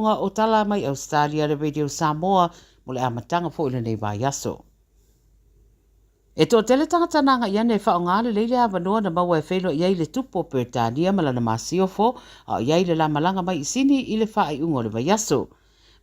O tala mai Australia le Radio Samoa mo le amataga foi o lenei vaiaso. E toatele tagata na agai ane e faaaoga lelei le avanoa na maua e feiloai ai le Tupu o Peretania ma lana masiofo a o i ai le la malaga mai i Sini i le faaiuga o le vaiaso.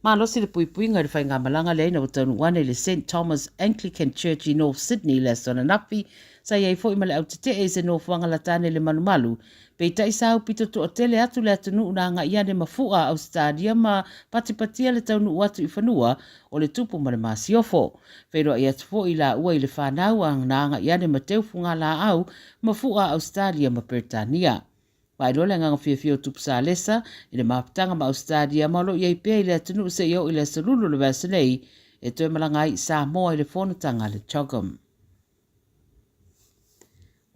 Malosi le puipuiga i le faigamalaga lea ina ua taunuu ane i le St Thomas Anglican Church i North Sydney i le aso ananafi, sa i ai foi ma le au tetee i se nofoaga lata ane i le malumalu Peitai sa aupito toatele atu le atunuu na agai ane ma fu'a a Ausetalia ma patipatia le taunuu atu i fanua o le tupu ma le masiofo. Feiloai atu foi laua i le fanau a na agai ane ma teu fugalaau ma fu'a a Ausetalia ma Peretania. Faailoa le agaga fiafia o Tupu Salesa i le mafutaga ma Ausetalia ma o lo o i ai pea i le atunuu seia oo i le aso Lulu o le vaiaso nei e toe malaga ai i Samoa i le fonotaga a le CHOGM.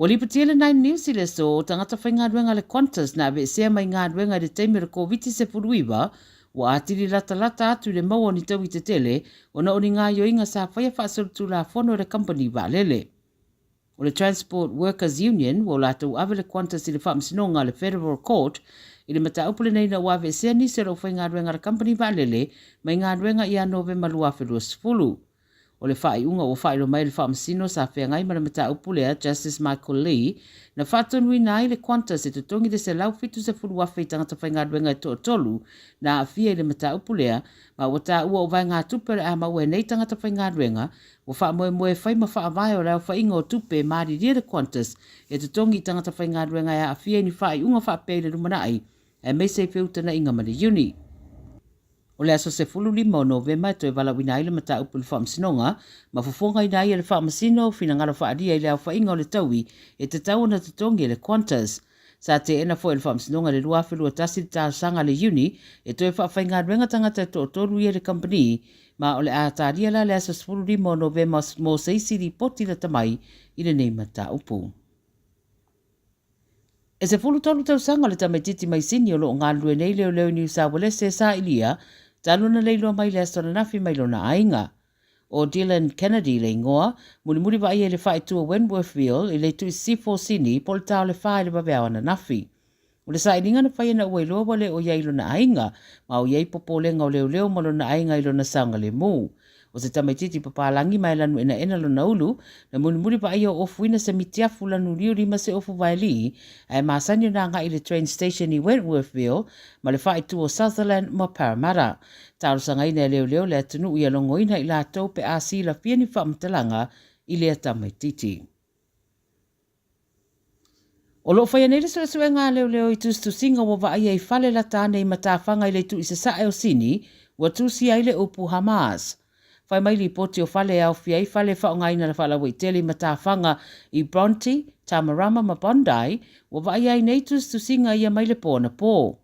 Ua lipotia le Nine News i le aso o tagata faigaluega a le Qantas na aveesea mai galuega i le taimi o le Koviti-19, ua atili latalata atu i le maua o ni taui tetele ona o ni gaoioiga sa faia faasolitulafono e le kamupani vaalele. O le Transport Workers Union ua latou ave le Qantas i le faamasinoga a le Federal Court i le mataupu lenei ina ua aveesea nisi o le aufaigaluega a le kamupani vaalele mai galuega ia Novema 2020. O le faaiuga ua faailoa mai e le Faamasino sa feagai ma le mataupu lea, Justice Michael Lee, na faatonuina ai le Qantas e totogi le $170,000 i tagata faigaluega e toatolu na aafia i le mataupu lea, ma ua taua o vaegatupe o le a maua e nei tagata faigaluega ua faamoemoe e fai ma faavae o le aofaiga o tupe e malilie le Qantas e totogi i tagata faigaluega e aafia i ni faaiuga faapea i le lumanai, aemaise i feutagaiga ma le Iuni. O le aso 15 o Novema e toe valaauina ai le mataupu i le Faamasinoga ma fofogaina ai e le Faamasino finagalo faaalia i le aofaiga o le taui e tatau ona totogi e le Qantas. Sa teena foi e le Faamasinoga i le 2021 le talosaga a le Iuni e toe faafaigaluega tagata e toatolu ia i le kamupani ma o le a talia la le aso 15 o Novema mo se isi lipoti lata mai i lenei mataupu. E 13 tausaga le tamaitiiti mai Sini o lo o galulue nei leoleo i Niu Sauelese e sailia talu ona leiloa mai le aso ananafi mai lona aiga. ʻO Dylan Kennedy le igoa, mulimuli vaaia i le faaitu o Wentworthville i le itu i sisifo o Sini po o le ta o le fa i le vaveao ananafi. O le sailiga na faia ina ua iloa ua le o i ai lona aiga, ma o i ai popolega o leoleo ma lona aiga i lona saogalemu. O se tamaitiiti papalagi ma e lanu enaena lona ulu, na mulimuli vaaia o ofuina se mitiafu lanu uliuli ma se ofu vaelī, ae masani ona agai i le train station i Wentworthville ma le faaitu o Sutherland ma Parramatta. Talosagaina e leoleo le atunuu ia logoina i latou pe a silafia ni faamatalaga i lea tamaitiiti. O lo o faia nei le suesuega a leoleo i tusitusiga ua vaaia i fale lata ane i matafaga i le itu i sasae o Sini, ua tusia ai le upu Hamas. Fai mai lipoti o fale e aofia ai fale e faaaogaina le faalauaitele i matafaga i Bronte, Tamarama ma Bondi, ua vaaia ai nei tusitusiga ia mai le po anapo.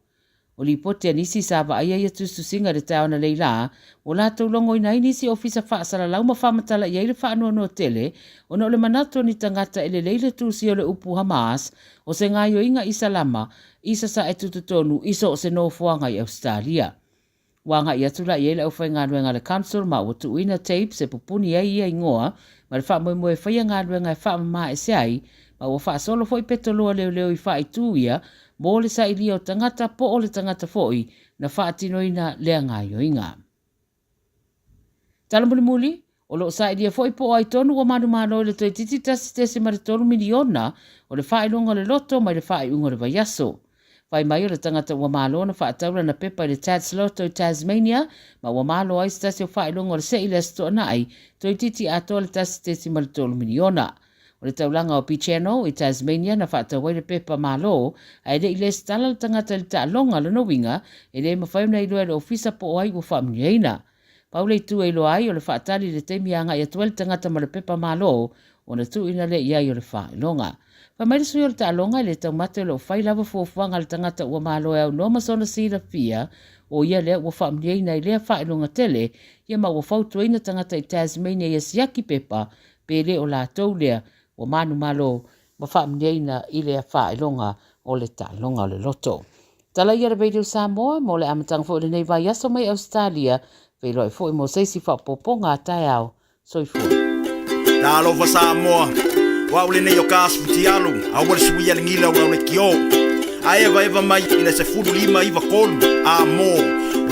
O lipoti a nisi sa vaaia ia tusitusiga i le taeao analeila, ua latou logoina ai nisi ofisa faasalalau ma faamatala i ai le faanoanoa tele ona o le manatu o ni tagata e lelei le tusia o le upu Hamas o se gaoioiga Isalama i sasae tutotonu i so o se nofoaga i Ausetalia. Ua agai atu la i ai le aufaigaluega a le Council ma ua tuuina tapes e pupuni ai ia igoa ma le faamoemoe e faia galuega e faamama ese ai ma ua faasolo foi petoloa leoleo i faaitu ia mo le sailia o tagata po o le tagata foi na faatinoina lea gaoioiga. Tala mulimuli, o lo o sailia foi po o ai tonu ua manumalo i le toeitiiti 1.3 miliona o le faailoga o le loto mai le faaiuga o le vaiaso. Fai mai o le tagata ua malo na faatau lana pepa i le Tattslotto i Tasmania ma ua malo ai se tasi o faailoga o le sei i le Aso Toonai, toeitiiti atoa le 1.3 miliona. O le taulaga o Bicheno i Tasmania na faatau ai le pepa malo, ae le i lesitala le tagata i le taaloga, lona uiga, e le mafai ona iloa e le ofisa po o ai ua faamanuiaina. Pau le itu e iloa ai o le faatali i le taimi e agai atu ai le tagata ma le pepa malo ona tuuina lea i ai o le faailoga. Fai mai le sui o le taaloga e le taumate o lo o fai lava fuafuaga a le tagata ua malo e aunoa ma sona silafia o ia lea ua faamanuiaina i lea faailoga tele ia ma ua fautuaina tagata i Tasmania ia siaki pepa pe le o latou lea ua manumalo ma faamanuiaina i lea faailoga o le taaloga o le loto. Tala ia le Radio Samoa mo le amataga foi o lenei vaiaso mai Ausetalia, feiloai foi mo se isi faaopoopoga a taeao. Soifua. Talofa Samoa, o au lenei o Kaas Futialu, aua le suia le gila o lau lekiō. Ae evaeva mai i le 15 9 3 a mo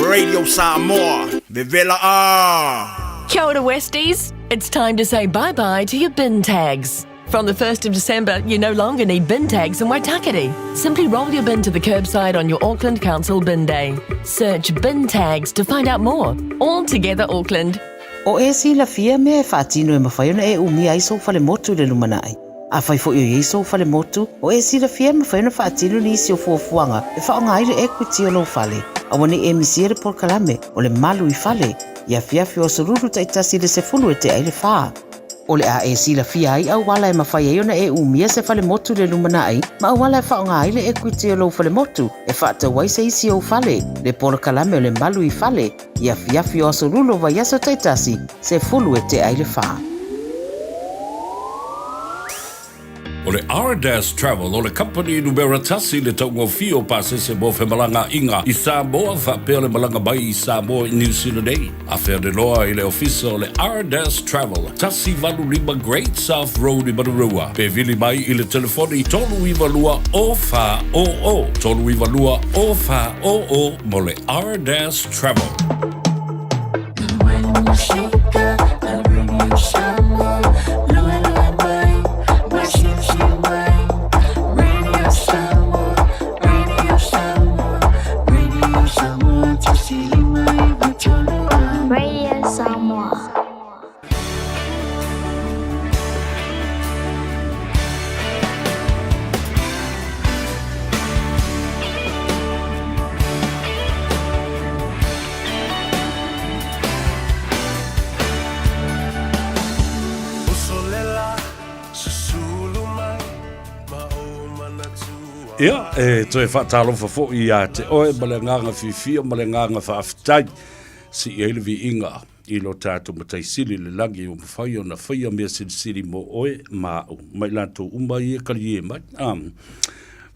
Radio Samoa. Vevela a! Kia ora, Westies. It's time to say bye bye to your bin tags. From the 1st of December, you no longer need bin tags in Waitakere. Simply roll your bin to the curbside on your Auckland Council bin day. Search bin tags to find out more. All together, Auckland. O e silafia mea e faatino e mafai ona e umia ai sou falemotu i le lumanai. Afai foi o i ai sou falemotu, o e silafia e mafai ona faatino nisi o fuafuaga e faaaoga ai le equity o lou fale. Aua ne i e misia le polokalame o le Malu i Fale i afiafi o aso Lulu taitasi i le 10 e tea i le fa. O le a e silafia ai auala e mafai ai ona e umia se falemotu i le lumanai ma auala e faaaoga ai le equity o lou falemotu e faatau ai se isi ou fale, le polokalame o le Malu i Fale i afiafi o aso Lulu o vaiaso taitasi, 10 e tea i le fa. O le Ardas Travel o le kamupani numera tasi i le taugofie o pasese mo femalagaaiga i Samoa faapea le malaga mai i Samoa i Niu Sila nei. Afe ane loa i le ofisa o le Ardas Travel, 185 Great South Road i Manurewa, pe vili mai i le telefoni 392 0400, 392 0400 mo le Ardas Travel. Radio Samoa. Ia, e toe faatalofa foi ia te oe ma le agaga fiafia ma le agaga faafetai. Sii ai le viiga i lo tatou Matai Sili i le lagi ua mafai ona faia mea silisili mo oe ma au ma i latou uma ia e kaliē mai.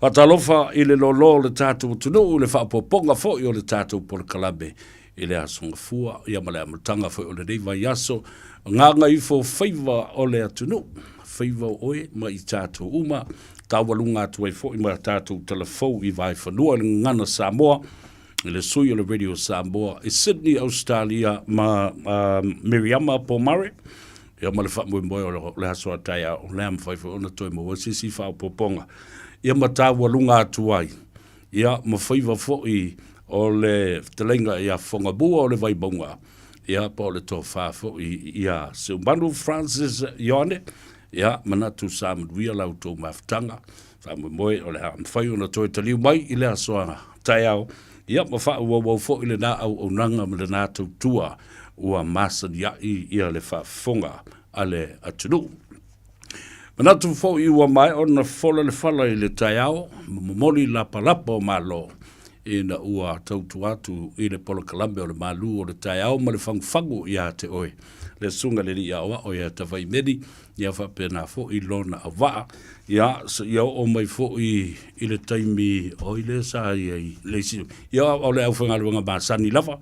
Faatalofa i le lōlō o le tatou atunuu i le faaopoopoga foi o le tatou polokalame i le Aso Gafua ia ma le amataga foi o lenei vaiaso, gagaifo faiva o le atunuu, faiva o oe ma i tatou uma, taualuga atu ai foi ma tatou talafou i Vaefanua i le Gagana Samoa, i le sui o le Radio Samoa i Sydney, Australia ma Miriama Pomare, ia ma le faamoemoe o le aso a taeao, o le a mafai foi ona toe maua se isi faaopoopoga, ia ma taualuga atu ai, ia ma faiva foi o le fetalaiga ia Fogamua o le Vaimauga, ia po o le tofa foi ia Seumanu Francis Ioane, ia manatu sa manuia la outou mafutaga, Faamoemoe o le a mafai ona toe taliu mai i le aso a taeao, ia ma faaauauau foi lena auaunaga ma lena tautua ua masania'i ia le faafofoga a le atunuu. Manatu foi ua maea ona fola le fala i le taeao ma momoli lapalapa o Malo ina ua tautua atu i le polokalame o le malu o le taeao ma le fagufagu ia te oe, le Susuga i le Alii Aoao ia Tafaimeli Ia faapena foi lona auvaa, ia seia oo mai foi i le taimi oi lea sa i ai le isi, ia o le aufaigaluega masani lava,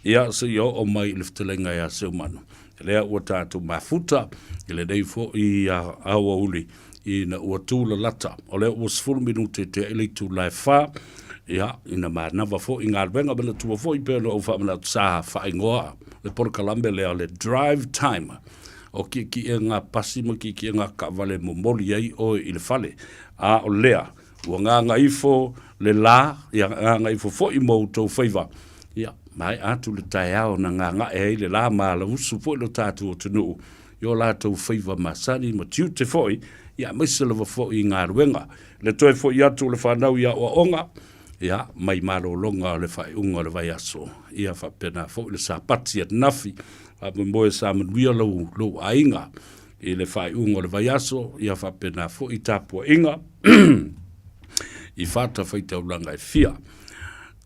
ia seia oo mai i le fetalaiga ia Seumanu. Lea ua tatou mafuta i lenei foi aoauli ina ua tulalata, o lea ua 10 minute tea i le itula e 4, ia ina manava foi galuega manatua foi pei ona ou faamanatu sa faaigoa le polokalame lea o le drive time. O kiʻekiʻega pasi ma kiʻekiʻega kaʻawale e momoli ai ʻoe i le fale, a o lea, ua gagaifo le lā, ia gagaifo foi ma outou faiva. Ia, maea atu le taeao na gagae ai le lā ma alausu foi lo tatou atunuu i o latou faiva masani ma tiute foi, ia aemaise lava foi i galuega. Le toe foi atu o le fanau i aoaoga, ia, mai malologa o le faaiuga o le vaiaso, ia faapena foi le Sapati ananafi, faamoemoe sa manuia lou, lou aiga i le faaiuga o le vaiaso, ia faapena foi tapuaiga i fatafaitaulaga e fia.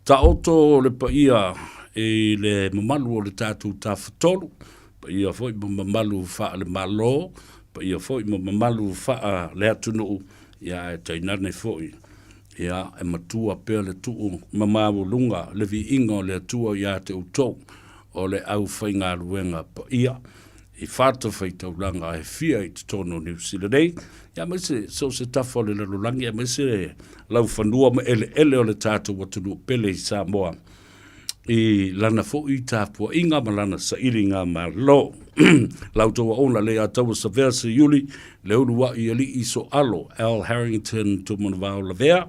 Taoto le paia i le mamalu o le tatou Tafatolu, paia foi ma mamalu faale-Malo, paia foi ma mamalu faale-atunuu, ia ae tainane foi Ia, e matua pea le tuu ma maualuga le viiga o le Atua ia te outou, o le aufaigaluega paia. i fatafaitaulaga e fia i totonu o Niu Sila nei, ia aemaise so o se tafa o le lalolagi, aemaise laufanua ma eleele o le tatou atunuu pele i Samoa i lana foi tapuaiga ma lana sailiga malo. La outou auauna le Ataua Savea Seiuli, le uluai alii Soalo, Al Harrington Tumanavao Lavea,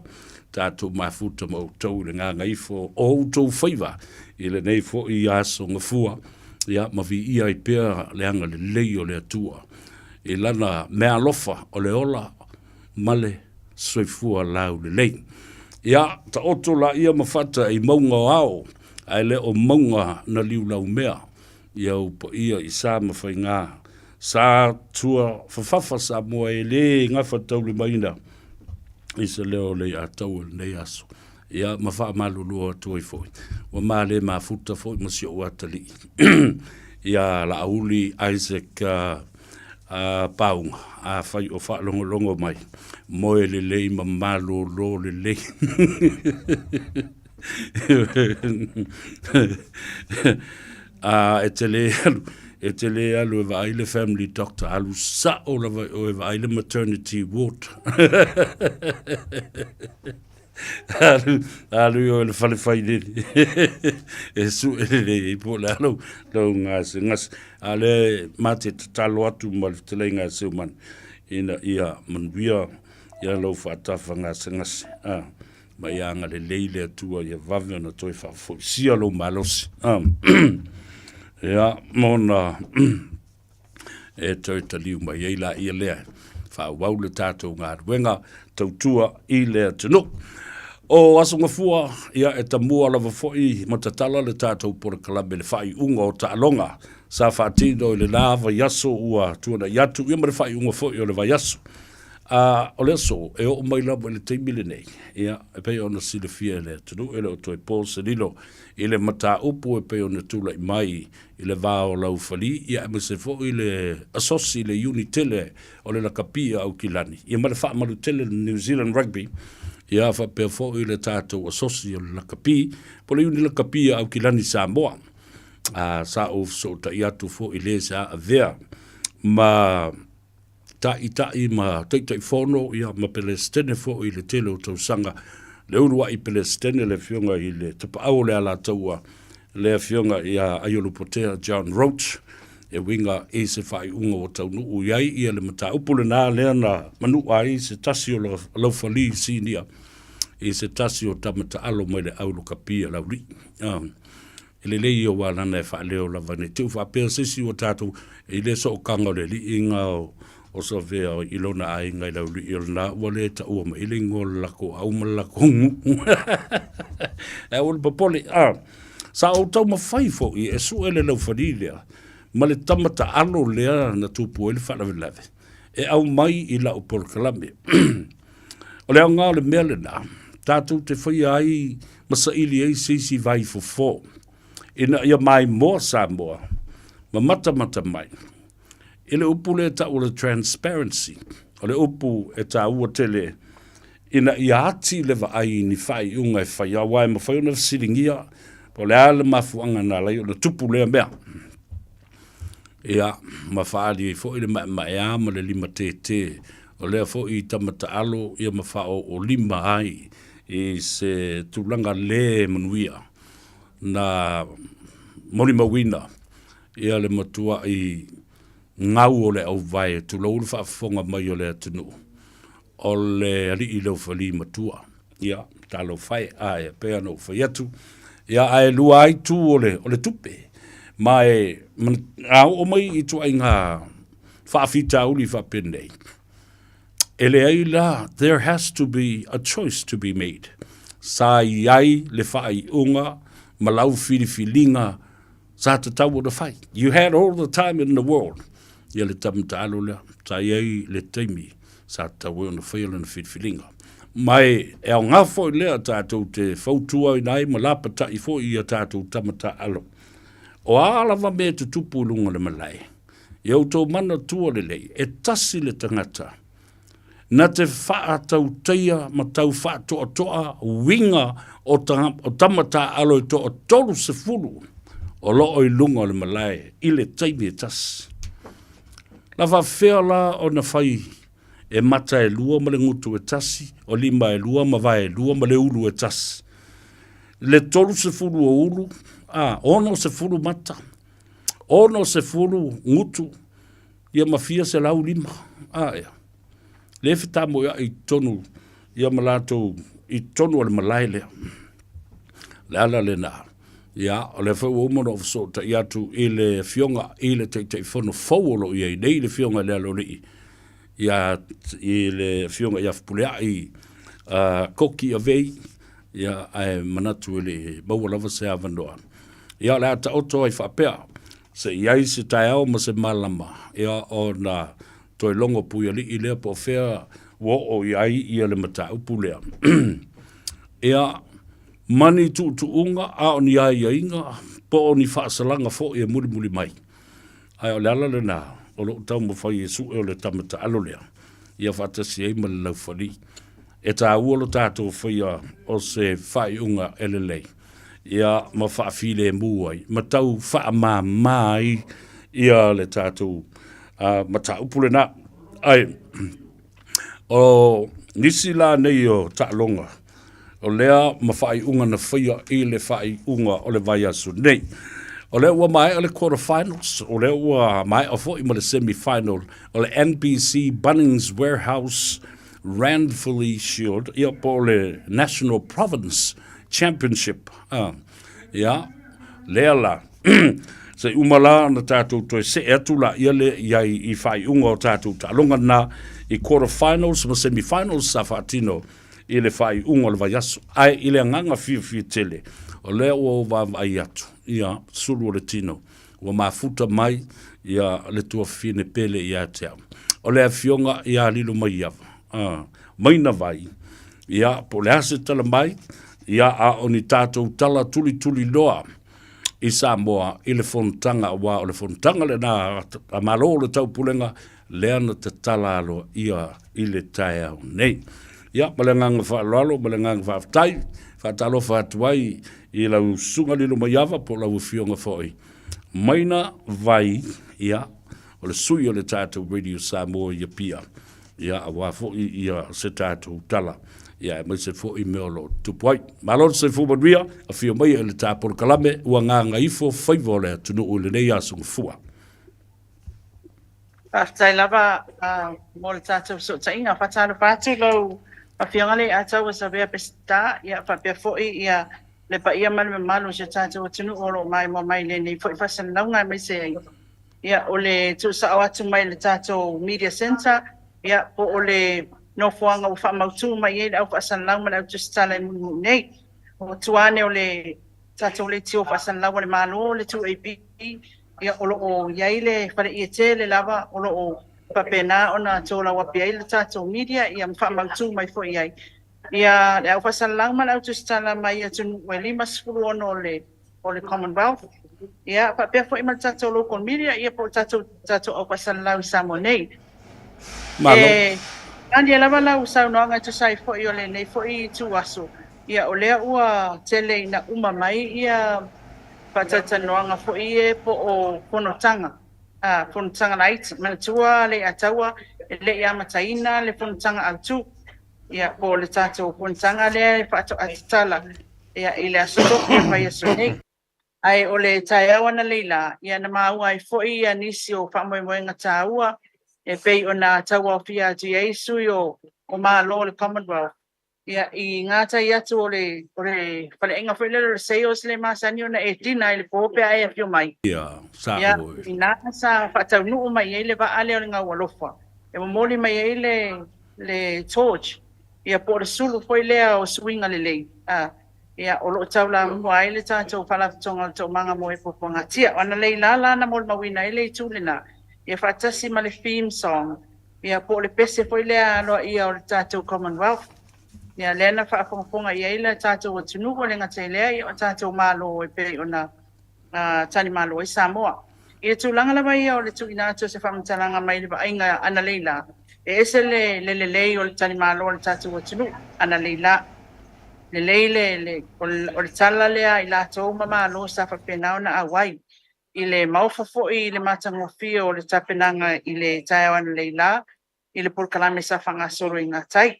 tatou mafuta ma outou i le gagaifo o outou faiva i lenei foi aso gafua, ia ma viia ai pea le agalelei o le Atua i lana meaalofa o le ola ma le soifua laulelei. Ia, taoto laia ma fata i mauga o ao, ae le o mauga na liulaumea, ia ou paia i sa ma faiga, sa tua fafafa Samoa e le gafataulimaina i se leo o Leiataua i lenei aso. Ia, ma faamalulu atu ai foi, ua ma le mafuta foi ma si ou atalii ia Laauli Isaac Pauga, afai o faalogologo mai, moe lelei ma malolo lelei. A e te le alu, e te le alu e vaai le family doctor, alu sao lava i o e vaai le maternity ward. Alu, alu i o i le fale failele e sue lelei ai po o le a lou, lou gasegase. A o lea ma te tatalo atu ma le fetalaiga a Seumanu ina ia manuia ia lou faatafa gasegase. Ah, ma ia agalelei le Atua ia vave ona toe faafoisia lou malosi. Ah, ia, ma ona e toe taliu mai ai laia lea e faaauau le tatou galuega tautua i le atunuu. O Aso Gafua, ia e tamua lava foi ma tatala le tatou polokalame i le faaiuga o taaloga sa faatino i lena vaiaso ua tuanai atu, ia ma le faaiuga foi o le vaiaso. A o le aso e oo mai lava i le taimi lenei, ia e pei ona silafia e le atunuu, e le o toe po se lilo i le mataupu e pei ona tulai mai i le va o Laufali, ia aemaise foi le asosi, le iuni tele o le lakapi a Aukilani, ia ma le faamalu tele le New Zealand Rugby, ia faapea foi le tatou asosi o le lakapi, po o le iuni lakapi a Aukilani Samoa. A, sa ou fesootai atu foi i le sa avea ma Ta'ita'i ma Taitaifono, ia, ma Pelesitene foi i le tele o tausaga, le ulua'i Pelesitene, le Afioga i le Tapaau o le Alataua, le Afioga ia Aiolupotea John Roach, e uiga i se faaiuga ua taunuu i ai ia le mataupu lena lea na manu'a ai se tasi o laufali sinia i se tasi o tama taalo mai le au lakapi a Laulii. E lelei ia aua lana e faaleo lava nei te i faapea se isi ua tatou i le sookaga o le aliiga o Savea i lona aiga i Laulii o lena ua le taua mai le igoa o le lakou au ma le lakou nuu. Ae aua le popole. A, sa ou taumafai foi e sue le laufali lea ma le tama taalo lea na tupu ai le faalavelave e aumai i lau polokalame. O le aoga o le mea lena, tatou te faia ai ma saili ai se isi vai fofo ina ia maimoa Samoa ma matamata mai i le upu lea e tau o le transparency, o le upu e taua tele ina ia ati le vaai i ni faaiuga e faia, aua e mafai ona fesiligia po o le a le mafuaaga na ala ai ona tupu lea mea. Ia, ma faaali ai foi le maemaea ma le limatētē o lea foi tama taalo ia ma faaooolima ai i se tulaga lē manuia na molimauina ia le matua'i gau o le auvae tulou le faafofoga mai o le atunuu o le alii Leofalī matua. Ia, talofa e, ae e pei ona ou fai atu, ia ae lua ai tu o le, o le tupe. Ma e, a oo mai i ituaiga faafitauli faapenei, e leai la, there has to be a choice to be made. Sa i ai le faaiuga ma lau filifiliga sa tatau ona fai. You had all the time in the world. Ia le tama taalo lea, sa i ai le taimi sa tatau ai ona faia lana filifiliga. Ma e, e aoga foi lea tatou te fautuaina ai ma lapata'i foi i a tatou tama taalo. O a lava mea e tutupu i luga o le malae, ia outou manatua lelei, e tasi le tagata na te faatautaia ma tau faatoatoa uiga o, ta, o tama taaalo e toa 30 o loo i luga o le malae i le taimi e tasi. La faafefea la ona fai e mata e lua ma le gutu e tasi, o lima e lua ma vae e lua ma le ulu e tasi. Le 30 o ulu, a, 60 mata, 60 gutu, ia ma fia 105. A, ea. Le fetamoea'i i totonu ia ma latou i totonu o le malae lea. Le ala lena. Ia, o lea foi ua uma ona ou fesootai atu i le Afioga i le Taitaifono fou o lo o i ai nei, le Afioga i le Aloalii, ia, i le Afioga ia Fepuleai Koki Avei, ia, ae manatu e le i maua lava se avanoa. Ia, o le a taoto ai faapea, se i ai se taeao ma se malama, ia, ona toe logo puialii lea po o fea ua oo i ai ia le mataupu lea. Ia, ma ni tuutuuga a o ni aiaiga po o ni faasalaga foi e mulimuli mai. Ae o le ala lena o lou taumafai e sue o le tama taalo lea, ia faatasi ai ma le laufali. E taua lo tatou faia o se faaiuga e lelei, ia ma faafilemu ai, ma tau faamama ai ia le tatou mataupu lena. Ae o nisi la nei o taaloga, o lea ma faaiuga na faia i le faaiuga o le vaiaso nei. O lea ua maea le quarter finals, o lea ua maea foi ma le semi final o le NBC Bunnings Warehouse Ranfurly Shield, ia po o le National Province Championship. Ia, lea la. Se i uma la ona tatou toe see atu la ia le i ai i faaiuga o tatou taaloga na i quarter finals ma semi finals sa faatino i le faaiuga o le vaiaso. Ae i le agaga fiafia tele, o lea ua ou vaavaai atu, ia, sulu o le tino, ua mafuta mai ia le tuafafine pele ia te au. O le afioga ia Lilomaiava, Maina Vai, ia, po o le a se tala mai, ia, a o ni tatou tala tulituliloa i Samoa i le fonotaga, aua o le fonotaga lena a Malo o le Taupulega lea na tatala aloaia i le taeao nei. Ia, ma le agaga faaaloalo ma le agaga faafetai, faatalofa atu ai i lau Susuga Lilomaiava po o lau Afioga foi Maina Vai, ia, o le sui o le tatou Radio Samoa i Apia, ia, aua foi ia se tatou tala, ia, aemaise foi mea o lo o tutupu ai. Malo le soifua manuia, afio mai e le ta polokalame ua gagaifo faiva o le atunuu i lenei aso Gafua. Faafetai lava mo le tatou fesootaiga. Faatalofa atu lau Afioga Leiataua Savea Peseta, ia faapea foi ia le paia ma le mamalu o si o tatou atunuu o lo o maimoa mai i lenei foi faasalalauga aemaise ai ia o le tuusao atu mai le tatou Media Centre ia po o le nofoaga ua faamautu mai ai le au faasalalau ma le au tusitala i Mulinuu nei. O tua ane o le tatou leitio faasalalau a le Malo, le 2AP, ia o lo o i ai le faleie tele lava o lo o faapena ona tolauapi ai le tatou media ia ma faamautu mai foi i ai ia le au faasalalau ma le au tusitala mai atunuu e 56 o le o le Commonwealth, ia faapea foi ma le tatou local media ia po o le tatou tatou au faasalalau i Samoa nei. Malo. E malie lava lau saunoaga e tusa ai foi o lenei foi ituaso, ia o lea ua tele ina uma mai ia faatalatalanoaga foi ia po o fonotaga, a, fonotaga laiti. Manatua Leiataua e le i amataina le fonotaga autu, ia po o le tatou fonotaga lea e faatoa tatala ia i le Aso Tofi o le vaiaso nei. Ae o le taeao analeila, ia na maua ai foi ia nisi o faamoemoega taua e pei ona tauaofia atu i ai sui o Malo o le Commonwealth ia i gatai atu o le o le faleaiga foi lele o le Sales le masani ona e dina i le po pe a e afio mai. Ia, sa Ia, oe. ina sa faataunuu mai ai le vaa lea o le Gaualofa e momoli mai ai le le torch, ia po o le sulu foi lea o suiga lelei, a, ia, o lo o taulamua ai le tatou Faalapotopotoga o le Toomaga mo e Puapuagatia. O analeila la na molimauina ai le itu lena, ia faatasi ma le theme song, ia po o le pese foi lea aloaia o le tatou Commonwealth, ia lea na faafogafoga i ai le tatou atunuu, e le gata i lea, ia o tatou Malo e pei ona talimalo ai Samoa. I le tulaga lava ia o le tuuina atu o se faamatalaga mai le vaaiga analeila, e ese le le lelei o le talimalo a le tatou atunuu analeila. Lelei le, le, o le tala lea a i latou ma Malo sa faapena ona auai. i le maofa foi i le matagofie o le tapenaga i le taeao analeila i le polokalame sa faagasolo i gatai.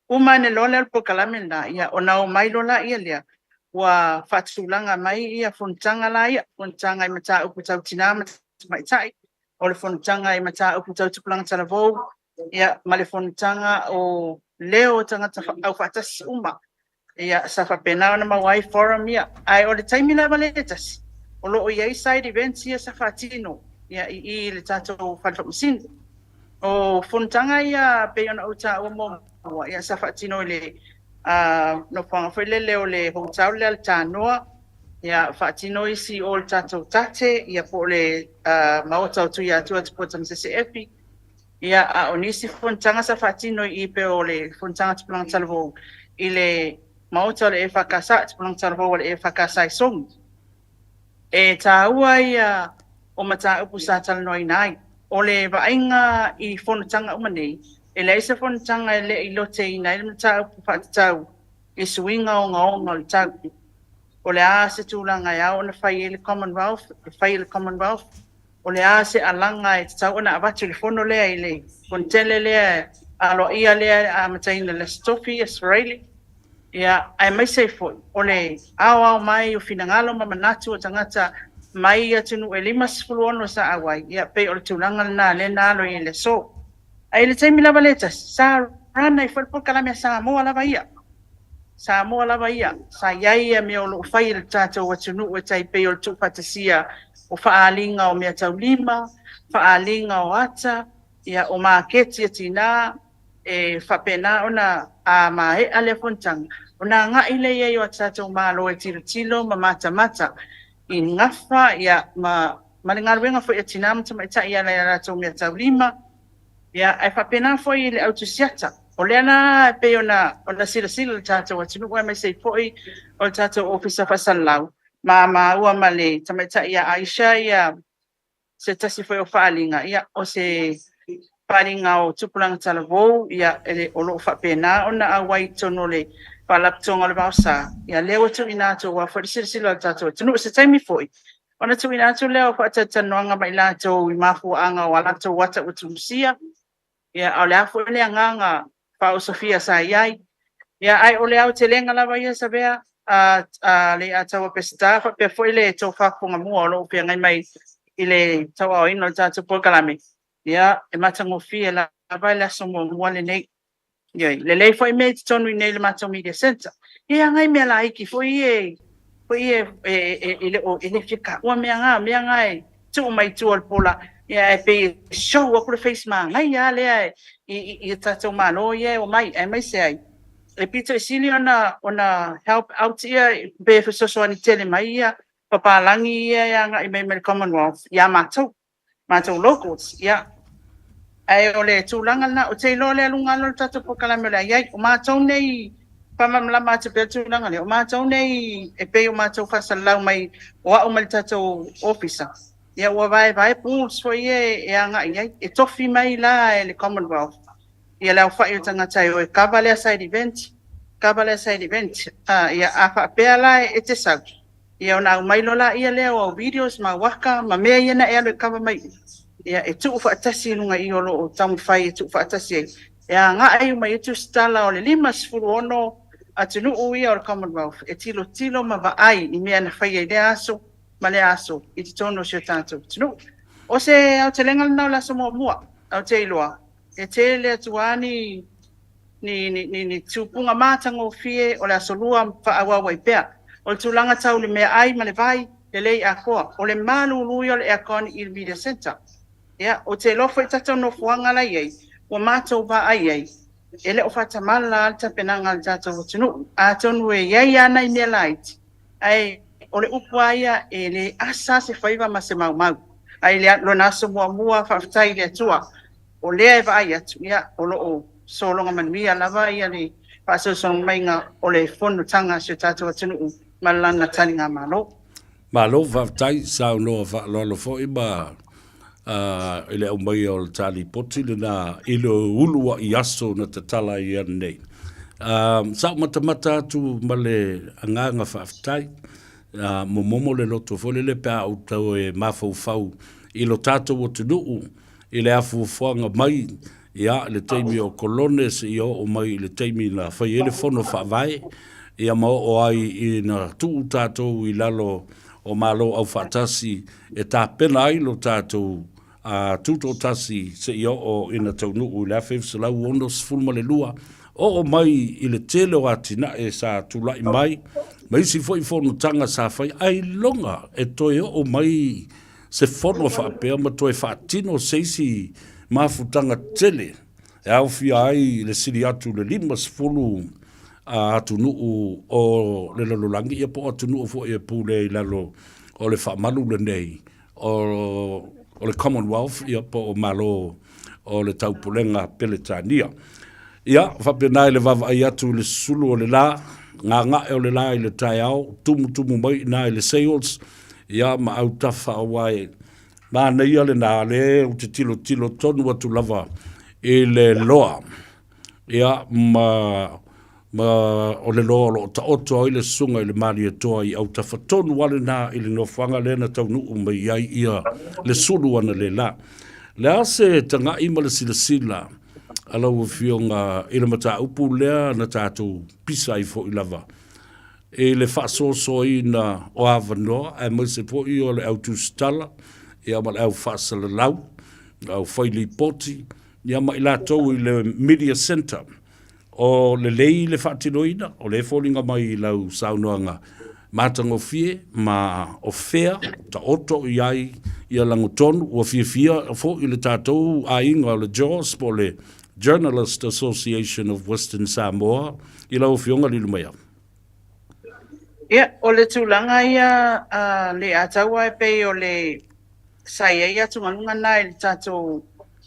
Uma ane loa lea o le polokalame lena, ia ona omai loa laia lea, ua faatulaga mai ia fonotaga la ia, fonotaga i mataupu tau tina ma tamaitai, o le fonotaga i mataupu tau tupulaga talavou, ia ma le fonotaga o leo o tagata aufaatasi uma. Ia, sa faapena ona maua ai forum ia. Ae o le taimi lava lea e tasi, o lo o i ai side events ia sa faatino ia, i i i le tatou fale faamasino. O fonotaga ia pei ona ou taua muamua, ia, sa faatino i le nofoaga foi lele o le hotel lea o le Tanoa, ia, faatino isi i o i le tatou Tate, ia po o le Maota o Tuiatua Tupua Tamasese Epi. Ia, a o nisi fonotaga sa faatino i i pei o le fonotaga Tupulaga Talavou i le Maota o le EFKS, Tupulaga Talavou a le EFKS i Sogi. E taua ia o mataupu sa talanoaina ai. O le vaaiga i fonotaga uma nei, e leai se fonotaga e le i loteina ai le mataupu faatatau i suiga ogaoga o le tau. O le a se tulaga e ao ona fai ai le Commonwealth, e fai e le Commonwealth, O le a se alaga e tatau ona avatu i le fono lea i le fonotele lea aloaia lea e amataina i le Aso Tofi, Aso Faraile, ia, aemaise ai foi o le aoao mai o finagalo ma manatu o tagata mai atunuu e 56 sa auai, ia, pei o le tulaga lena lea na alo i ai i le aso. Ae i le taimi lava lea e tasi, sa run ai foi le polokalame a Samoa lava ia. Samoa lava ia, sa i ai ia mea o lo o fai e le tatou atunuu e tai pei o le tuufaatasia o faaaliga o meataulima, faaaliga o ata, ia, o maketi a tina, e faapena ona a maea lea fonotaga, ona agai lea i ai o a tatou Malo e tilotilo ma matamata i gafa, ia, ma, ma le galuega foi a tina ma tamaitai e ala i a latou meataulima, Ia, ae faapena foi i le au tusiata. O lea la e pei ona, ona silasila le tatou atunuu aemaise ai foi o le tatou Ofisa Faasalalau, ma maua ma le tamaitai ia Aisha ia se tasi foi o faaaliga, ia, o se faaaliga o tupulaga talavou, ia, o lo o faapena ona auai i totonu o le Faalapotopotoga o le Vaosa, ia, lea ua tuuina atu aua foi le silasila a le tatou atunuu. Se taimi foi ona tuuina atu lea o faatalatalanoaga ma i latou i mafuaaga o a latou ata ua tusia, ia, a o le a foi le agaga faaosofia sa i ai. Ia, ae o le aotelega lava ia Savea, a, a Leiataua Peseta faapea foi le tofa fofogamua o lo o feagai mai i le tauaoina o le tatou polokalame, ia, e matagofie lava le aso muamua lenei. Ioe, lelei foi mea i totonu i inei i le matou media centre. Ia ngai mea laiti foi ia foi ia e le o e le fia taua mea na, mea na e tuu mai tua o le pola, ia ae pei e show atu le face manaia lava lea i i tatou Malo ia e omai, aemaise ai e pito i sili ona ona help out ia pe fesoasoani tele mai ia papalagi ia e agai mai mai le Commonwealth ia matou. Matou locals, ia. Ae o le tulaga lena, ou te iloa o lea luga alo o le tatou polokalame o le a i ai. O matou nei, faamalamalama atu pea le tulaga lea, o matou nei e pei o matou faasalalau mai, o au ma le tatou ofisa, ia ua vaevae pools foi ia e agai i ai. E tofi mai la e le Commonwealth ia le aofai o tagata e o e cover lea side event, cover lea side event. Ia, a faapea la e te sau, Ia ona aumai loa laia lea o au videos ma au aka ma mea ia na e alu e cover mai i, ia e tuu faatasi i luga i i o lo o taumafai e tuu faatasi ai, e agaai uma i ai tusitala o le 56 atunuu ia o le Commonwealth e tilotilo ma vaai i mea na faia i lea aso ma lea aso i totonu o si o tatou atunuu. O se aotelega lena o le aso muamua, ou te iloa e tele atu lava ni ni, ni, ni, ni tūpuga matagofie o le aso lua faaauau ai pea. O le tulaga tau le meaai ma le vai, lelei atoa. O le malulu ia o le aircon i le media centre. Ia, ou te iloa foi tatou nofoaga la i ai, ua matou vaai ai, e le o faatamala lava le tapenaga a le tatou atunuu. Atonu e i ai lava nai mea laiti, ae o le upu lava ia, e le asa se faiva ma se maumau. Ae i le lona aso muamua, faafetai i le Atua, o lea e vaai atu, ia, o lo o sologa manuia lava ia le faasolosologa maiga o le fonotaga a si o tatou atunuu ma lana taligamalo. Malo faafetai, saunoa faaaloalo foi ma i le aumaia o le ta lipoti lena i le uluai aso na tatala ai ananei. Sa ou matamata atu ma le agaga faafetai. Momomo le loto foi lele pe a ou tau e mafaufau i lo tatou atunuu i le afuafuaga mai ia i le taimi o kolone seia oo mai i le taimi na fai ai le fono faavae ia ma oo ai ina tuu tatou i lalo o Malo Aufaatasi e tapena ai lo tatou a tutoatasi seia oo ina taunuu i le 1962, oo mai i le tele o atinae sa tulai mai, ma isi foi fonotaga sa fai, ailoga e toe oo mai se fono faapea ma toe faatino se isi mafutaga tele e aofia ai le sili atu i le 50 atunuu o le lalolagi, ia po o atunuu foi e pulea i lalo o le faamalu lenei o le Commonwealth ia po o Malo o le Taupulega Peretania. Ia, faapena i le vaavaai atu i le susulu o le la, gaga'e o le la i le taeao, tumutumu mai i ina i le sails, ia ma autafa aua e manaia lena, lea ou te tilotilo tonu atu lava i le loa. Ia, ma ma o le loa o lo o taoto ai le susuga i le Malietoa i autafa tonu lava lena i le nofoaga lea na taunuu mai ai ia le sulu analeila. Le a se taga'i ma le silasila a lau Afioga i le mataupu lea na tatou pisa ai foi lava i le faasoasoaina o avanoa aemaise foi o le au tusitala ia ma le au faasalalau, le au fai lipoti ia ma i latou i le media centre. O lelei le faatinoina, o lea e foliga mai i lau saunoaga matagofie ma o fea taoto i ai ia lagotonu. Ua fiafia foi le tatou aiga o le JAWS po o le Journalist Association of Western Samoa i lau Afioga Lilomaiava. Ia, o le tulaga ia a le Ataua e pei o le sa i ai atugaluga na i le tatou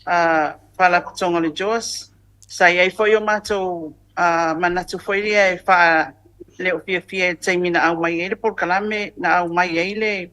Faalapotopotoga o le JAWS, Sa i ai foi o matou manatu foi lea e faaleo fiafia i le taimi na aumai ai le polokalame, na aumai ai le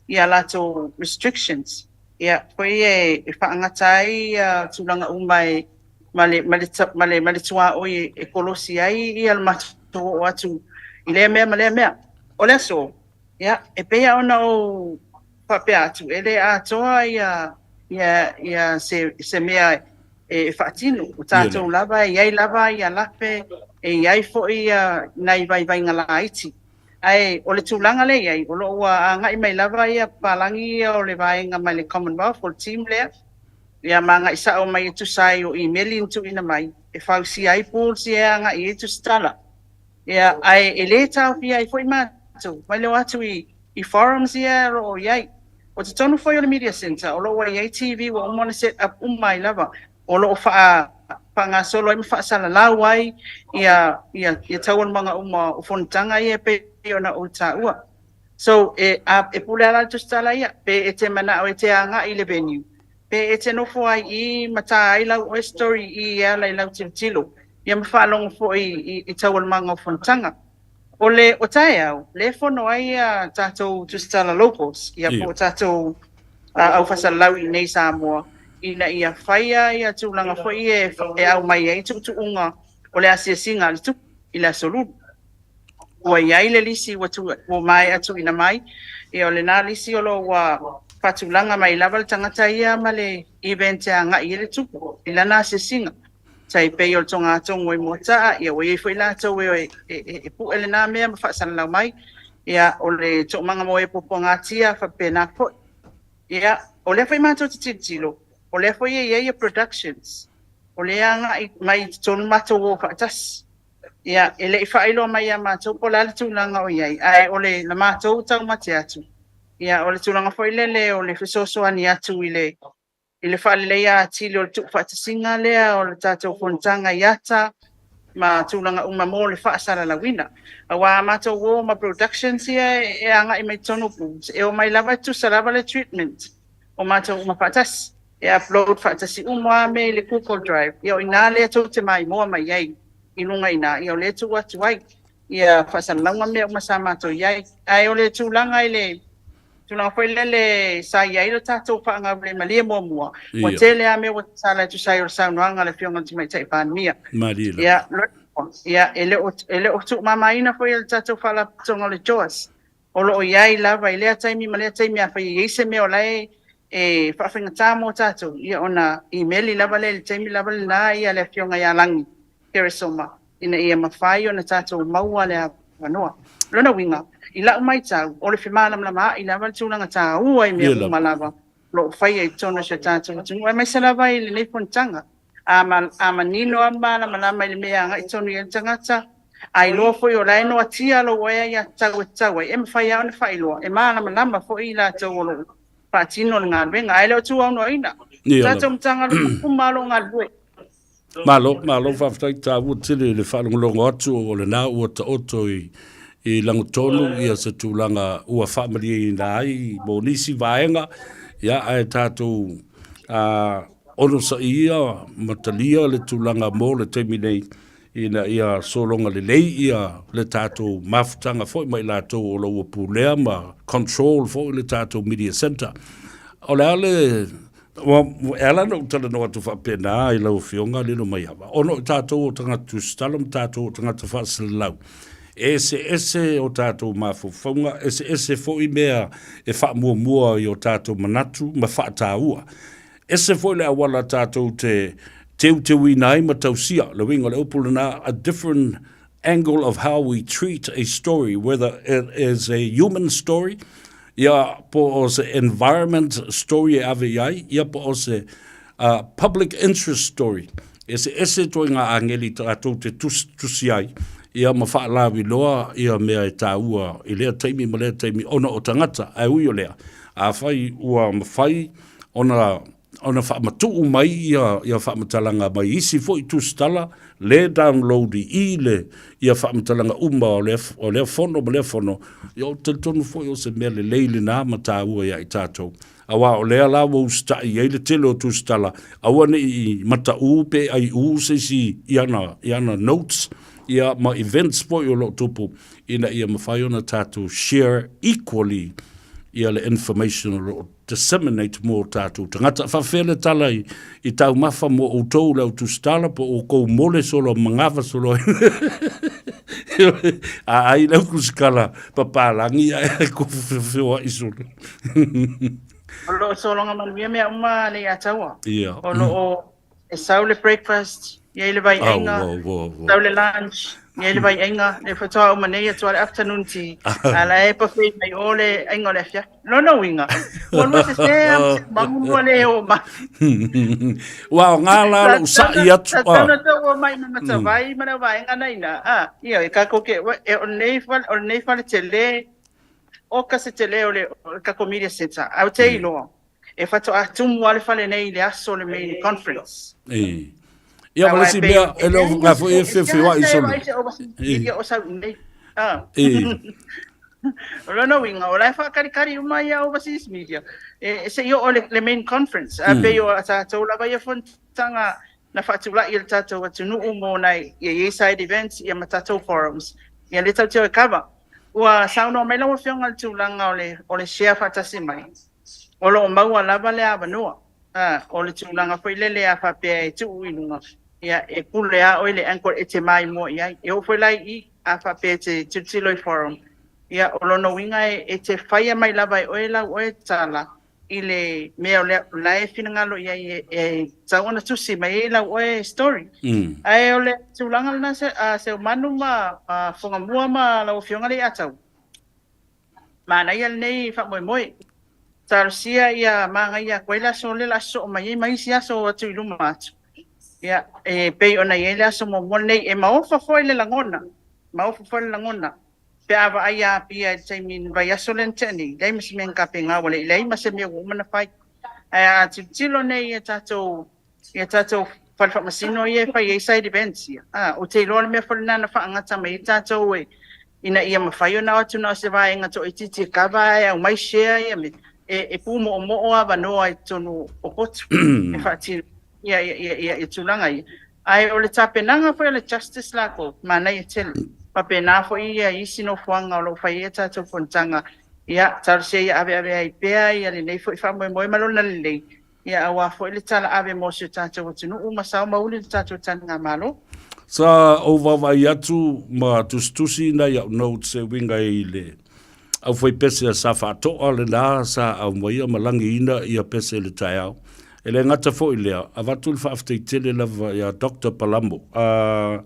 ia latou restrictions, ia foi e faagata ai ia tulaga uma e ma le ma le ma le ma le tuaoi e kolosi ai ia le matou oo atu i lea mea ma lea mea. O le aso, ia e pei lava ona ou faapea atu, e le atoa ia ia ia se se mea e faatino. O tatou lava e i ai lava ia lape, e i ai foi ia nai vaivaiga laiti. Ae o le tulaga lea e i ai, o lo o ua agai mai lava ia papalagi ia o le vaega mai le Commonwealth, o le team lea, ia ma agai sao mai e tusa ai o imeli na tuuina mai, e fausia ai pools ia e agai i ai tusitala. Ia, ae e le taofia ai foi matou mai le o atu i forums ia o lo o i ai. O totonu foi o le Media Centre, o lo o ua i ai TV ua uma ona set up uma ai lava, o lo o faagasolo ai ma faasalalau ai ia ia taualumaga uma o fonotaga ia e pei ona ou taua. So, e e pule lava la le tusitala ia, pe e te manao e te agai i le venue, pe e te nofo ai i i ma tā ai lau oe story i e ala i lau tilotilo, ia ma faalogo foi i taualumaga o fonotaga. O le o taeao, lea e fono ai a tatou tusitala locals, ia po o tatou au faasalalau i inei i Samoa, ina ia faia ia tulaga foi ia e aumai ai tuutuuga o le asiasiga a le tupu i le Aso Lulu. Ua i ai le lisi ua ua maea tuuina mai, ia o lena lisi o lo o ua faatulaga mai lava le tagata ia ma le event e agai i ai le tupu i lana asiasiga. Tai pei o le togatogo i Moataa, ia ua i ai foi latou e e pue lena mea ma faasalalau mai. Ia, o le toomaga mo e puapuagatia, faapena foi. Ia, o lea foi matou te tilotilo, o lea foi e i ai ia productions, o lea e agai mai i totonu matou o faatasi. Ia, e le i faailoa mai ia matou po o le a le tulaga o i ai, ae o le matou taumate atu, ia, o le tulaga foi lele o le fesoasoani atu i le i le faaleleia atili o le tuufaatasiga lea o le tatou fonotaga i ata ma tulaga uma mo le faasalalauina. Aua a matou o ma productions ia e agai mai totonu o booths, e omai lava e tutusa lava le treatment o matou uma faatasi. E upload faatasi uma lava mea i le Google Drive, ia o i ina lea tou te maimoa mai ai i luga i ina, ia o lea e tuu atu ai ia faasalalauga mea uma sa matou i ai. Ae o le tulaga i le tulaga foi lele sa i ai le tatou faagaulemalie muamua, ua tele lava mea ua tatala e tusa ai o le saunoaga a le Afioga i le Tamaitai Palemia. Malie lava. Ia, e le o tuumamaina foi e le tatou Faalapotopotoga o le JOS. O lo o i ai lava i lea taimi ma lea taimi afai e i ai se mea o la e e faafaigata mo tatou, ia ona imeli lava lea i le taimi lava lena ia le Afioga ia Lagi Keresoma ina ia mafai ona tatou maua le avanoa. O lona uiga, i lau matau, o le femalamalamaai lava le tulaga taua i mea uma lava o lo o faia i totonu o si o tatou atunuu, aemaise lava i lenei fonotaga. A, a manino lava ma malamalama i le mea e agai tonu i ai le tagata, a iloa foi o la e noatia lou oe aiatatau e tatau ai, e mafai lava ona faailoa, e malamalama foi i latou o lo o faatino le galuega, ae le o tuaunoaina. Tatou Matagaluega uma o lo o galulue. Malo, malo faafetai taua tele i le faalogologo atu o lena ua taoto i, i lagotonu ia se tulaga ua faamalieina ai mo nisi vaega, ia ae tatou a, onosaia ma talia le tulaga mo le taimi nei ina ia sologa lelei ia le tatou mafutaga foi ma i latou o lo ua pulea ma control foi le tatou media centre. O le a le e ala ona ou talanoa atu faapena i lau Afioga Lilomaiava, ona o tatou o tagata tusitala ma tatou o tagata faasalalau, e eseese o tatou mafaufauga, eseese foi mea e faamuamua i o tatou manatu ma faataua. Ese foi le auala tatou te teuteuina ai ma tausia, le uiga o le upu lena, a different angle of how we treat a story, whether it is a human story, ia po o se environment story e ave i ai, ia po o se uh, public interest story. Eseese ituaiga ageli tatou te tusitusi ai, ia ma faalauiloa ia mea e taua i lea taimi ma lea taimi ona o tagata, ae ui o lea, afai ua mafai ona ona faamatuu mai ia ia faamatalaga mai isi foi tusitala le download i i le ia faamatalaga uma o lea o lea fono ma lea fono, ia ou te talitonu foi o se mea lelei lena ma taua ia i tatou. Aua o lea la ua usitai i ai le tele o tusitala, aua ne i mataū pe aiū se isi i ana, i ana notes, ia ma events foi o lo o tupu, ina ia mafai ona tatou share equally ia le information o lo o disseminate mo tatou tagata. Faafefea le tala i, i taumafa mo outou le au tusitala po o kou mole solo mangafa solo a ai le au kusikala papalangi ae kofefeoai solo. O lo o sologa manuia mea uma le ia taua. Yeah. O lo o e sau le breakfast, i ai le vaiaiga, sau le lunch, i ai le vaiaiga, le faatoa uma nei atu le afternoon tea, a la e buffet mai o le aiga o le afiafi. Lona uiga, ua lua sese mangu lua le o mai. Ua o ngā la lou sa'i atu. Sa tau na tau o mai ma matavai ma le vaenga na ina. Ah, ia, e kako ke, e o nei fale, o nei fale tele, o ka se tele o le, o kako media center. Au te iloa. E faatoa tumu lava le fale nei i le aso o le main conference. E. Ia, ma le isi mea, e le o ngā foi e whiwhiwai solo. E. O sau nei. Ah. E. O lona uiga, o la e whakakarikari uma ia overseas media. E, se i o le, le main conference. A pei o a tātou lava ia fonotaga na faatulai e le tātou atunuu mo nai ia i side events ia ma tātou forums. Ia le tau te o e kava. Ua saunoa mai lau afioga i le tulaga o le, o le share faatasi mai. O lo o maua lava le avanoa. A, o le tulaga foi lele a faapea e tuu i luga, ia, e pule a oe le anchor e te maimoa i ai. E oo foi la i i, a faapea e te tilotilo i forum, ia, o lona uiga e, e te faia mai lava e oe lau oe tala i le mea o lea, o la e finagalo i ai e, e tatau ona tusi mai ai lau oe story. Ae o le tulaga lena se, a Seumanu ma, ma Fogamua ma lau Afioga Leiataua, Manaia lenei faamoemoe. Talosia ia magaia atu ai le aso lea o le a sosoo mai ai ma isi aso atu i luma atu. Ia, e pei ona i ai le aso muamua lenei, e maofa foi le lagona, maofa foi le lagona pe a vaai ia Apia i le taimi i le vaiaso lea na tea nei, leai ma se mea na tapena, ua le i leai ma se mea ua uma ona fai. Ae a tilotilo nei i a tatou Ia tatou fale faamasino ia e fai ai side events ia. A, ou te iloa le mea foi lena na faagata mai ai tatou e, ina ia mafai ona o atu na o se vaega toaitiiti e kava ae aumai share ia me, e, e pūmoʻomoʻo avanoa i totonu o potu e faatino ia, ia, ia, ia, ia tulaga ia. Ae o le tapenaga foi a le Justice latou, manaia tele. Faapena foi ia isi nofoaga o lo o fai ai a tatou fonotaga, ia, talosia ia aveave ai pea ia lenei foi faamoemoe ma lona lelei, Ia, aua foi le tala ave mo si o tatou atunuu ma sao ma uli le tatou taligamalo. Sa ou vaavaai atu ma tusitusi nai au notes e uiga i le. aufaipese a Sa Faatoa lena sa aumaia ma lagiina ia pese i le taeao. E le gata foi i lea, avatu le faafetai tele lava ia Doctor Palamo, a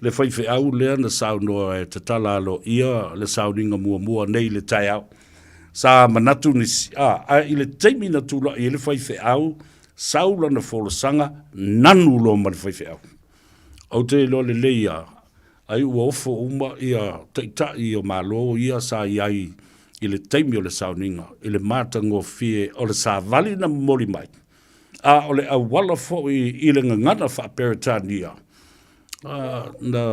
le faifeau lea na saunoa e tatala aloaia le sauniga muamua nei i le taeao. Sa manatu nisi, a, ae i le taimi na tulai ai le faifeau, sau lana folasaga, nanu loa ma le faifeau. Ou te iloa lelei lava, ai ua ofo uma ia taitai o Malo ia sa i ai i le taimi o le sauniga i le matagofie o le savali na momoli mai, a o le auala foi i le gagana faa-Peretania, na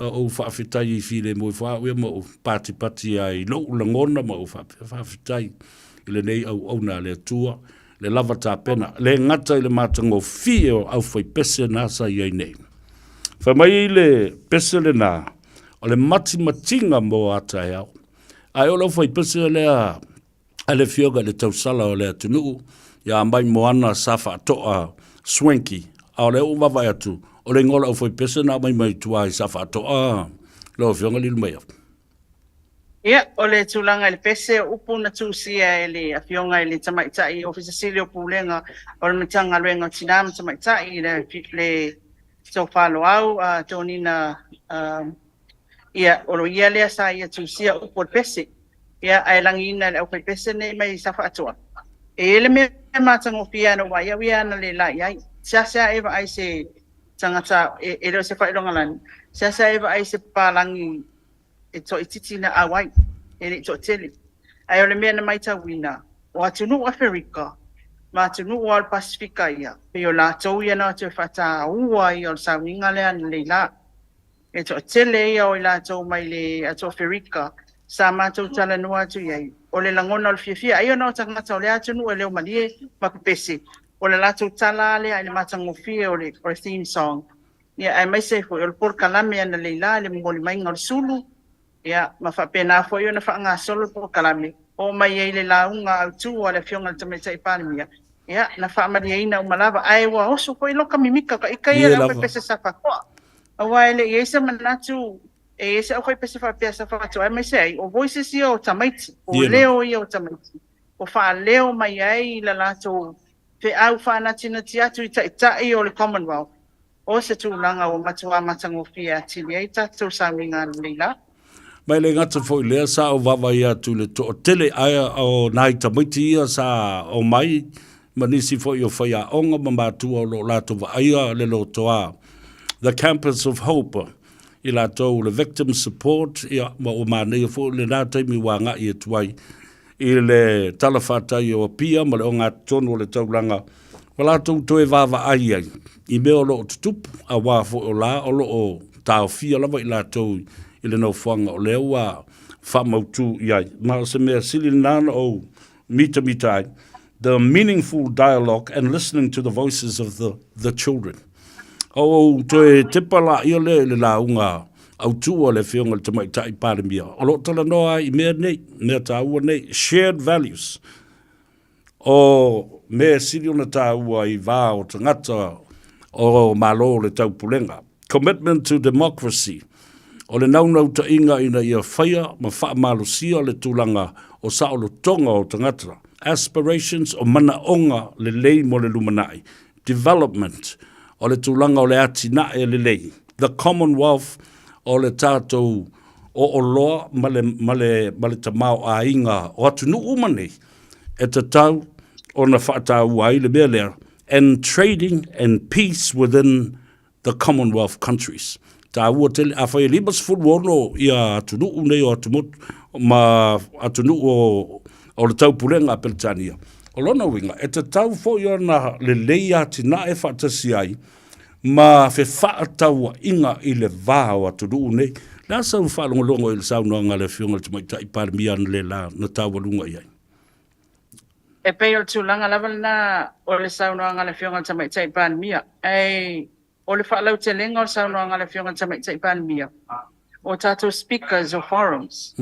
ou faafetai i filemu ifo au ia ma ou patipati ai i lou lagona ma ou faapea, faafetai i lenei auauna a le Atua, le lava tapena, le gata i le matagofie o aufaipese na sa i ai nei. Fai mai le pese lena, o le matimatiga mo a taeao. Ae o le aufaipese lea a le Afioga i le Tausala o le atunuu ia Maimoana Sa Faatoa Swanky, a o lea ua ou vaavaai atu, o le igoa o le aufaipese na aumai mai tua i Sa Faatoa, lau Afioga Lilomaiava. Ia, o le tulaga i le pese, o upu na tusia e le Afioga i le Tamaitai Ofisa Sili o Pulega o le Matagaluega o Tina ma Tamaitai, le, le Tofa Loau, uh, Tonina, uh, ia, o lo ia lea sa ia tusia upu o le pese. Ia, ae lagiina e le aufaipese nei mai Safaatoa. E i ai le mea matagofie na ou vaai au ia ana le la i ai. Seasea e vaai se tagata, e, e le o se faailoga lani, seasea e vaai se papalagi e toaitiiti na auai, e le i toatele. Ae o le mea na matauina, o atunuu o Aferika ma atunuu o le Pasefika ia, pei o latou ia na o atu e faataua ia o le sauniga lea analeila. E toatele ia o i latou mai le atu Aferika sa matou talanoa atu i ai, o le lagona o le fiafia, ai ona o tagata o lea atunuu e leo malie ma pepese, o le latou tala lea i le matagofie o le, o le theme song. Ia, aemaise ai foi o le polokalame analeila i le momoli maiga o le sulu, ia, ma faapena foi ona faagasolo le polokalame, oo mai ai le lauga autu a le Afioga i le Tamaitai Palemia, ia, na faamalieina uma lava, ae ua oso foi loka mimita ka ika ia le aufaipese sa faatoa. Aua e le i i ai se manatu e i ai se aufaipese faapea sa faatoa, aemaise ai o voices ia o tamaiti, o leo ia o tamaiti, o faaleo mai ai la latou feau faanatinati atu i taitai o le Commonwealth o se tulaga ua matuā matagofie atili ai tatou sauniga analeila. Ma e le gata foi i lea, sa ou vaavaai atu i le toatele ae o nai tamaiti ia sa omai ma nisi foi o faiaoga ma matua o lo o latou vaaia le lotoa The Campus of Hope i latou le Victim Support, ia, ma ua manaia foi lena taimi ua agai atu ai i le talafatai o Apia ma le ogatotonu o le taulaga ua latou toe vaavaai ai i mea o lo o tutupu, aua foi o la o lo o taofia lava i latou i le nofoaga o lea ua faamautu i ai. Ma o se mea sili lena na ou mitamita ai, the meaningful dialogue and listening to the voices of the, the children. O ou toe tepa laia lea i le lauga autu a le Afioga i le Tamaitai Palemia, o lo o talanoa ai i mea nei, mea taua nei, shared values, o mea e sili ona taua i va o tagata o Malo o le Taupulega. Commitment to democracy, o le naunautaiga ina ia faia ma faamalosia le tulaga o saolotoga o tagata, aspirations, o manaoga lelei mo le lumanai, development, o le tulaga o le atinae lelei, the Commonwealth, o le tatou ooloa ma le, ma le, ma le tamaoaiga o atunuu uma nei, e tatau ona faataua ai le mea lea, and trading and peace within the Commonwealth countries. Taua tele, afai e 56 ia atunuu nei o atumotu ma atunuu o, o le taupulega a Peretania. O lona uiga, e tatau foi ona lelei atinae faatasi ai ma fefaatauaiga i le va o atunuu nei. O le a sau faalogologo i le saunoaga a le Afioga i le Tamaitai Palemia analeila na taualuga i ai? E pei o le tulaga lava lena o le saunoaga a le Afioga i le Tamaitai Palemia. Ae o le faalautelega o le saunoaga a le Afioga i le Tamaitai Palemia, o tatou speakers o forums,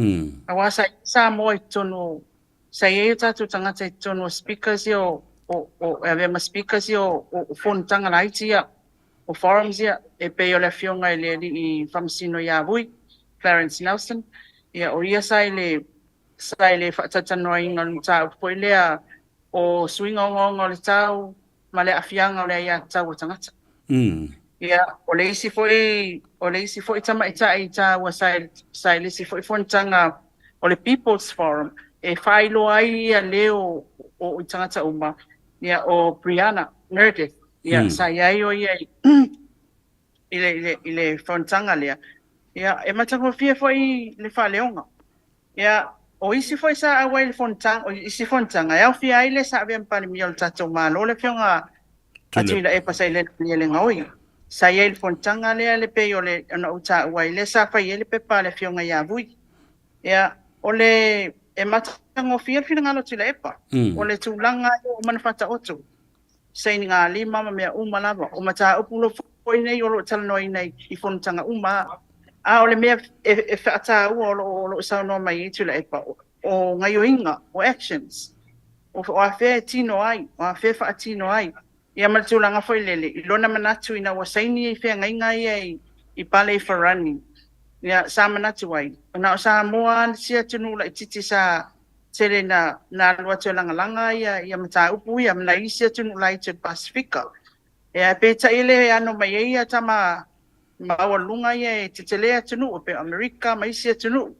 aua sa i ai Samoa i totonu o, sa i ai o tatou tagata i totonu o speakers ia o, o, o, e avea ma speakers ia o, o, o fonotaga laiti ia, o forums ia, e pei o le Afioga i le Alii Faamasino ia Vui, Clarence Nelson, ia o ia sa i le. sa i le faatalatalanoaina o le mataupu foi lea o suiga ogaoga o le tau ma le aafiaga o le aiatatau a tagata. Ia, o le isi foi, o le isi foi tamaitai taua sa i, sa i le isi foi fonotaga o le People's Forum e faailoa ai ia leo o i tagata uma, ia, o Brianna Meredith, ia, sa i ai o ia i, i le, i le, i le fonotaga lea. Ia, e matagofie foi le faaleoga. Ia, o isi foi sa auai i le fonotaga, o isi fonotaga e aofia ai le sa avea ma Palemia o le tatou Malo, le Afioga a Tuilaepa Sailele Malielegaoi. Sa i ai i le fonotaga lea le pei o le na ou taua ai, lea sa fai ai le pepa a le Afioga ia Vui. Ia, o le, e matagofie le finagalo o Tuilaepa, o le tulaga ua uma ona faataoto. sainigalima ma mea uma lava. O mataupu foi nei o lo o talanoaina i fonotaga uma, a o le mea e faataua o lo o saunoa mai ai Tuilaepa, o gaioiga, o actions, o afea e tino ai, o afea e faatino ai. Ia ma le tulaga foi lele, i lona manatu ina ua saini i feagaiga ia i Pale i Farani, ia, sa manatu ai, na o Samoa lava si atunuu laitiiti sa tele na na alu atu e lagalaga ia ia mataupu ia ma nai isi atunuu laiti o le Pasefika. Ia peitai e le ano mai ai ia tama maualuluga ia e tetele atunuu e pei o Amerika ma isi atunuu.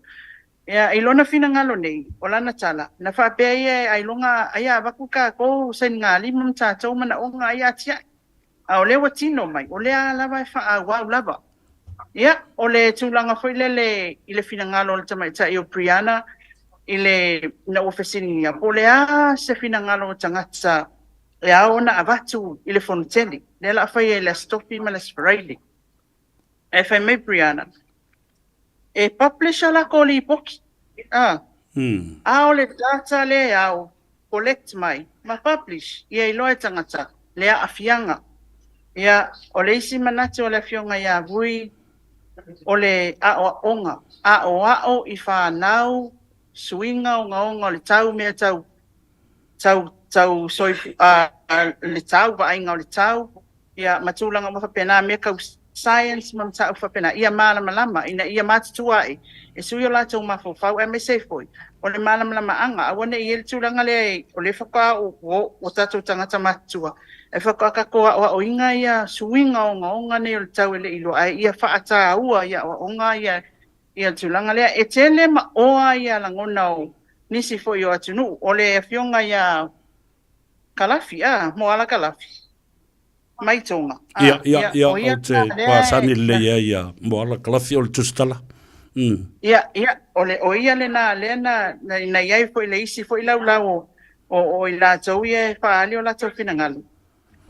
Ia i lona finagalo nei, o lana tala, na faapea ia e ailoga ai a avatu tatou sainigalima ma tatou manaoga ai a atiae. A o lea ua tino mai, o lea lava e faaauau lava. Ia, o le tulaga foi lele i le finagalo o le tamaitai o Brianna i le, ina ua fesiligia, po o le a se finagalo o tagata e ao ona avatu i le Fonotele, lea o le a faia i le Aso Tofi ma le Aso Faraile. Ae fai mai Brianna, e publish a lakou lipoti, a, a o le data lea e ao collect mai ma publish ia iloa e tagata le aafiaga. Ia, o le isi manatu o le Afioga ia Vui, o le aoaoga, aoao i fanau, suiga ogaoga o le tau, mea tau, tau, tau soifu, a, le tau, vaaiga o le tau, ia, ma tulaga uma faapena, mea tau science ma mataupu faapena, ia malamalama ina ia matutua ae e sui o latou mafaufau, aemaise ai foi o le malamalamaaga, aua ne i i ai le tulaga lea o lea faatoa o tatou tagata matutua, e faatoa tatou aoaoina ia suiga ogaoga nei o le tau e le i iloa, ae ia faataua i aoaoga ia ia le tulaga lea. E tele ma oa ia lagona o nisi foi o atunuu. O le afioga ia Kalafi, a, Moala Kalafi, mai Tonga. A, ia, ia, ia, o te pasani lelei ai ia Moala Kalafi o le tusitala. Ia, ia, o le, o ia lena lea na, na, na i ai foi le isi foi laulau o, o, o i latou ia e faaali o latou finagalo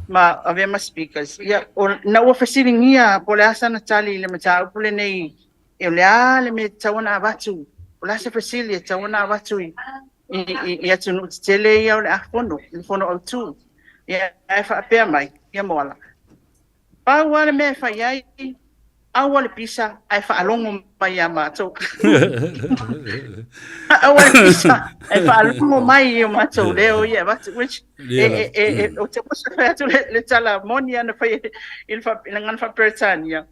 ma avea ma speakers. Ia, o, na ua fesiligia po o le a sana tali i le mataupu lenei, e o le a le mea e tatau ona avatu, o le a se fesili e tatau ona avatu i, i, i, i atunuu tetele ia o le a fono, i le fono autu. Ia, ae faapea mai, ia Moala, pau lava le mea e fai ai, aua le pisa ae faalogo mai ia matou. Aua le pisa ae faalogo mai i o matou leo ia e avatu, which e, e, e, e, ou te mosa fai atu le, le tala moni ana fai i le, i le gagana faa-Peretania.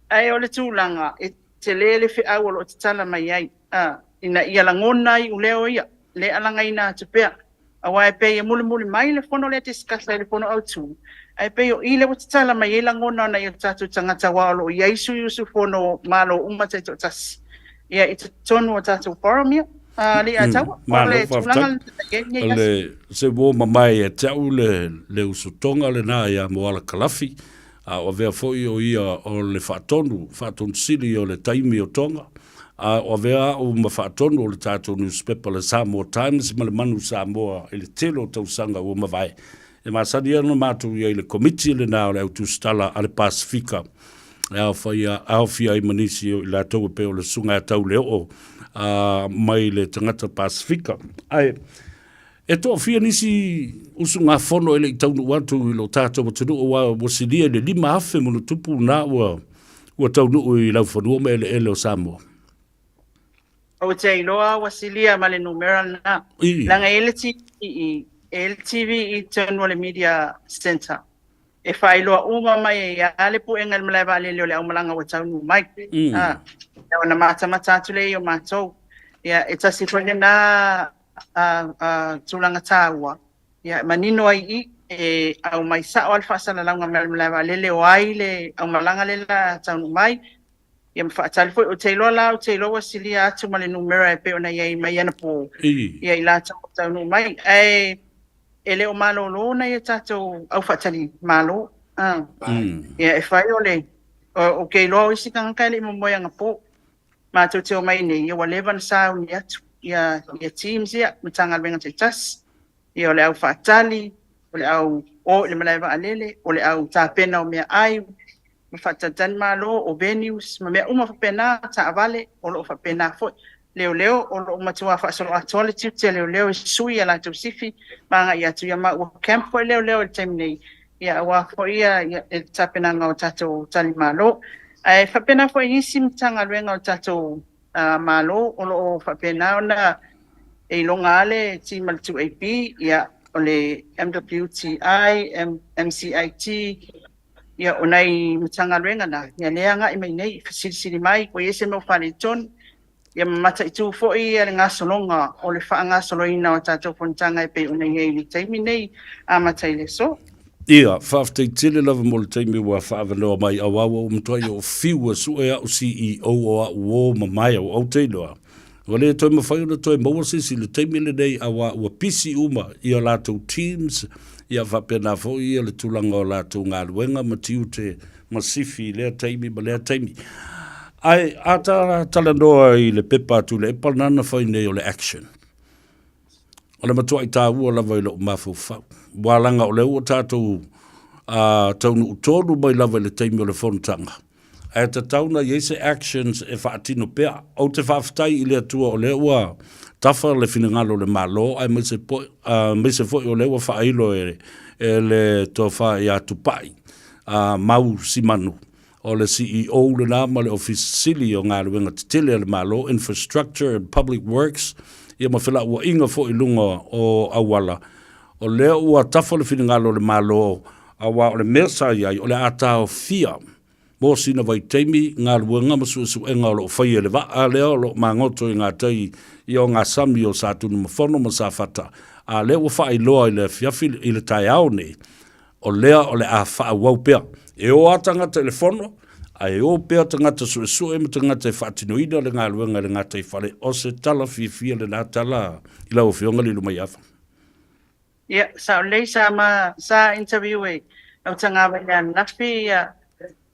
Ae o le tulaga, e tele le feau o lo o tatala mai ai. A, ina ia lagona ai uleo ia, le alagaina atu pea. Aua e pei e mulimuli mai le fono lea discuss ai le fono autu, ae pei o i lea ua tatala mai ai lagona o nai o tatou tagata aua o lo o i ai sui usufono o Malo uma taitoatasi ia i totonu o tatou forum ia. A, Leiataua, o le tulaga lena sa i ai lenei aso. O le se uo mamae ia te au le, le usutoga lena ia Moala Kalafi, a o avea foi o ia o le faatonu, faatonu sili o le taimi o Tonga, A o avea au ma faatonu o le tatou nusipepa le Samoa Times ma le Manu Samoa i le tele o tausaga ua mavae. E masani ana matou i ai i le komiti lena o le au tusitala a le Pasefika e aofia, aofia ai ma nisi o i latou e pei o le Susuga ia Tauleoo a, mai le tagata Pasefika. Ae, e toafia nisi usugafono e le i taunuu atu i lo tatou atunuu aua ua silia i le 5,000 ma ona tupu na ua ua taunuu i laufanua ma eleele o Samoa. Ou te iloa ua silia ma le numera lena. Leaga e i ai le TV i, e i ai le TV i totonu o le Media Centre e faailoa uma mai ai lava le puega i le malae vaalele o le aumalaga ua taunuu mai. Ona matamata atu lea i o matou. Ia, e tasi foi lena tulaga taua, ia, e manino ai i i, e aumai sao lava le faasalalauga mai le malae vaalele o ai le aumalaga lea o le a taunuu mai, ia ma faatali foi. Ou te iloa la, ou te iloa ua silia atu ma le numera e pei ona i ai mai anapo, ia i latou ua taunuu mai. Ae e le o malolo nai a tatou au faatali malo. Ia, e fai o le, ou te iloa o isi tagata e le i momoe anapo. Matou te omai nei, ia ua leva ona sauni atu ia ia teams ia, Matagaluega taitasi, ia o le au faatali, o le au o i le malae vaalele, o le au tapena o meaai, ma faatalitali malo, o venues ma mea uma faapena, taavale, o lo o faapena foi. Leoleo, o lo o matua faasoloatoa le tiute a leoleo e sui a latou sifi ma agai atu, ia ma ua camp foi leoleo i le taimi nei, ia aua foi ia le tapenaga o tatou talimalo. Ae faapena foi i isi Matagaluega o le tatou Malo o lo o faapena ona e iloga lava le team a le 2AP, ia o le MWTI, MCIT, ia o nai Matagaluega na, ia lea e agai mai nei, fesilisili mai, ua i ai se mea o faaletonu, Ia ma mataitu foi le gasologa o le faagasoloina o a tatou fonotaga e pei ona i ai i le taimi nei amata i le aso. Ia, faafetai tele lava mo le taimi ua faaavanoa mai auā ua ou matuai o fiu e sue a'u CEO o a'u uō mamae au ou te iloa ua le toe mafai ona toe maua se isi i le taimi lenei auā ua pisi uma i a latou teams ia faapena foi ia le tulaga o latou galuega ma tiute ma sifi i lea taimi ma lea taimi. Ae a ta talanoa i le pepa a Tuilaepa lena na fai nei o le action, o le matuai taua lava i lou mafaufau. Ua laga o lea ua tatou taunuu tonu mai lava i le taimi o le fonotaga, ae tatau ona i ai se actions e faatino pea. Ou te faafetai i le Atua o lea ua tafa le finagalo o le Malo aemaise aemaise foi o lea ua faailo e le Tofa ia Tupai a Mau Simanu, o le CEO lena ma le Ofisa Sili o Galuega Tetele a le Malo, Infrastructure and Public Works, ia ma felauaiga foi i luga o auala. O lea ua tafa le finagalo o le Malo, aua o le mea sa i ai, o le a taofia mo sina vaitaimi galuega ma suesuega o lo o faia e le vaa lea o lo o magoto i gatai ia o ngā sami o Satunumafono ma Safata, a lea ua faailoa i le afiafi i le taeao nei, O lea o le a faaauau pea. E o a tagata i le fono, ae o pea tagata suesue ma tagata e faatinoina le galuega i le gataifale. O se tala fiafia lena tala i lau Afioga Lilomaiava. Ia, sao lelei, sa ma, sa interview e lau tagava i le ananafi ia,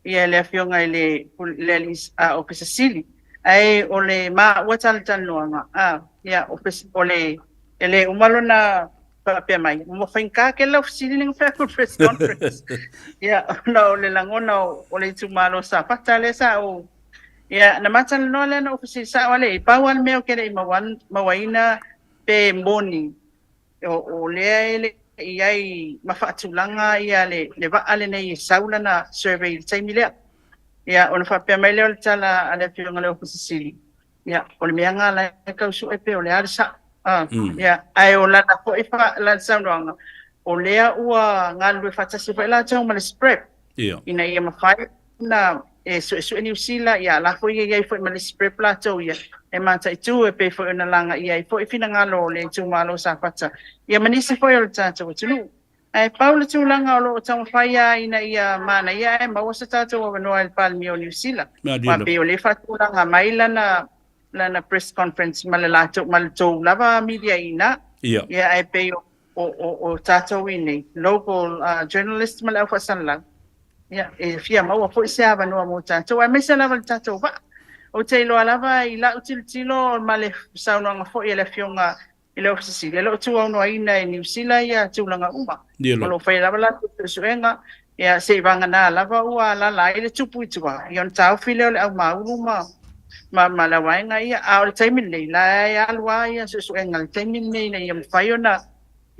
ia le Afioga i le, le alii Ofisa Sili, ae o le maua talatalanoaga, a, ia, o le, e le uma lona faapea mai, ua faigata tele lau fesili lea na fai atu i le press conference. Ia, ona o le lagona o le itumalo o Safata lea sa ou, ia, na ma talanoa lea na ou fesili sao lava lea i ai, pau lava le mea ou te le i mauaina pe moni, o lea e le i ai ma faatulaga ia le vaa lenei e sau lana survey i le taimi lea. Ia, ona faapea mai lea o le tala a le Afioga i le Ofisa Sili, Ia, o le mea lena la e tau sue pe o le a le sao. Ah, mm. Ia, ae o lana foi fa, lana saunoaga, o lea ua galulue faatasi foi latou ma le SPREP. Ia. Ina ia mafai ona e suesue Niu Sila, ia la foi e i ai foi ma le SPREP latou ia, e mataitu e pei foi ona lagaia ai foi finagalo o le itumalo o Safata, ia ma nisi foi o le tatou atunuu. Ae pau le tulaga o lo o taumafai lava ina ia manaia ae maua se tatou avanoa e le Palemia o Niu Sila. Aua pei o lea e faatulaga mai lana lana press conference ma le latou ma le tou lava media i ina. Ia. Ia ae pei o o o, o tatou i inei, local journalists ma le aufaasalalau, ia e fia maua foi se avanoa mo tatou aemaise lava le tatou vaa. Ou te iloa lava i lau tilotilo ma le saunoaga foi a le Afioga i le Ofisa Sili, e le o tuaunoaina e Niu Sila ia tulaga uma. O lo o faia lava latou suesuega, ia seivagana lava ua alaala ai le tupu i tua, ia ona taofi lea o le aumāulu ma, ma, ma le vaega ia. A o le taimi lenei, la e alu lava ia suesuega i le taimi lenei ina ia mafai ona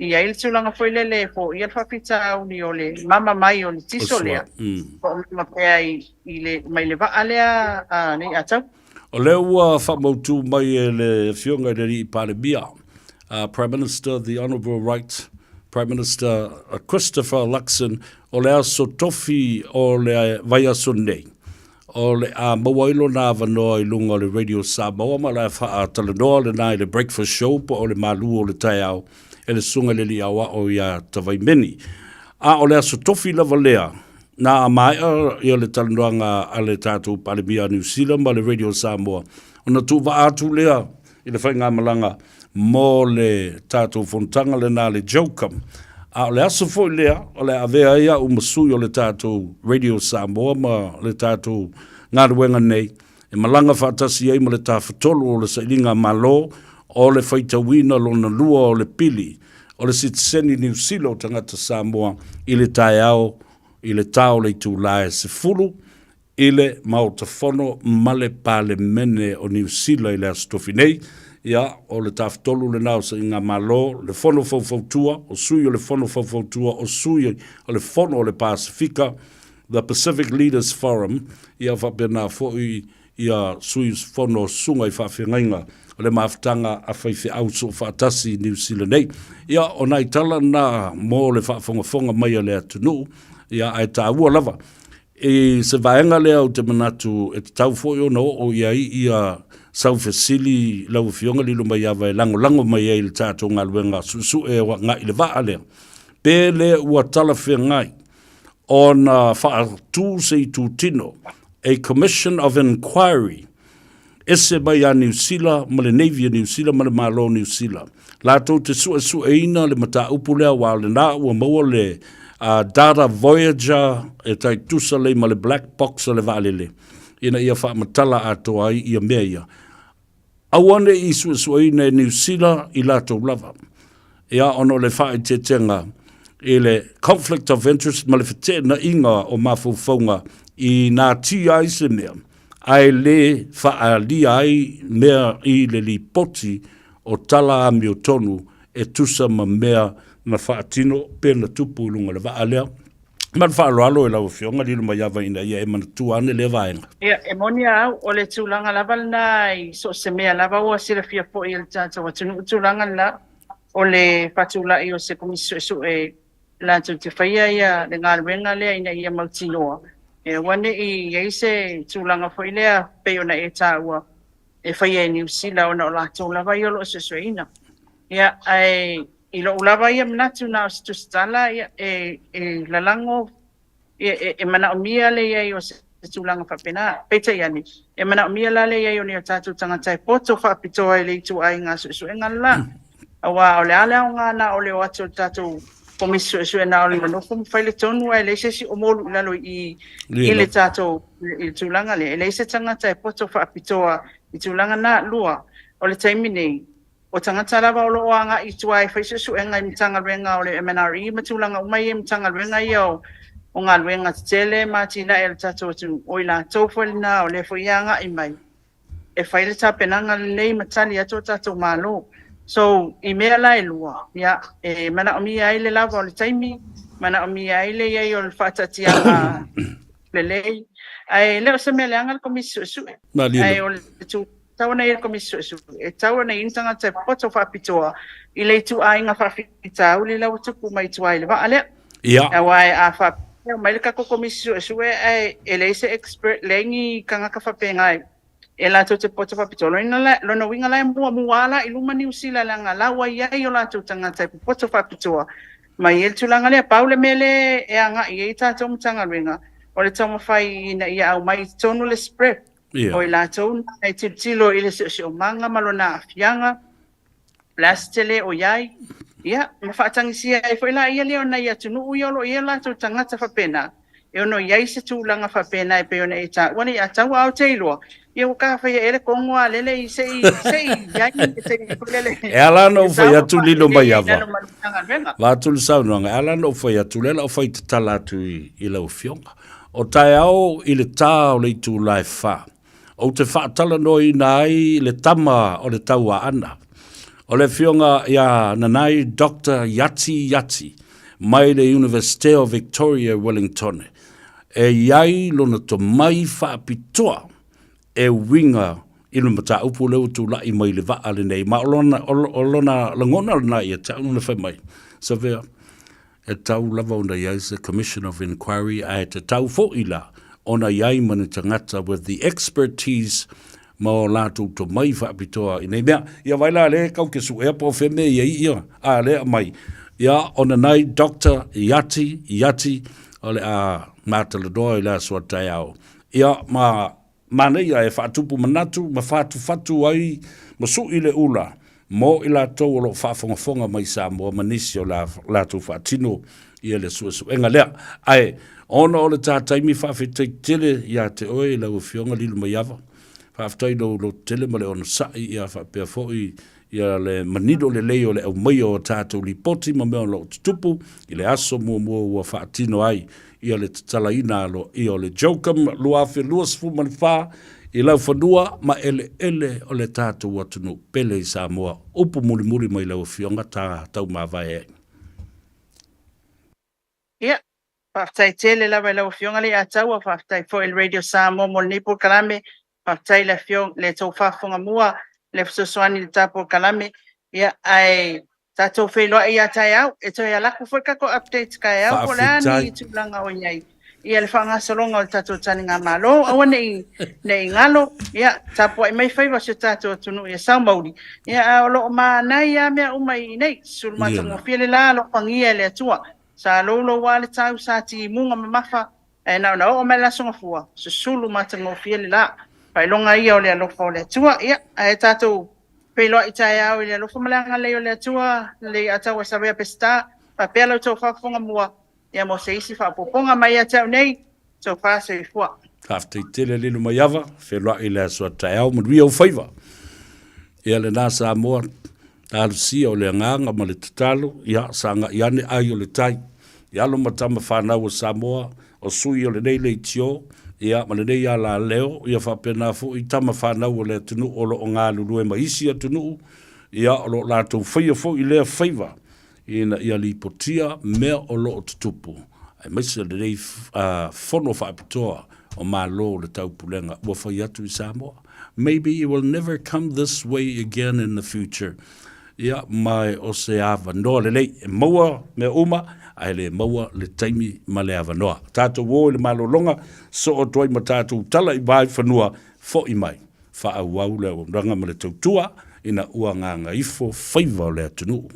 i ai le tulaga foi lele e foia le faafitauli o le mama mai o le tiso lea, po o mama pea i, i le, mai le vaa lea a Lei'atau. O lea ua faamautu mai e le Afioga i le Alii Palemia, Prime Minister The Honourable Right Prime Minister Christopher Luxon, o le aso tofi o le vaiaso nei. O le a maua ai lona avanoa i luga o le Radio Samoa ma o le a faatalanoa lena i le Breakfast Show po o le Malu o le Taeao e le Susuga i le Alii Aoao ia Tavaimeni. A o le Aso Tofi lava lea, na maea ia le talanoaga a le tatou Palemia a Niu Sila ma le Radio Samoa, ona tuuvaa atu lea i le faigamalaga mo le tatou fonotaga lena le JOCM. A o le aso foi lea o le a avea ai au ma sui o le tatou Radio Samoa ma le tatou galuega nei e malaga faatasi ai ma le Tafatolu o le Sailiga Malo o le faitauina lona lua o le pili o le sitiseni Niu Sila o tagata Samoa i le taeao i le ta o le itula e 10 i le Maota Fono ma le Palemene o Niu Sila i le Aso Tofi nei. Ia, o le Tafatolu lena o Sailigamalo, le Fono Faufautua, o sui o le Fono Faufautua, o sui o le Fono o le Pasefika, The Pacific Leaders Forum, ia faapena foi ia sui usufono o susuga i faafeagaiga o le mafutaga a faifeau soofaatasi i Niu Sila nei. Ia, o nai tala na mo le faafogafoga mai a le atunuu, ia, ae taua lava I se vaega lea ou te manatu e tatau foi ona oo i ai ia sau fesili lau Afioga Lilomaiava e lagolago mai ai i le tatou galuega suesue agai i le vaa lea, pe le ua talafeagai ona faatu se itutino, a Commission of Inquiry, ese mai ia Niu Sila ma le Navy a Niu Sila ma le Malo o Niu Sila. Latou te suesueina le mataupu lea aua o lena ua maua le uh, data Voyager e tai tusa lei ma le black box o le vaalele ina ia faamatala atoa ai ia mea ia. Aua ne i suesueina e Niu Sila i latou lava. Ia, ona o le faaeteetega i le conflict of interest ma le feteenaiga o mafaufauga i natia ai se mea, ae le faaalia ai mea i le lipoti o tala amiotonu e tusa ma mea na faatino pe na tupu i luga o le vaa lea. Ma le faaaloalo i lau Afioga, Lilomaiava ina ia e manatua ane lea vaega. Ia, e moni a au, o le tulaga lava lena i so o se mea lava ua silafia foi e le tatou atunuu tulaga lena, o le faatulai o se Komisi Suesue latou te faia ia le galuega lea ina ia mautinoa, e aua ne i i ai se tulaga foi lea pei ona e taua e faia e Niu Sila ona o latou lava ia o lo o suesueina. Ia, ae i lou lava ia manatu na o se tusitala, ia, e, e lalago E, e manaomia le i ai o se tulaga faapena. Peitai ane, e manaomia la le i ai o ni o tatou tagata e poto faapitoa i le ituaiga suesuega le la. Aua o le a le aoga na o le o atu o le tatou Komisi Suesue na o le nonofo ma fai le tonu ae leai se isi o molu i lalo i i i le tatou i le tulaga lea. E leai se tagata e poto faapitoa i tulaga na. Lua, o le taimi nei, O tagata lava o lo o agai i tua e fai suesuega i Matagaluega o le MNRE ma tulaga uma ia i Matagaluega ia o o galuega tetele ma atinae a le tatou atunuu, o i latou foi lena o lea foi e agai mai e fai le tapenaga lelei ma tali atu o tatou Malo. So, i mea la e lua, ia, e manaomia ai le lava o le taimi, manaomia ai le i ai o le faataatiaga lelei, ae le o se mea leaga le Komisi Suesue. Ae o le tatau ona i ai le Komisi Suesue, e tatau ona i ai ni tagata e poto faapitoa i le ituaiga faafitauli la ua tupu mai tua i le vaa lea. Ia. Aua a faapea mai le tatou Komisi Suesue ae e leai se expert, leai ni tagata faapena e latou te poto faapitoa. Lona uiga la e muamua lava la i luma Niu Sila leaga la ua i ai o latou tagata e popoto faapitoa mai ai le tulaga lea. Pau le mea lea e agai i ai tatou Matagaluega, o le taumafai ina ia aumai i totonu le spread Ia. O i latou na e tilotilo i le siosiomaga ma lona aafiaga, o le a se tele o i ai, ia, ma faatagisia ai foi laia lea o nai atunuu ia o lo o i ai o latou tagata faapena, e ono i ai se tulaga faapena e pei ona e taua nei, a tau a ou te iloa, ia ua tafaia ea le Kongo a lele i se i, se i i ai se taimi foi lele E ala ona e ou fai sao atu lilo faalelei mai ai i ava. lalo ma le Matagaluega. Vaeatu le saunoaga, e ala ona ou fai atu, lea la ou fai tatala atu i, i lau Afioga. O taeao i le tā o le itula e whā. Ou te faatalanoaina ai le tama o le Tauaana, o le Afioga ia Nanai Doctor Iati Iati mai le Iunivesite o Victoria i Wellingtone, e i ai lona tomai faapitoa e uiga i le mataupu lea ua tulai mai i le vaa lenei. Ma o lona, o lona lagona lena ia te au na fai mai, Savea, E tatau lava ona i ai se Commission of Inquiry ae tatau foi la ona i ai ma ni tagata with the expertise ma o latou tomai faapitoa i nei mea. Ia vai la le kau ke suʻea po o fea mea ia i ia, a le aumai. Ia, ona nai Doctor Iati, Iati, o le a matalanoa i le aso a taeao. Ia, ma manaia e faatupu manatu ma fatufatu ai ma suʻi le ula mo i latou o lo o faafogafoga mai Samoa ma nisi o latou faatino ia le suesuega lea. Ae ona o le ta taimi faafetai tele ia te oe i lau Afioga Lilomaiava, faafetai i lou lototele ma le onosai ia faapea foi ia le manino lelei o le aumaia o tatou lipoti ma mea o lo o tutupu i le aso muamua ua faatino ai ia le tatalaina aloaia o le JOGM 2024 i laufanua ma eleele o le tatou atunuu pele i Samoa. Upu mulimuli mai lau Afioga ta taumavae ai. Ia, faafetai tele lava i lau Afioga Leiataua, faafetai foi i le Radio Samoa mo lenei polokalame, faafetai i le Afioga, le tou faafofoga mua, le fesoasoani i le ta polokalame, ia, ae tatou feiloai ia taeao, e toe alu atu foi le tatou update taeao po o le a ni tulaga o i ai ia le faagasologa o le tatou taligamalo. Aua ne i, ne i galo, ia, tapuai mai faiva o si o tatou atunuu ia sao mauli, ia, a o lo o manaia lava mea uma i inei, susulu matagofie le la alofagia e le Atua. Sa loulou lava le tau, sa timuga mamafa, ae na ona oo mai le Aso Gafua, susulu matagofie le la. Faailoga ia o le alofa o le Atua. Ia, ae tatou feiloai taeao i le alofa ma le agalelei o le Atua, Leiataua Savea Peseta, faapea la outou faafofoga mua, ia mo se isi faaopoopoga mai ia te au nei, tofa soifua. Faafetai tele Lilomaiava, feiloai i le aso a taeao, manuia ou faiva. Ia lena Samoa, talosia o le agaga ma le tatalo, ia sagai ane ai o le tai. I alo ma tama fanau o Samoa, o sui o lenei leitio, ia ma lenei alaleo, ia faapena foi tama fanau o le atunuu o lo o galulue ma isi atunuu, ia o lo o latou faia foi lea faiva ina ia lipotia mea o lo o tutupu, aemaise lenei fono faapitoa o Malo o le Taupulega ua fai atu i Samoa. Maybe it will never come this way again in the future. Ia, ma o se avanoa lelei e maua mea uma, ae le maua le taimi ma le avanoa. Tatou o i le malologa, soo atu ai ma tatou tala i Vaaifanua, fo'i mai, faaauau le auaunaga ma le tautua ina ua gagaifo faiva o le atunuu.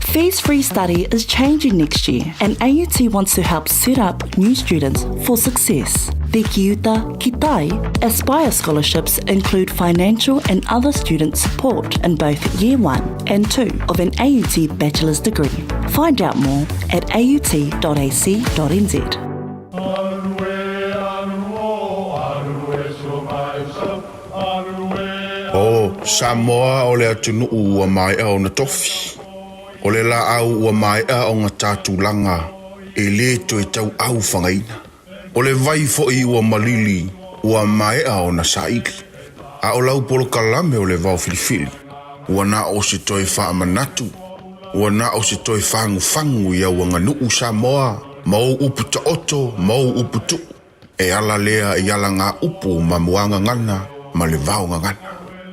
Fees Free Study is changing next year and AUT wants to help set up new students for success. The Kiuta Kitai Aspire scholarships include financial and other student support in both year 1 and 2 of an AUT bachelor's degree. Find out more at aut.ac.nz. O Samoa o le atunuu ua maea ona tofi. O le laau ua maea ona ta tulaga e le toe tauau fagaina. O le vai foi ua malili ua maea ona saili. A o lau polokalame o le vao filifili, ua na o se toe faamanatu, ua na o se toe fagufagu i au aganuu Samoa ma ou upu taoto ma ou upu tuu. E ala lea i ala ngā upu ma muagagana ma le vaogagana.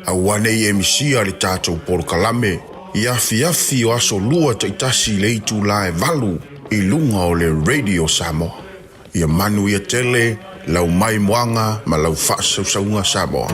Aua ne i e misia le tatou polokalame i afiafi o aso lua taitasi i le itulā e valu i luga o le Radio Samoa. Ia manuia tele lau maimoaga ma lau faasausauga Samoa.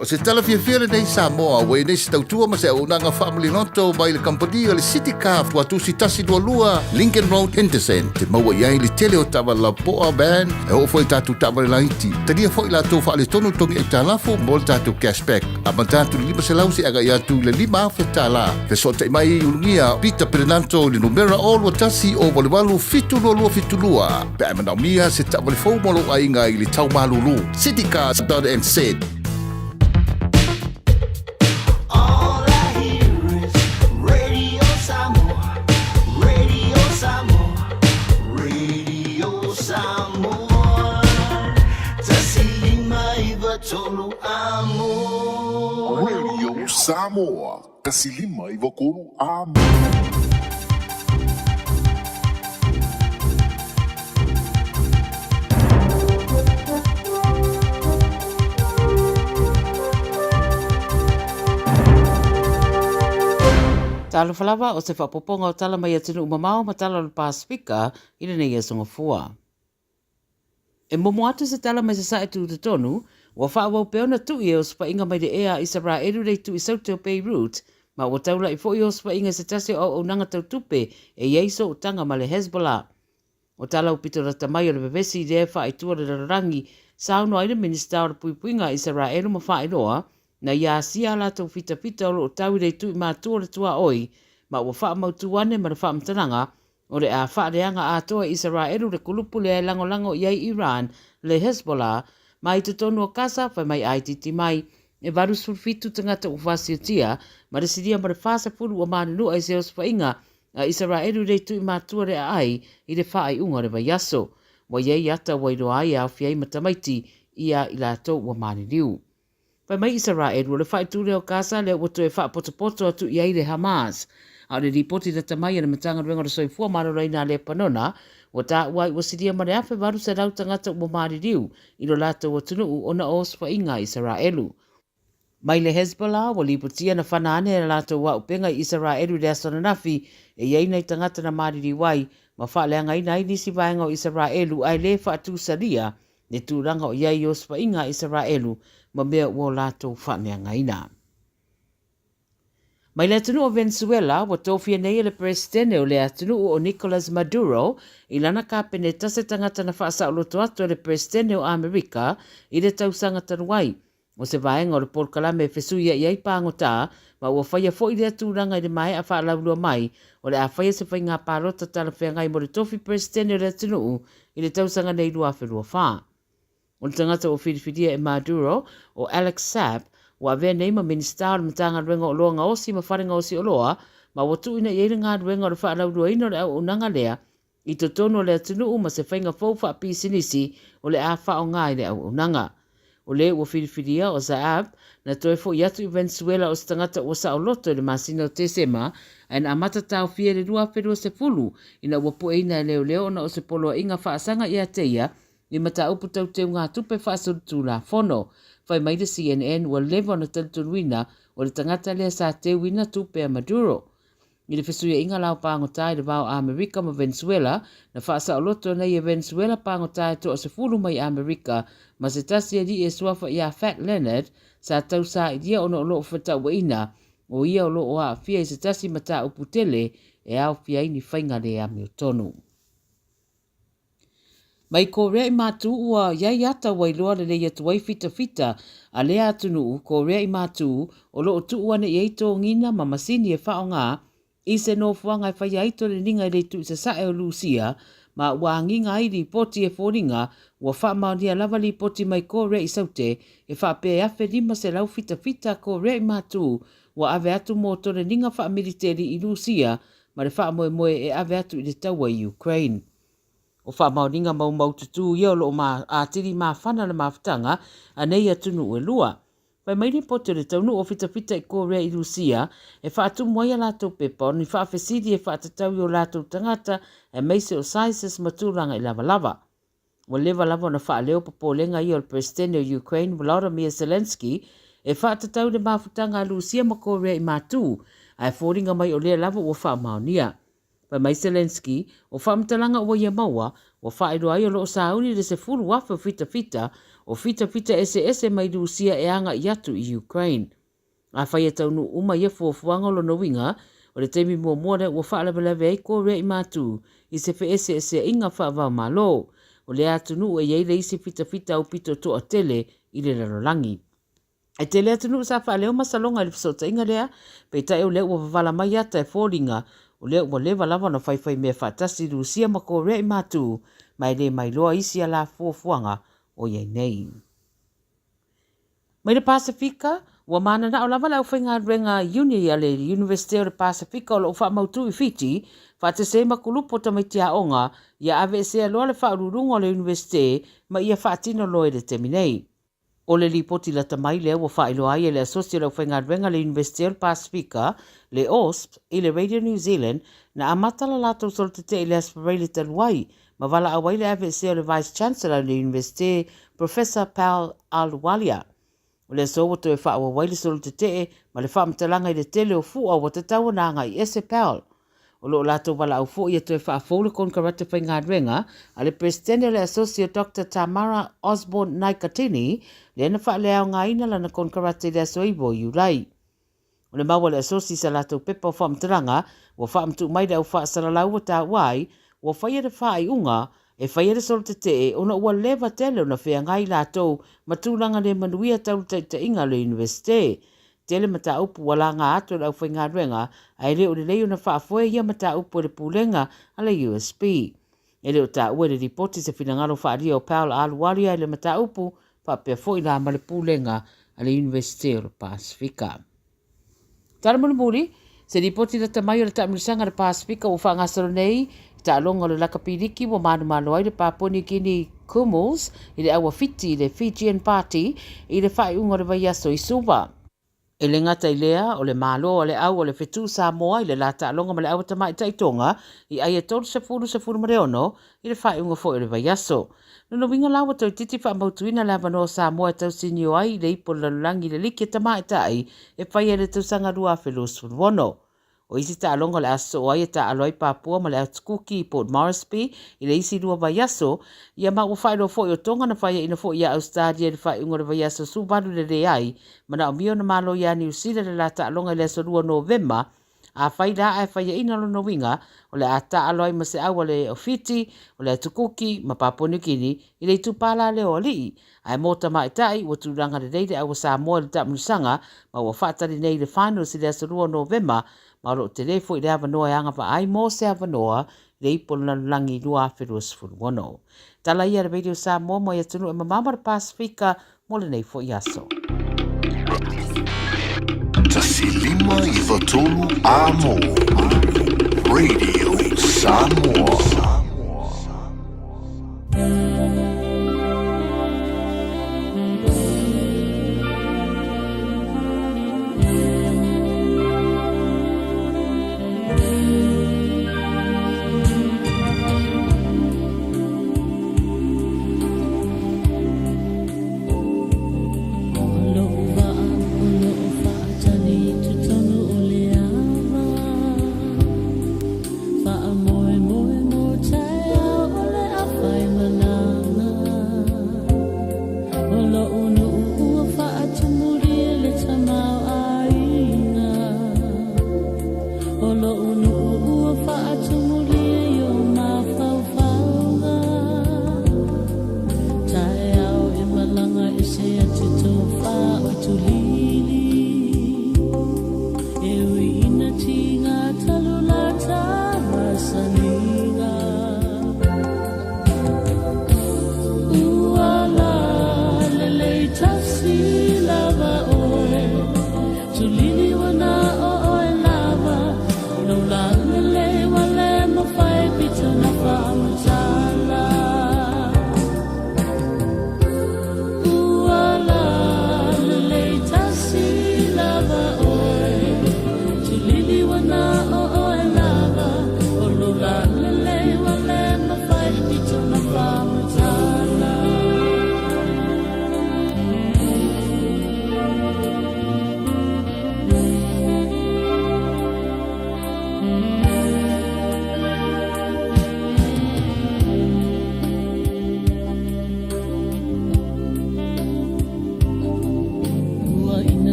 O se tala fiafia lenei Samoa ua i nei se tautua ma se auaunaga faamaliloto mai le kamupani o le City Car Tuatusi 122 Lincoln Road Henderson te maua i ai le tele o taavale lapoa van e oo foi i tatou taavale laiti. Talia foi latou faaletonu togi aitalafu mo le tatou cashback. Amata atu i le 500 seia agai atu i le 5,000 tala. Fesootai mai i ulugia Peter Perenanto i le numera 021 088 722 pe a e manaomia se taavale fou mo lou aiga i le tau malulu. Citycars.nz. Radio Samoa, 153 AM. Talofa lava, o se faaopoopoga o tala mai atunuu mamao ma tala o le Pasefika i lenei aso Gafua. E momo atu se tala mai Sasae Tutotonu, ua faaauau pea ona tui e osofaiga mai le ea a Isaraelu le itu i Saute o Beirut, ma ua taula'i foi osofaiga i se tasi o auaunaga tau tupe e i ai sootaga ma le Hezbollah. O tala aupito lata mai o le vevesi lea e faaitua le lalolagi, saunoa ai le Minisita o le Puipuiga a Isaraelu ma faailoa, na ia asia a latou fitafita o lo o tau i le itu i matua o le tuaoi, ma ua faamautu ane ma le faamatalaga O le a faaleaga atoa e Isaraelu le kulupu lea e lagolago i ai Iran, le Hezbollah, ma i totonu o Gaza, fai mai itiiti mai, e 87 tagata ua fasiotia, ma le silia ma le 40 ua manunua i se osofaiga a Isaraelu i le itu i matua le aai i le faaiuga o le vaiaso. Ua i ai ata ua iloa ai e aofia ai ma tamaiti ia i latou ua maliliu. Fai mai Isaraelu, o le faaitu lea o Gaza lea ua toe faapotopoto atu i ai le Hamas. A o le lipoti lata mai a le Matagaluega o le Soifua Maloloina a Lepanona, ua taua ai ua silia ma le 1,800 tagata ua maliliu i lo latou atunuu ona o osofaiga a Isaraelu. Mai le Hezbollah, ua lipotia na fana ane e latou auupega i Isaraelu i le aso ananafi e i ai nai tagata na maliliu ai ma faaleagaina ai nisi vaega o Isaraelu ae le faatusalia le tulaga o i ai osofaiga a Isaraelu ma mea ua o latou faaleagaina. Mai le atunuu o Venezuela, ua tofia nei e le Peresetene o lea atunuu o Nicolas Maduro i lana Kapeneta se tagata na faasaoloto atu e le Peresetene o Amerika i le tausaga talu ai. O se vaega o le polokalame e fesuia'i ai pāgotā, ma ua faia foi lea tulaga i le maea faalaulua mai o le a faia se faiga palota talafeagai mo le tofi Peresetene o le atunuu i le tausaga nei 2024. O le tagata ua filifilia e Maduro, o Alex Saab, ua avea nei ma Minisita o le Matagaluega o Oloa Gaosi ma Fale Gaosi Oloa, ma ua tuuina i ai le galuega o le faalauiloaina o le auaunaga lea i totonu o le atunuu ma se faiga fou faapisinisi o le a faaaoga i le auaunaga. O le ua filifilia o Saab na toe foi atu i Venezuela o se tagata ua saoloto i le masina o Tesema ae na amata taofia i le 2020 ina ua pueina e leoleo ona o se poloaiga faasaga ia te ia i mataupu tau teugatupe faasolitulafono. Fai mai le CNN ua leva ona talitonuina o le tagata lea sa teuina tupe a Maduro. I le fesuiaiga lao pagota i le va o Amerika ma Venezuela, na faasaoloto nei e Venezuela pagota e toasefulu mai Amerika ma se tasi alii e suafa iā Fat Leonard sa tausailia ona o lo o fetauaiina o ia o lo o aafia i se tasi mataupu tele e aofia ai ni faiga le amiotonu. Mai Korea i Matū ua iai ata ua iloa lelei atu ai fitafita a lea atunuu, Korea i Matū, o lo o tuu ane i ai togina ma masini e faaaoga i se nofoaga e faia ai toleniga i le itu i sasae o Lusia, ma ua agiga ai lipoti e foliga ua faamaonia lava lipoti mai Korea i Saute e faapea e 1,500 fitafita a Korea i Matū ua ave atu mo toleniga faamiliteli i Lusia ma le faamoemoe e ave atu i le taua i Ukraine. O faamaoniga maumaututu ia o lo o atili mafana le mafutaga a nei atunuu e lua. Fai mai lipoti o le taunuu o fitafita i Korea i Rusia e faatumu ai a latou pepa o ni faafesili e faatatau i o latou tagata aemaise o sizes ma tulaga i lavalava. Ua leva lava ona faaleo popolega ia o le Peresetene o Ukraine Volodymyr Zelenskyy e faatatau i le mafutaga a Rusia ma Korea i Matu, ae foliga mai o lea lava ua faamaonia. Fai mai Zelenskyy, o faamatalaga ua ia maua, ua faailoa ai o lo o sauni le 10,000 o fitafita o fitafita eseese mai Rusia e agai atu i Ukraine. Afai e taunuu uma ia fuafuaga o lona uiga, o le taimi muamua lea ua faalavelave ai Korea i Matu i se feeseeseaiga faava-o-Malo. O lea atunuu e i ai le isi fitafita aupito toatele i le lalolagi. E tele atunuu sa faaleo masaloga i le fesootaiga lea, peitai o lea ua vavala mai ata e foliga o lea ua leva lava ona faifaimea faatasi Rusia ma Korea i Matu, ma e le mailoa isi ala fuafuaga o i ai nei. Mai le Pasefika, ua mananao lava le aufaigaluega uni a le Iunivesite o le Pasefika o lo o faamautu i Fiti, faatasi ai ma kulupu o tamaiti aoga, ia aveesea loa le faauluuluga o le Iunivesite ma ia faatino loa i le taimi nei. O le lipoti lata mai lea ua faailoa ai e le Asosi o le Aufaigaluega a le Iunivesite o le Pasefika, le OSP, i le Radio New Zealand, na amata la latou solotetee i le Aso Faraile talu ai, ma valaau ai le aveesea o le Vice Chancellor o le Iunivesite, Professor Pal Ahluwalia. O le aso ua toe faaauau ai le solotetee ma le faamatalaga i le tele o fua ua tatau ona agai ese Pal. O lo o latou valaau foi ia toe faafou le konekarate faigaluega a le Peresetene o le Asosi o Doctor Tamara Osborne Naikatini, lea na faaleaogaina lana konekarate i le aso 9 o Iulai. O le mau a le Asosi i sa latou pepa o faamatalaga, ua faamatuu mai le au faasalalau ua taua ai, ua faia le faaiuga e faia le solo tetee ona ua leva tele ona feagai latou ma tulaga le manuia tau le taitaiga a le Iunivesite. Tele mataupu ua laga atu e le aufaigaluega ae le o lelei ona faafoe ia mataupu e le Pulega a le USP. E le o taua i le lipoti se finagalo faaalia o Paul Ahluwalia i le mataupu faapea foi la ma le Pulega a le Iunivesite o le Pasefika. Tala mulimuli, se lipoti lata mai o le taamilosaga a le Pasefika ua faagasolo nei i taaloga o le Lakapi Liki ua manumalo ai le Papua New Guinea Kumuls i le aua Fiti i le Fijian Party i le faaiuga o le vaiaso i Suva. E le gata i lea, o le Malo a le Au o le Fetu Samoa i le la taaloga ma le Aua Tamaitai Tonga i ai e 30 16 i le faaiuga foi o le vaiaso. Lona uiga la ua toeitiiti faamautuina le avanoa o Samoa e tausinio ai i le ipu o le lalolagi i le liki a tamaitai e faia i le tausaga 2026. O isi taaloga o le a sosoo ai e taaalo ai Papua ma le Atukuki i Port Moresby i le isi lua vaiaso, ia ma ua faailoa foi o Tonga na faiaina foi ia Ausetalia i le faaiuga o le vaiaso 18 i le leai manaomia ona malo ia Niu Sila i le la taaloga i le aso 2 Novema. Afai la ae faiaina lona uiga, o le a taaalo ai ma se au a le o Fiti, o le Atu Kuki ma Papua New Guinea i le itupa la lea o alii. Ae mo tamaitai, ua tulaga lelei le au a Samoa i le taamilosaga ma ua faatali nei i le finals i le aso 2 o Novema ma o lo o tele foi le avanoa e agavaa ai mo se avanoa i le Ipu o le Lalolagi 2026. Tala ia a le Radio Samoa mai atunuu e mamao ma le Pasefika mo lenei foi aso. 1593 Amo Radio Samoa.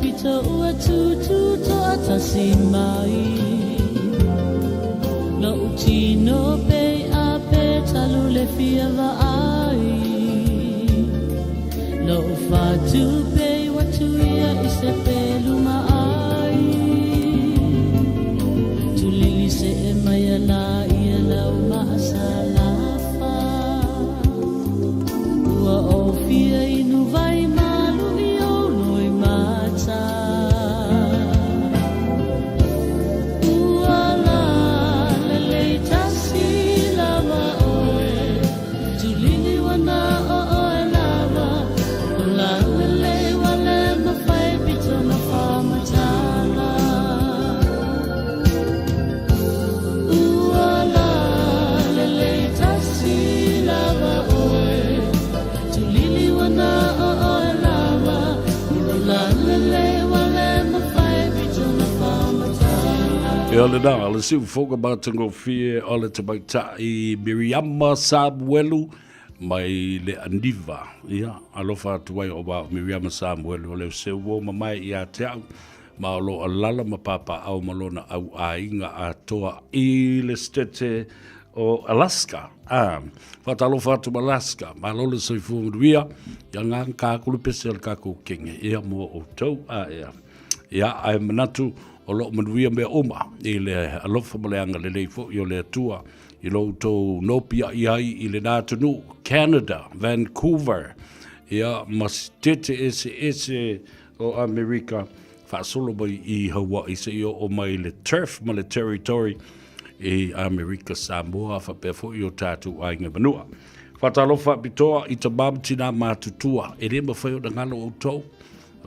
pito ua tūtū toatasi mai. Lo'u tino pei a pe talu le fia vaai. Lo'u fatu pei ua tuia i se pelu ma ai. Tulili se'e mai ala ia lau maasalafa. Ua ofia inu vai malu i ou loimata. Ua la lelei tasi lava oe. Tulili ua na o oe lava. O la lelei ua le mafai pito na faamatala. Ua la lelei tasi lava oe. Tulili ua na o oe lava. O la lelei ua le mafai pito na faamatala. Ia lena, le siufoga matagofie o le tamaitai Miriama Samuelu mai le Aniva. Ia, alofa atu ai o wa Miriama Samuelu o le seu uo mamae ia te au, ma o lo alala ma papaau ma lona au aiga atoa i le stete o Alaska. Ah, faatalofa atu ma Alaska, malo le soifua manuia, ia ngā kākulu pese o le kākou kenge, ia mo outou, a ia. Ia, ae manatu o loo manuia mea uma i le alofa ma le agalelei foi o le Atua i lo outou nopiai ai i lena atunuu, Canada, Vancouver, ia ma sitete eseese o Amerika, faasolo mai i Hawaii seia oo mai i le turf ma le territory i Amerika Samoa faapea foi o tatou aiga manua. Faatalofa faapitoa i tamā ma tinā matutua, e le mafai ona galo outou.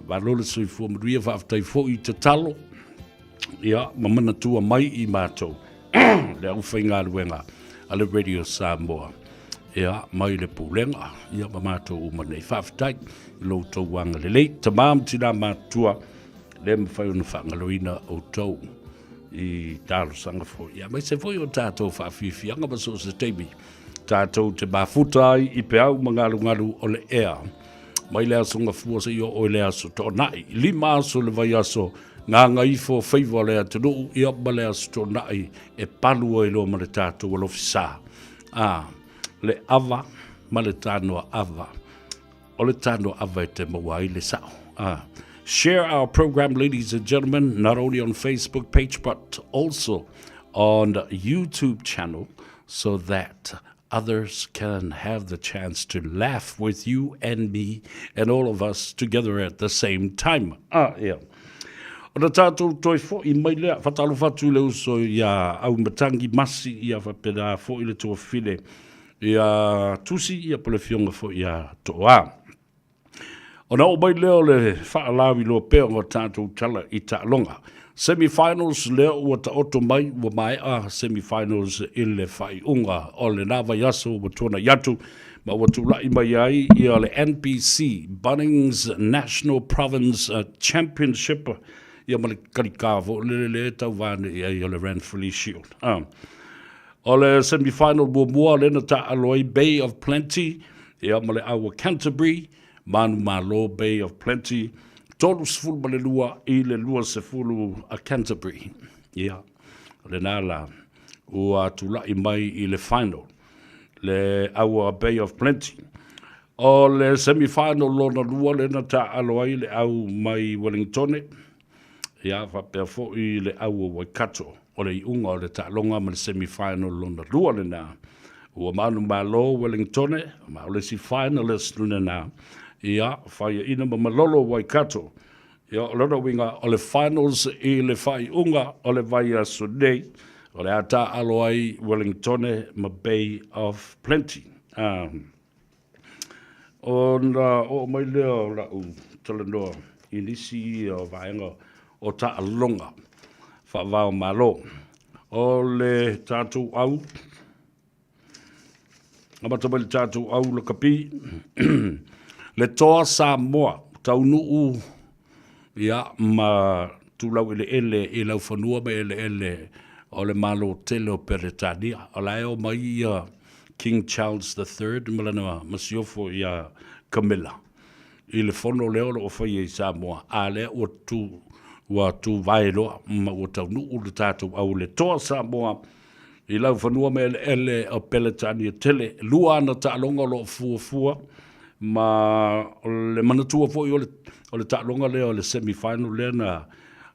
Malo le soifua manuia, faafetai foi i tatalo, ia, ma manatua mai i matou, le aufaigaluega a le Radio Samoa, ia, mai le pulega, ia, ma matou uma nei. Faafetai i lo outou agalelei, tamā ma tinā matutua, le mafai ona faagaloina outou i talosaga foi. Ia, aemaise foi o tatou faafiafiaga ma so o se taimi, tatou te mafuta ai i peau ma galugalu o le ea. Mai le aso Gafua seia oo i le aso Toonai. 5 aso le vaiaso gagaifo faiva o le atunuu, ia ma le aso Toonai e palu ai loa ma le tatou alofisa. A, le ava ma le tanoa ava. O le tanoa ava e te maua ai le sao. A, share our program, ladies and gentlemen, not only on Facebook page, but also on the YouTube channel, so that others can have the chance to laugh with you and me and all of us together at the same time. Ah, yeah. Ona tātou toe fo'i mai lea, whatalofa atu i le uso i a Aumatangi Masi, ia whapena fo'i le tuafine i a Tusi, ia po le fionga fo'i a To'a. Ona oo mai lea o le faalauiloa pea o tatou tala i taaloga. Semi-finals lea ua taoto mai, ua maea semi-finals i le faaiuga o lena vaiaso ua tuanai atu, ma ua tulai mai ai ia le NPC Bunnings National Province Championship, ia ma le kalikā foi lele lea e tauva nei i ai o le Ranfurly Shield. O le semi-final muamua lea na taaalo ai Bay of Plenty ia ma le au o Canterbury, Manumalo Bay of Plenty, 32 i le 20 a Canterbury. Ia, o lena la ua tulai mai i le final le au a Bay of Plenty. O le semi-final lona lua lea na taaalo ai le au mai Wellingtone, Ia, faapea foi le au o Waikato, o le iuga o le taaloga ma le semi-final lona lua lena. Ua manumalo Wellingtone, ma o le isi finalist lena, ia, faiaina ma malolo Waikato. Ia, o lona uiga, o le finals i le faaiuga o le vaiaso nei, o le a taaalo ai Wellingtone ma Bay of Plenty. Um, Ona oo mai lea o lau talanoa i nisi ia o vaega o taaloga faava o Malo. O le tatou au, amata mai le tatou au lakapi, le Toa Samoa, taunuu ia ma tulau eleele i laufanua ma eleele o le Malo tele o Peretania. O la e o mai ia King Charles the Third ma lana masiofo ia Camilla. i le fono lea o lo o faia i Samoa, a lea ua tu ua tuvae loa ma ua taunuu le tatou au le Toa Samoa i laufanua ma eleele o Peletania tele. Lua ana taaloga o lo o fuafua ma o le manatua foi o le, o le taaloga lea o le semi final lea na,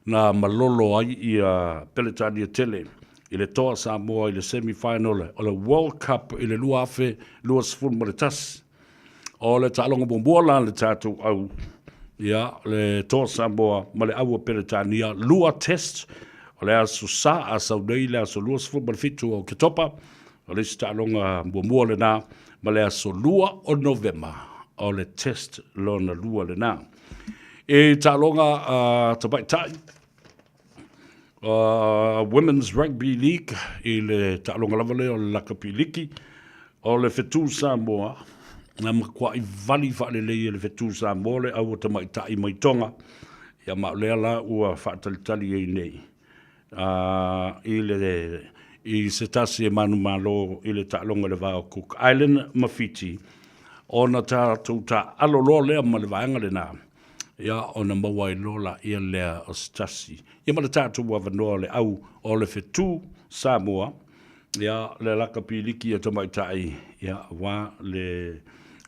na malolo ai ia Peletania tele i le Toa Samoa i le semi final o le World Cup i le 2021. O le taaloga muamua la le tatou au, ia, le Toa Samoa ma le au o Peretania, lua test, o le aso Sa a sau nei le aso 27 o Oketopa, o le isi taaloga muamua lena, ma le aso 2 o Novema, o le test lona lua lena. I taaloga a tamaitai, Women's Rugby League i le taaloga lava lea o le lakapi liki, o le Fetu Samoa, na matuai vali faalelei e le Fetu Samoa le au a tamaitai mai Tonga, ia ma o lea la ua faatalitali ai nei i le i se tasi e manumalo i le taaloga i le va o Cook Island ma Fiti, ona tatou taaalo loa lea ma le vaega lena. ia ona maua ai loa laia lea o se tasi. Ia ma le tatou avanoa o le au o le fetu Samoa, ia le lakapi liki a tamaitai, ia aua le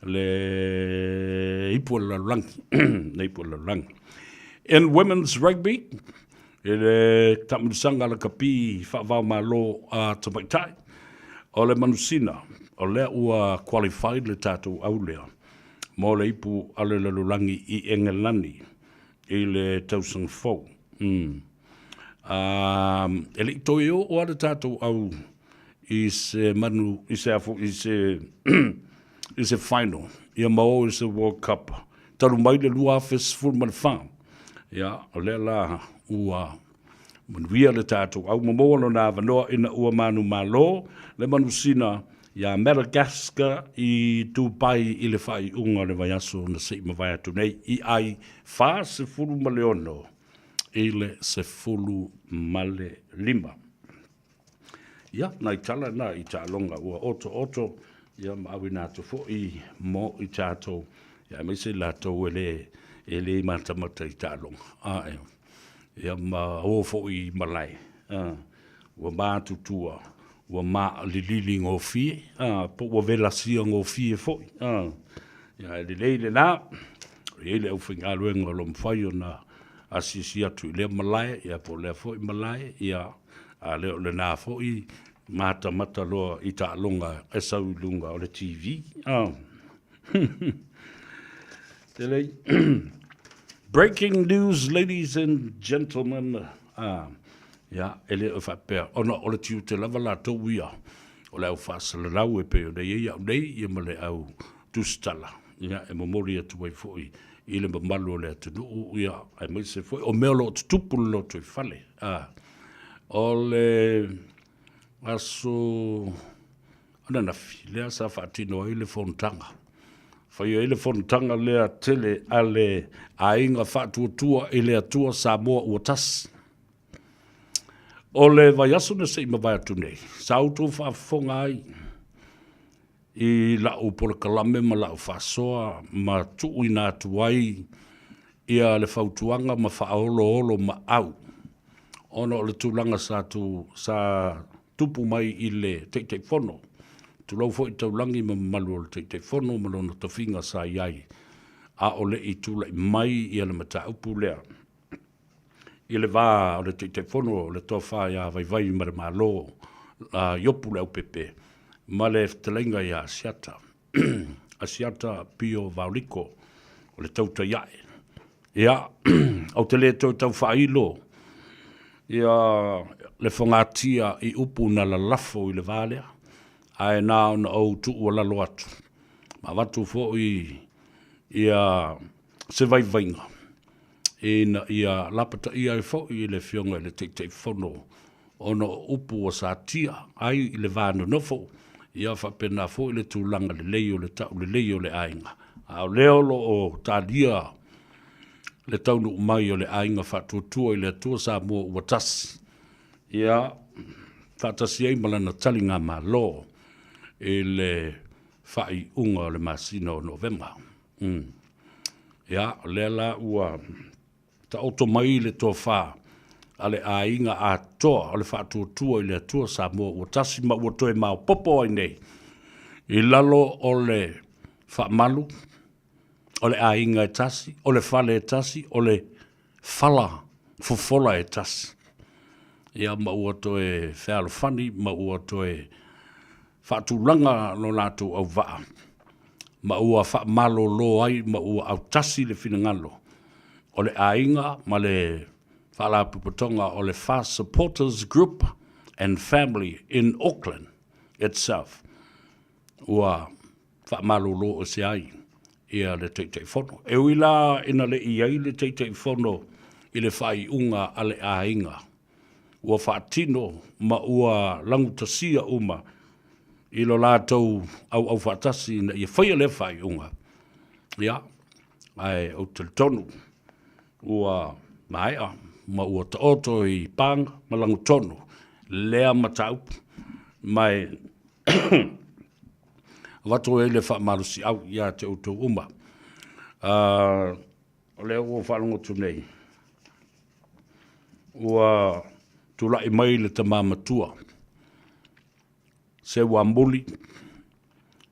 le ipu o le lalolagi, le ipu o le lalolagi. In women's rugby, i le taamilosaga lakapi faava-o-Malo a tamaitai, o le manusina, o lea ua qualified le tatou au lea, mo le ipu a le lalolagi i Engelani i le tausaga fou. Mm. E le i toe oo lava le tatou au i se manu, i se afu, i se, i se final, ia ma o i se World Cup. Talu mai le 2014. Ia, o lea la ua Manuia le tatou au ma maua lona avanoa ina ua manumalo le manusina iā Madagascar i Dubai i le faaiuga o le vaiaso na se i mavae atu nei i ai 46 i le 15. Ia, nai tala na i taaloga ua otooto, ia ma auina atu foi mo i tatou, ia aemaise i latou e le, e le matamata i taaloga. Ae, ia ma o foi i malae, a, ua matutua, ua maalilili gofie, a, po ua velasia gofie foi, a, ia e lelei lena, e i ai le aufaigaluega o lo o mafai ona asiasi atu i lea malae, ia po o lea foi malae, ia, A lea o lena foi matamata loa i taaloga e sau i luga o le TV. Oh. Lelei. Breaking news, ladies and gentlemen. Ah, ia, e le o faapea, ona o le tiute lava latou ia, o le au faasalalau e pei ona i ai au nei, ia ma le au tusitala, ia, e momoli atu ai foi i le mamalu o le atunuu, ia, aemaise foi o mea o lo o tutupu i le lotoifale. Ah, o le aso ananafi lea sa faatino ai le fonotaga. Faia ai le fonotaga lea tele a le Aiga Faatuatua i le Atua Samoa ua tasi. O le vaiaso na se i mavae atu nei, sa outou faafofoga ai i la'u polokalame ma la'u faasoa ma tuuina atu ai ia le fautuaga ma faaoloolo maau ona o le tulaga sa tu, sa tupu mai i le Taitaifono. Tulou foi taulagi ma mamalu o le Taitaifono ma lona tofiga sa i ai a o le i tulai mai ia le mataupu lea i le va o le Taitaifono o le Tofa ia Vaivaimalemalo Iopu Leaupepe ma le fetalaiga ia Asiata. Asiata Pio Vaoliko o le tautai ae. Ia, ou te le toe tau faailo ia le fogatia i upu na lalafo i le va lea, ae na ona ou tuualalo atu, ma avatu foi ia se vaivaiga ina ia lapataia ai foi le Afioga i le Taitaifono ona o upu ua satia ai i le va nonofo, ia faapena foi le tulaga lelei o le taulelei o le aiga. A o lea o lo o talia le taunuu mai o le Aiga Faatuatua i le Atua Samoa ua tasi, ia faatasi ai ma lana taligamalo i le faaiuga o le masina o Novema. Mm. Ia, o lea la ua taoto mai le tofa a le aiga atoa o le Faatuatua i le Atua Samoa ua tasi ma ua toe maopoopo ai nei i lalo o le faamalu o le aiga e tasi, o le fale e tasi, o le fala fofola e tasi. Ia ma ua toe fealofani ma ua toe faatulaga lo latou auvaa ma ua faamalolo ai ma ua autasi le finagalo o le aiga ma le Faalapotopotoga o le FAST Supporters Group and Family in Auckland itself ua faamalolo ese ai ia le Taitaifono. E ui la ina le i ai le Taitaifono i le faaiuga a le aiga, ua faatino ma ua lagutasia uma i lo latou auau faatasi ina ia faia lea faaiuga, ia, ae ou te talitonu ua maea ma ua taoto i paga ma lagotonu lea mataupu, ma e avatu ai le faamalosiau ia te outou uma. O lea ua ou faalogo atu nei, ua tulai mai le tama matua, Seuamuli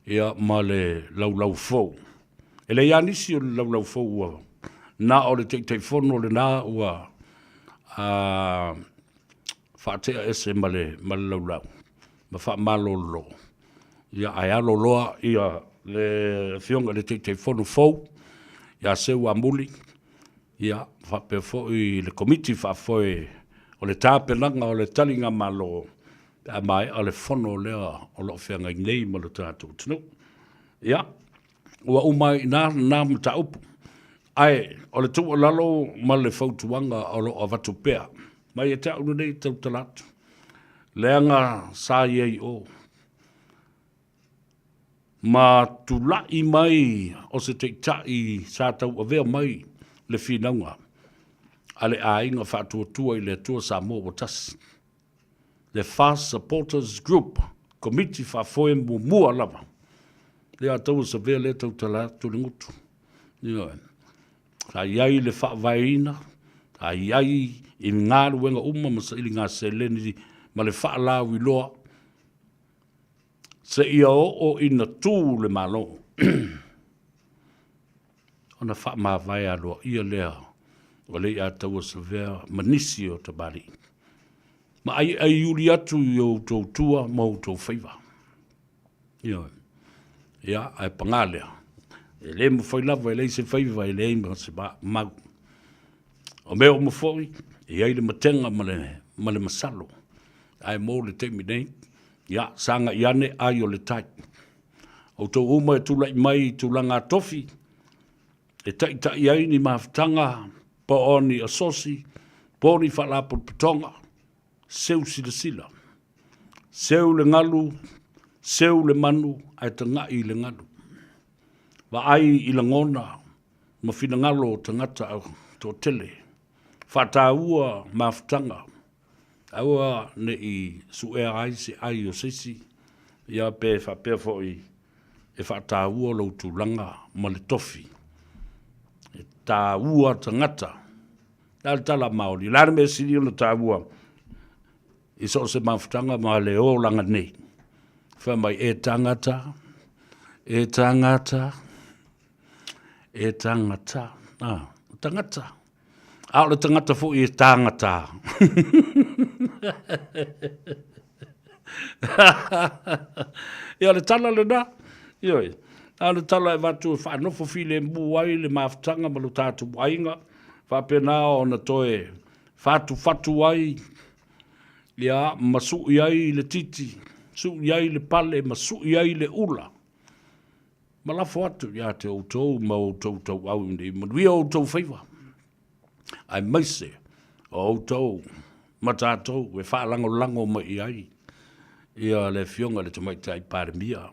ia ma le laulau fou. E leai lava nisi o le laulau fou ua na o le Taitaifono lena ua faatea ese ma le laulau ma faamalolo, ia ae alo loa ia le Afioga i le Taitaifono fou ia Seuamuli, ia faapea foi le Komiti Faafoe o le tapenaga o le taligamalo pe a maea le fono lea o lo o feagai nei ma lo tatou atunuu. Ia, ua uma ai i ina lena mataupu, ae o le tuualalo ma le fautuaga o lo o avatu pea mai ia te au lenei tautala atu, leaga sa i ai i o ma tulai mai o se taitai sa tauavea mai le finauga a le aiga faatuatua i le Atua Samoa ua tasi. Le FAST Supporters Group, Komiti Faafoe muamua lava. Ia taua savea lea tautala atu le gutu. Ioe. Sa i ai le faavaeina, sa i ai i galuega uma ma sailiga seleni ma le faalauiloa seia oo ina tu le Malo. Ona faamavae aloaia lea o Leiataua Savea ma nisi o tamalii ma aiaiuli atu i outou tua ma outou faiva. Ioe. Ia, ae paga lea, e le mafai lava, e leai se faiva, e leai ma se mau. O mea uma foi, e i ai le matega ma le, ma le masalo. Ae mo le taimi nei, ia, sagai ane ai o le tai. Outou uma e tulai mai i tulaga tofi, e taita'i ai ni mafutaga po o ni asosi po o ni faalapotopotoga, seu silasila, seu le galu, seu le manu ae taga'i i le galu. Vaai i lagona ma finagalo o tagata toatele, faataua mafutaga, aua ne i suea ai se ai o se isi, ia pe faapea foi e faataua lou tulaga ma le tofi. E taua tagata. Le a le tala a Māori? Le a le mea sili ona taua i so o se mafutaga ma le olaga nei? Fai mai, e tagata, e tagata, e tagata. Ah, tagata. A o le tagata foi e tāngata. Ia o le tala lena, ioe. A o le tala e avatu e faanofo filemu ai le mafutaga ma lo tatou aiga, faapena ona toe fatufatu ai, ia, ma sui ai le titi, sui ai le pale ma sui ai le ula. Ma lafo atu ia te outou ma outou tauau ina ia manuia outou faiva, aemaise o outou ma tatou e faalagolago mai i ai ia le Afioga i le Tamaitai Palemia,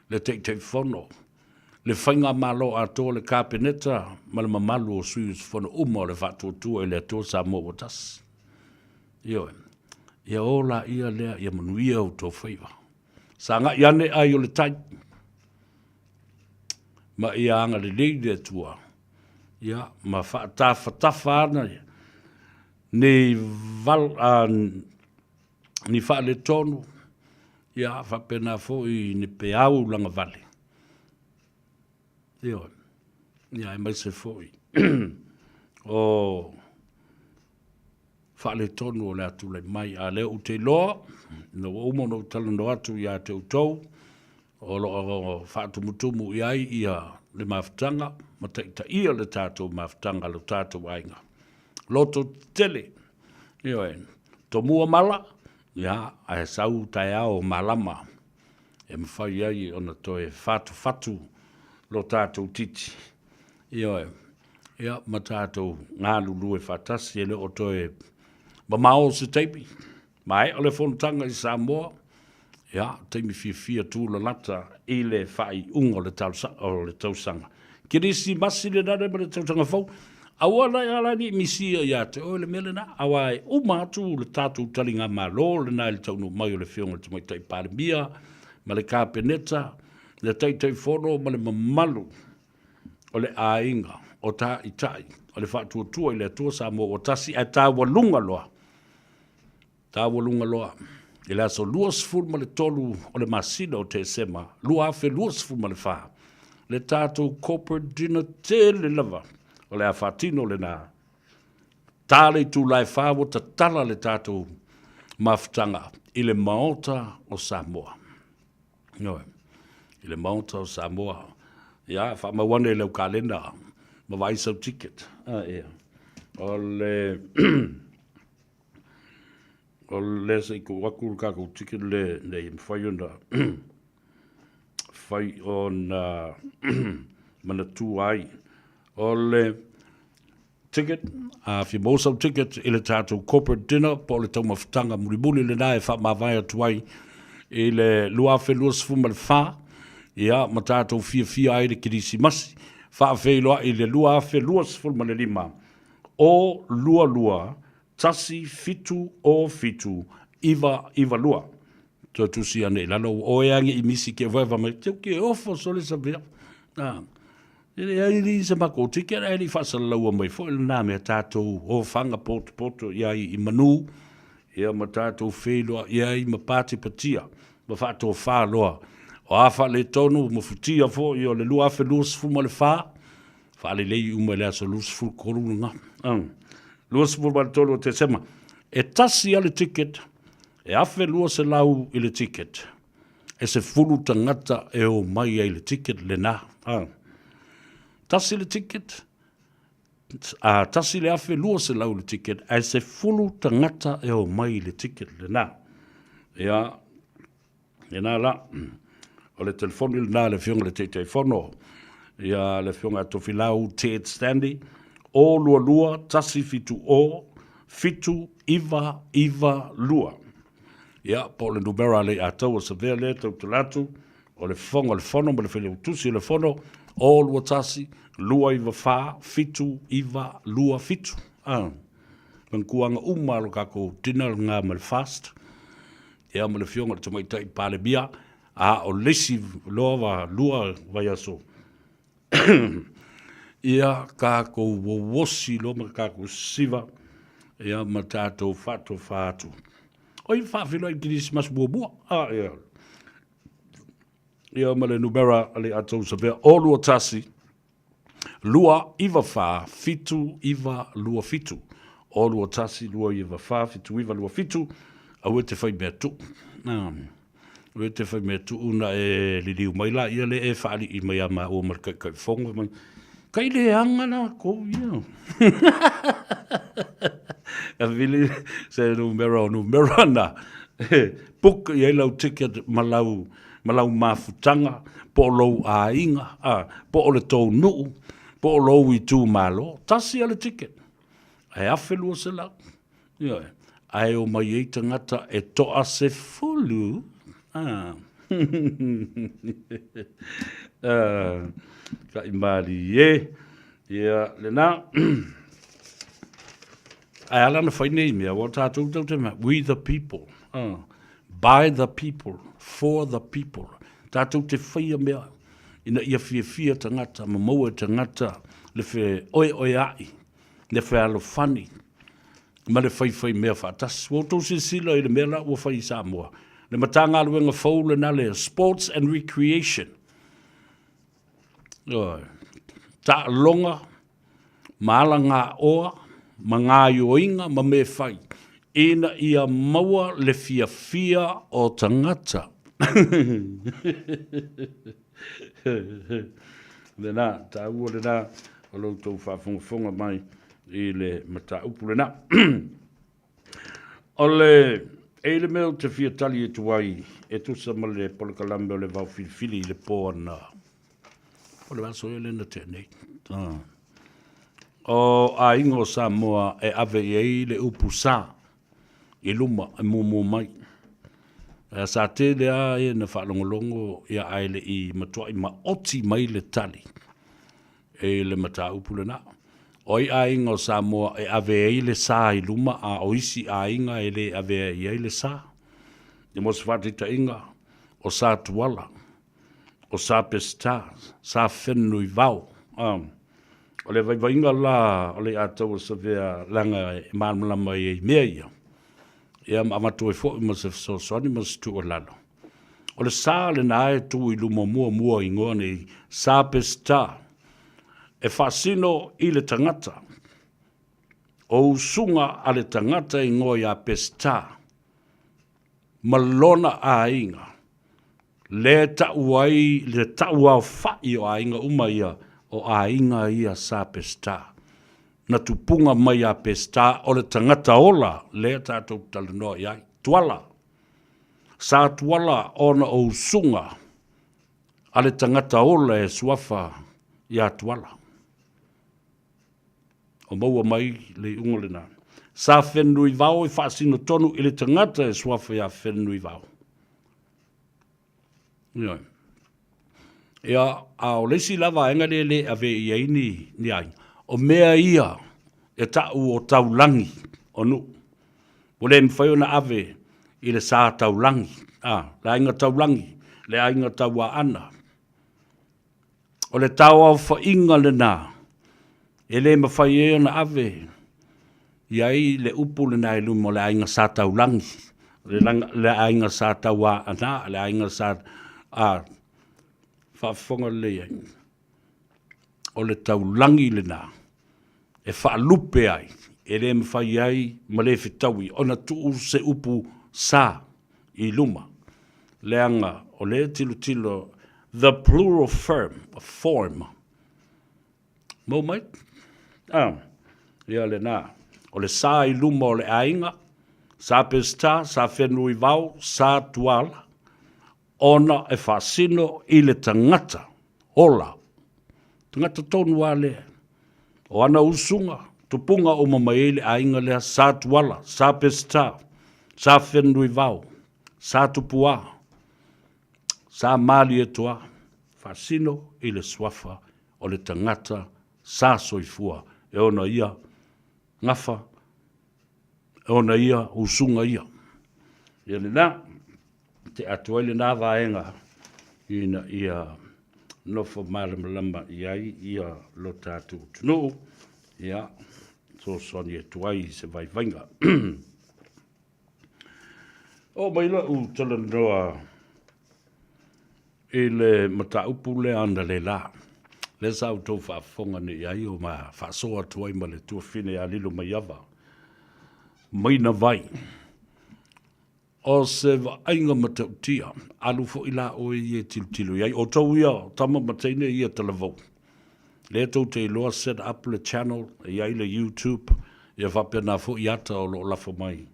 le Taitaifono, le Faigamalo atoa, le Kapeneta ma le mamalu o sui usufono uma o le Faatuatua i le Atua Samoa ua Tasi. Ioe. Ia ola ia lea, ia manuia outou faiva. Sagai ane ai o le tai, ma ia agalelei le Atua. Ia, ma faatafatafa ana ia, ni val, a, ni faaletonu, ia, faapena foi ni peau lagavale. Ioe. Ia, aemaise foi o faaletonu o le a tulai mai. A lea ou te iloa, ina ua uma ona ou talanoa atu ia te outou, o lo o faatumutumu i ai ia le mafutaga ma taitaia le tatou mafutaga a lo tatou aiga. Loto tetele, ioe, tomua mala, ia, ae sau taeao malama e mafai ai ona toe fatufatu lo tatou titi. Ioe, ia, ma tatou galulue faatasi e le o toe mamao se taimi. Maea le fonotaga i Samoa, ia, taimi fiafia tulalata i le faaiuga o le o le tausaga. Kerisimasi lena ma le tausaga fou, aua la e ala ni misia ia te oe le mea lena, aua e uma atu le tatou taligamalo lena i le taunuu mai o le Afioga i le Tamaitai Palemia ma le Kapeneta, le Taitaifono ma le mamalu o le aiga o Taitai o le Faatuatua i le Atua Samoa ua tasi ae taualuga loa taualuga loa i le aso 23 o le masina o Tesema 2024 le tatou corporate dinner tele lava o le a faatino lena ta le itula e 4 ua tatala le tatou mafutaga i le Maota o Samoa. Ioe, i le Maota o Samoa. Ia, faamau ane i lau kalena ma vaai sau ticket. Ah, ia. O le o le se i tuu atu le tatou ticket le nei mafai ona fai ona manatua ai. O le Ticket, a fia maua sau ticket i le tatou corporate dinner po o le taumafataga mulimuli lena e faamavae atu ai i le 2024, ia, ma tatou fiafia ai i le Kerisimasi, faafeiloai i le 2025 o 22 1 7 o 7 9 9 2. Toe tusi ane i lalo, ua oe age i misi ke waewa mai, teu ke ofo sole sa mea. Ah. E leai li se makou ticket, ae le i faasalalaua mai foi lena mea tatou ofaga potopoto i ai i manu, ia ma tatou feiloai ai ma patipatia ma faatofa loa. O a faaletonu ma futia foi o le 2024, faalelei uma i le aso 23 lena. 23 o Tesema. E tasi lava le ticket, e $1,200 i le ticket. E 10 tagata e omai ai i le ticket lena. Tasi le ticket, a $1,200 le ticket, ae 10 tagata e omai i le ticket lena. Ia, lena la. O le telefoni lena a le Afioga i le Taitaifono, ia le Afioga ia Tofilau Ted Stanley, 0 22 170 7992. Ia, po o le numera a Leiataua Savea lea e tautala atu, o le Fofoga o le Fono ma le Failautusi o le Fono, 021 294 7927. Ah, manatuaga uma lo tatou dinner lena ma le fast. Ia ma le Afioga i le Tamaitai Palemia, a o le isi loa va lua vaiaso ia tatou wowosi loa ma tatou siva ia ma tatou faatofa atu. Oi faafeiloai i Kerisimasi muamua. Ah, ia. Ia ma le numera a le atou savea o 21 2 9 4 7 9 2 7. O 21 2 9 4 7 9 2 7. Aua e te whai mea tuu. Ah. Aua e te whai mea tuu na e liliu mai la ia le e whaali'i mai a māua ma le Taitaifono mai. Kai le anga la kou ia. A vili se numera o numera na. Book i ai lau ticket ma lau, ma lau mafutaga, po o lou aiga, a, po o le tou nuu, po o lou itumalo. Tasi a le ticket. Ae $1,200. Ioe. Ae omai ai tagata e toa 10. Ah. ah. Kai malie. Ia, lena. Ae ala na whai nei mea, wa tātou tau te mea, we the people. Ah. By the people, for the people. Tātou te whaia mea. Ina ia fiafia tagata ma maua e tagata le feoeoea'i, le fealofani ma le faifaimea faatasi. Ua outou silasila i le mea la ua fai i Samoa, le Matagaluega fou lena le Sports and Recreation. Ioe. Taaloga ma alagaoa ma gaoioiga ma mea fai ina ia maua le fiafia o tagata. Lena, taua lena o lo outou faafogafoga mai i le mataupu lena. O le, e i le mea ou te fia tali atu ai e tusa ma le polokalame o le vao filifili i le po ana, o le aso ia lea na tea nei. Ah. O aiga o Samoa e ave i ai le upu sa i luma e muamua mai. Sa tele lava e na faalogologo ia ae le i matuai maoti mai le tali i le mataupu lena. O ai aiga o Samoa e ave ai le sa i luma a o isi aiga e le avea i ai le sa? Ia mo se faataitaiga, o Sa Tuala, o Sa Peseta, Sa Fenunuivao. O le vaivaiga la o le Aiataua Savea leaga e malamalama i ai i mea ia, ia ma avatu ai foi ma se fesoasoani ma se tuualalo. O le sa lena e tu i luma muamua i igoa nei, Sa Peseta, e faasino i le tagata, o usuga a le tagata e igoa ia Peseta ma lona aiga, lea e tau ai le tauaofa'i o aiga uma ia, o aiga ia sa Peseta. Na tupuga mai ia Peseta o le tagata ola lea tatou te talanoa i ai. Tuala. Sa Tuala ona o usuga a le tagata ola e suafa ia Tuala. O maua mai le iuga lena. Sa Fenunuivao e faasino tonu i le tagata e suafa ia Fenunuivao. Ioe. Ia, a o le isi la vaega lea e le ave i ai ni, ni aiga, o mea ia e ta'u o taulagi o nuu. Ua le mafai ona ave i le sa taulagi, a, le aiga taulagi, le aiga tauaana. O le tauaofaiga lena e le mafai ai ona ave i ai le upu lena i luma o le aiga sa taulagi, le aiga sa tauaana, le aiga sa a faafofoga lelei ai. O le taulagi lena e faalupe ai, e le mafai ai ma le fetaui ona tuu se upu sa i luma, leaga o lea e tilotilo the plural firm, form. Mau mai? Ah, ia lena. O le sa i luma o le aiga, sa Peseta, sa Fenunuivao, sa Tuala, ona e faasino i le tagata ola, tagata tonu lava lea. O ana usuga, tupuga uma mai ai le aiga lea, Sa Tuala, Sa Peseta, Sa Fenunuivao, Sa Tupuā, Sa Malietoa, faasino i le suafa o le tagata sa soifua e ona ia gafa, e ona ia usuga ia. Ia lena. Te atu ai lena vaega ina ia nofo malamalama i ai ia lo tatou atunuu, ia, fesoasoani atu ai i se vaivaiga. Oo mai la'u talanoa i le mataupu lea analeila, lea sa outou faafofoga nei i ai o ma faasoa atu ai ma le tuafafine ia Lilomaiava, Maina Vai. O se vaaiga matautia, alu foi la oe ia e tilotilo i ai. O outou ia, o tama ma teine ia talavou. Lea tou te iloa set up le channel, e i ai le YouTube, ia faapena foi ata o lo o lafo mai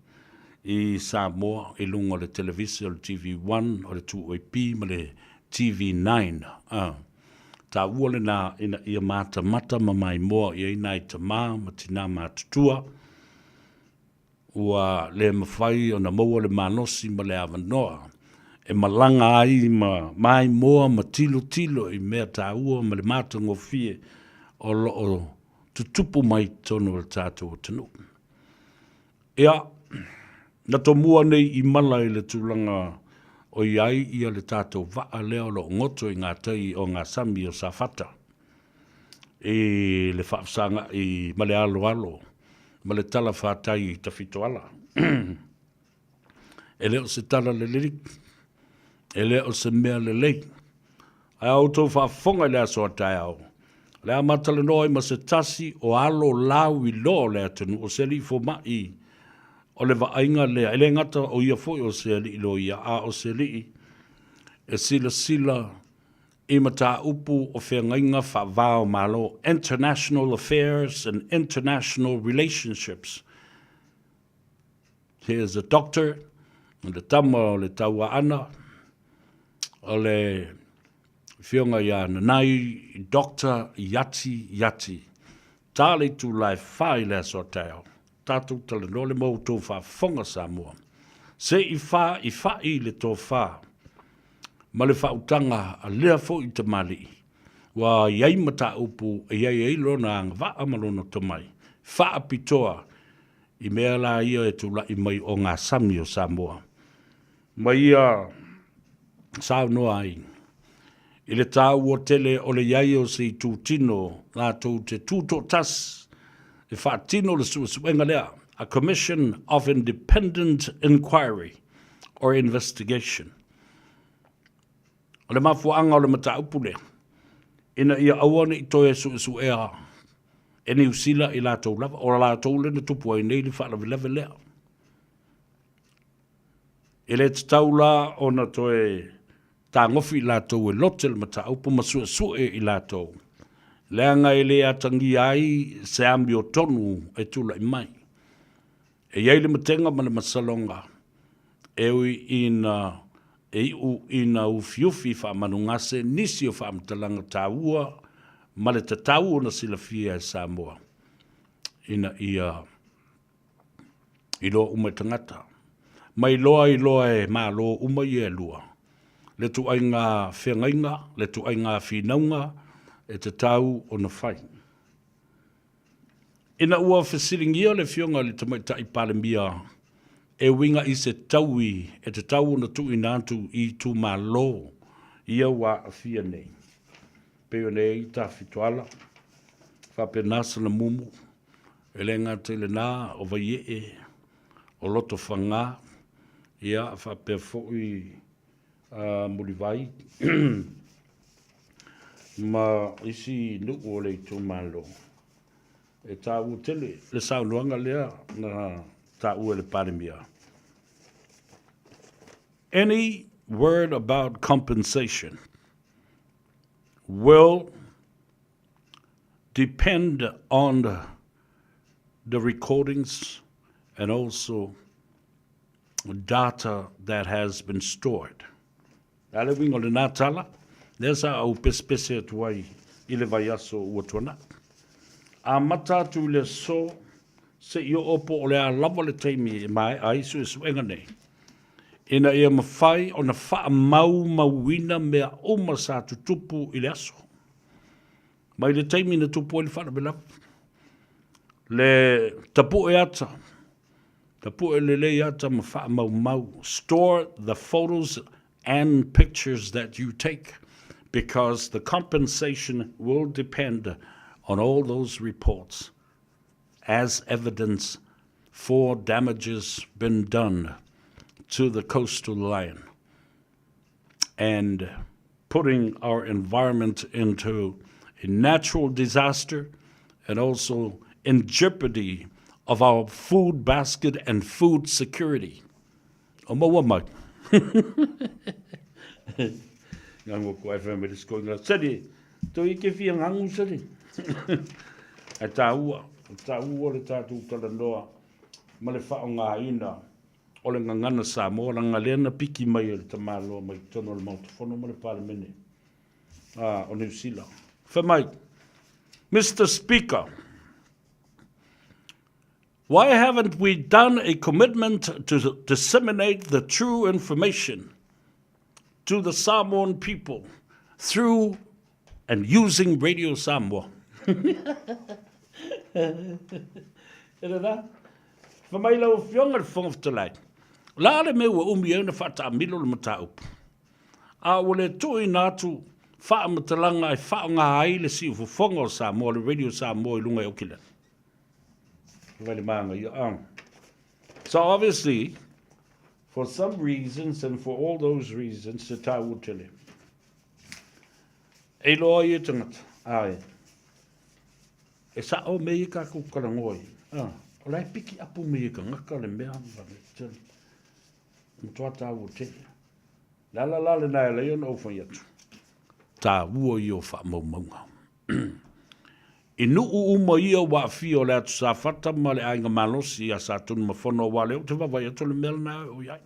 i Samoa i luga o le televise o le TV1, o le 2AP ma le TV9. Ah. Taua lena ina ia matamata ma maimoa i ai nai tama ma tina matutua. Ua le mafai ona maua le malosi ma le avanoa e malaga ai ma maimoa ma tilotilo i mea taua ma le matagofie o lo o tutupu mai totonu o le tatou atunuu. Ia, na tomua nei i mala i le tulaga O i ai ia le tatou vaa lea o lo o goto i ngā tai o ngā sami o Safata i le faafesagaʻi ma le aloalo ma le tala whātai i Tawhitoala. E le o se tala lelei, e le o se mea lelei. Ae a outou faafofoga i le aso a taeao, o le a matalanoa ai ma se tasi o alo lau iloa o le atunuu, o se alii fomai o le vaaiga lea. E le gata o ia foi o se alii loia, a o se alii e silasila i mataupu o feagaiga faava o Malo, International Affairs and International Relationships. He is a doctor, le tama o le Tauaana, o le Afioga ia Nanai Doctor Iati Iati. Tā le itula e wha i le aso a taeao. Tātou talanoa le mau tō faafofoga Samoa. Se i wha i whai le tō whā ma le faautaga a lea foi tamalii. Ua i ai mataupu e i ai ai lona agavaa ma lona tomai. Faapitoa i mea la ia e tula'i mai o ngā sami o Samoa. Ma ia saunoa ai i le tāua tele o le i ai o se itutino latou te tūtoʻatasi e faatino le suesuega lea, a Commission of Independent Inquiry or Investigation. O le mafuaaga o le mataupu lea, ina ia aua ne i toe suesuea e Niu Sila i latou lava, o latou lea na tupu ai nei le faalavelave lea. E le tatau la ona toe tagofi i latou e lote le mataupu ma suesue i latou, leaga e le atagia ai se amiotonu e tulai mai. E i ai le matega ma le masaloga e ui ina e iu ina ufiufi faamanugase nisi o faamatalaga taua ma le tatau ona silafia e Samoa ina ia iloa uma e tagata. Ma iloa iloa e Malo uma ia e lua le tuaiga feagaiga, le tuaiga finauga e tatau ona fai. Ina ua fesiligia le Afioga i le Tamaitai Palemia e uiga i se taui e tatau ona tuuina atu i itumalo ia ua aafia nei, pei ona i ai Tafitoala, faapena Salamumu, e le gata i lena o Vaiee, o Lotofaga, ia faapea foi Mulivai ma isi nuu o le itumalo. E taua tele le saunoaga lea na taua e le Palemia. Any word about compensation will depend on the recordings and also data that has been stored. A le uiga o lenā tala, lea sa ou pesepese atu ai i le vaiaso ua tuanai. Amata atu i le aso seia oo po o le a lava le taimi e maea ai suesuega nei, ina ia mafai ona faamaumauina mea uma sa tutupu i le aso. Mai le taimi na tupu ai le faalavelave, le tapue ata, tapue lelei ata ma faamaumau, store the photos and pictures that you take because the compensation will depend on all those reports as evidence for damages been done to the coastal line and putting our environment into a natural disaster and also in jeopardy of our food basket and food security. O maua mai. Ngangu ko FM e ko ngā seri. Tō i ke whia ngangu seri. Ai tāua, tāua le tātou talanoa ma le whaongaina o le gagana Samoa, leaga lea na piki mai e le tamaloa mai totonu o le Maota Fono ma le Palemene a, o Niu Sila. Fai mai, Mister Speaker, why haven't we done a commitment to disseminate the true information to the Samoan people through and using Radio Samoa? E rera, fa mai lau Afioga i le Fofoga Fetalai, O le a le mea ua umi ai ona faataamilo le mataupu? A ua le tuuina atu faamatalaga e faaaoga ai le siufofoga o Samoa, le Radio Samoa i luga i Aukilani. Vai le māngaia, ah. So obviously, for some reasons and for all those reasons, te tāua tele. E iloa ai e tangata, āe. E sa'o mea ia kākou talanoa ai. Ah, o la e piki apu mai e kangaka le mea, matua tāua tele. Le ala la lena e ala ai ona ou fai atu, tāua ia o faamaumauga. I nuʻu uma ia ua aafia o le Atu Safata ma le Aiga Malosi ia Satunumafono aua lea ou te vaavaai atu o le mea lena e oo i ai.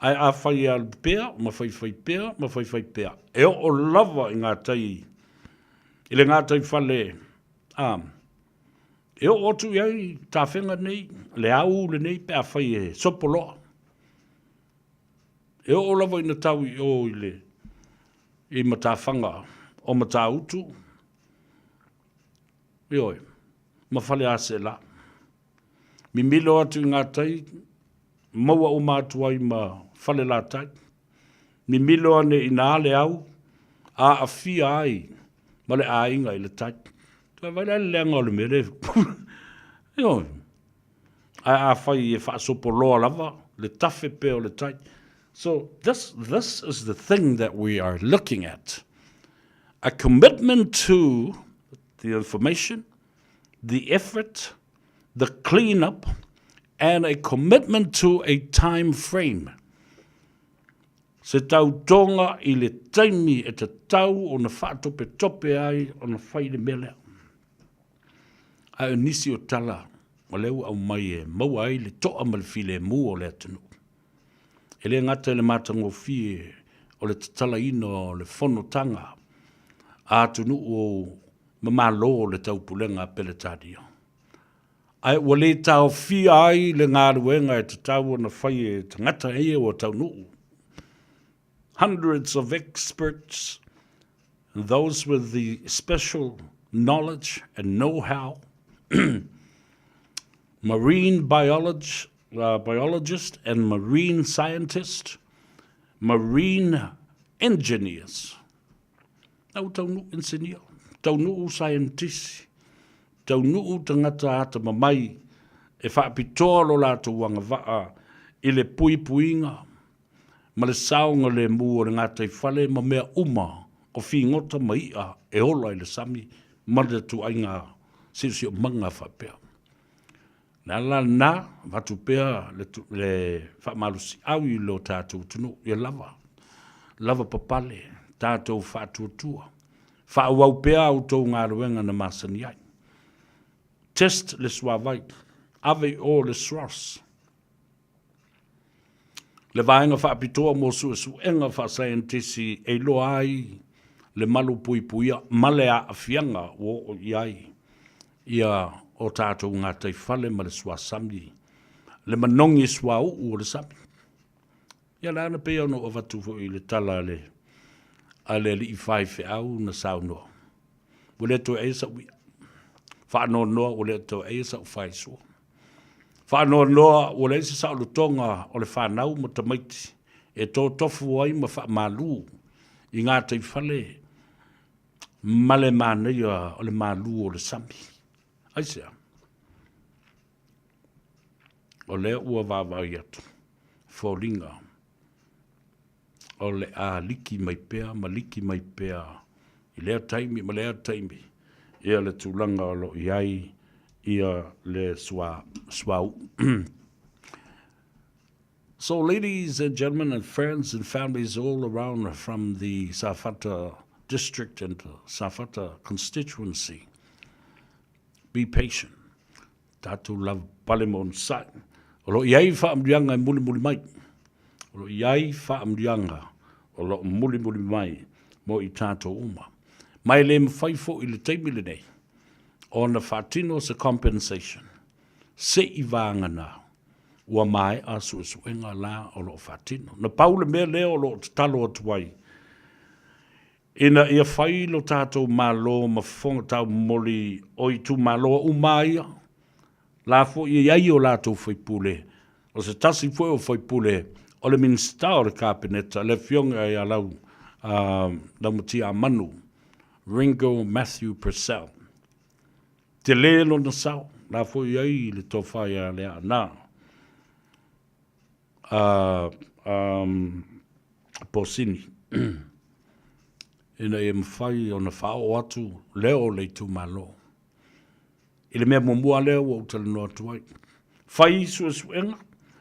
Ae afai e alu pea ma faifai pea ma faifai pea, e oo lava i gatai, i le gataifale, a, e oo atu i ai tafega nei, le au lenei pe afai e sopo loa. E oo lava ina tau i o i le, i matafaga o Matautu, ioe, ma Faleaseela. Mimilo atu i gatai, maua uma atu ai ma Falelatai. Mimilo ane i na le au, aafia ai ma le aiga i le tai. Toe vaai la i le leaga o le mea le Ioe. Ae afai e faasopoloa lava le tafe pea o le tai. So this, this is the thing that we are looking at. A commitment to the information, the effort, the clean up, and a commitment to a time frame. Se tautoga i le taimi e tatau ona faatopetope ai ona fai le mea lea. Ae o nisi o tala o lea ua aumai e maua ai le toa ma le filemu o le atunuu. E le gata i le matagofie o le tatalaina o le fonotaga a atunuu o ma Malo o le Taupulega a Peretania, ae ua le taofia ai le galuega e tatau ona fai e tagata ia ua taunuu. Hundreds of experts and those with the special knowledge and know-how, marine biolog, uh, biologist and marine scientist, marine engineers, Au taunuu engineer, taunuu scientist, taunuu tagata atamamai e faapitoa lo latou agavaa i le puipuiga ma le saogalemu o le gataifale ma mea uma o figota ma i'a e ola i le sami ma le ituaiga siosiomaga faapea. Le ala la lena, avatu pea le, le faamalosiau i lo tatou atunuu, ia lava, lava papale, tatou faatuatua, faaauau pea a outou galuega na masani ai. Test le suavai, ave i o le SROS, le vaega faapitoa mo suesuega faasaienitisi e iloa ai le malu puipuia ma le aafiaga ua oo i ai ia o tatou gataifale ma le suasami, le manogi suauu o le sami. Ia le ala pei ona ou avatu foi i le tala a le, a le alii faifeau na saunoa. Ua le toe aia sa'u i'a. Faanoanoa ua le toe aia sa'u faisua. Faanoanoa ua leai se saolotoga o le fanau ma tamaiti e totofu ai ma faamalu i gataifale ma le manaia o le malu o le sami. Aisea? O lea ua vaavaai atu, foliga o le a liki mai pea ma liki mai pea i lea taimi ma lea taimi ia le tulaga o lo o i ai ia le sua, suauu. So ladies and gentlemen and friends and families all around from the Safata district and Safata constituency, be patient. Tatou lava pale ma onosai. O lo o i ai faamanuiaga e mulimuli mai. O lo o i ai faamanuiaga o lo o mulimuli mai mo i tatou uma. Ma e le mafai foi i le taimi lenei ona faatino se compensation se i vagana ua maea suesuega la o lo o faatino. Na pau le mea lea o lo o tatalo atu ai Ina ia fai lo tatou Malo ma fofoga taumoli o itumalo uma ia, la foi e i ai o latou faipule. O se tasi foi o faipule o le Minisita o le Kapeneta, le Afioga ia Lau, uh, Laumatia Manu, Ringo Matthew Purcell. Tele lona sao, la foi ai le tofa ia Leaana. Uh, um, Posini. Ina ia mafai ona faaoo atu leo o le itumalo. I le mea muamua lea ua ou talanoa atu ai. Fai suesuega,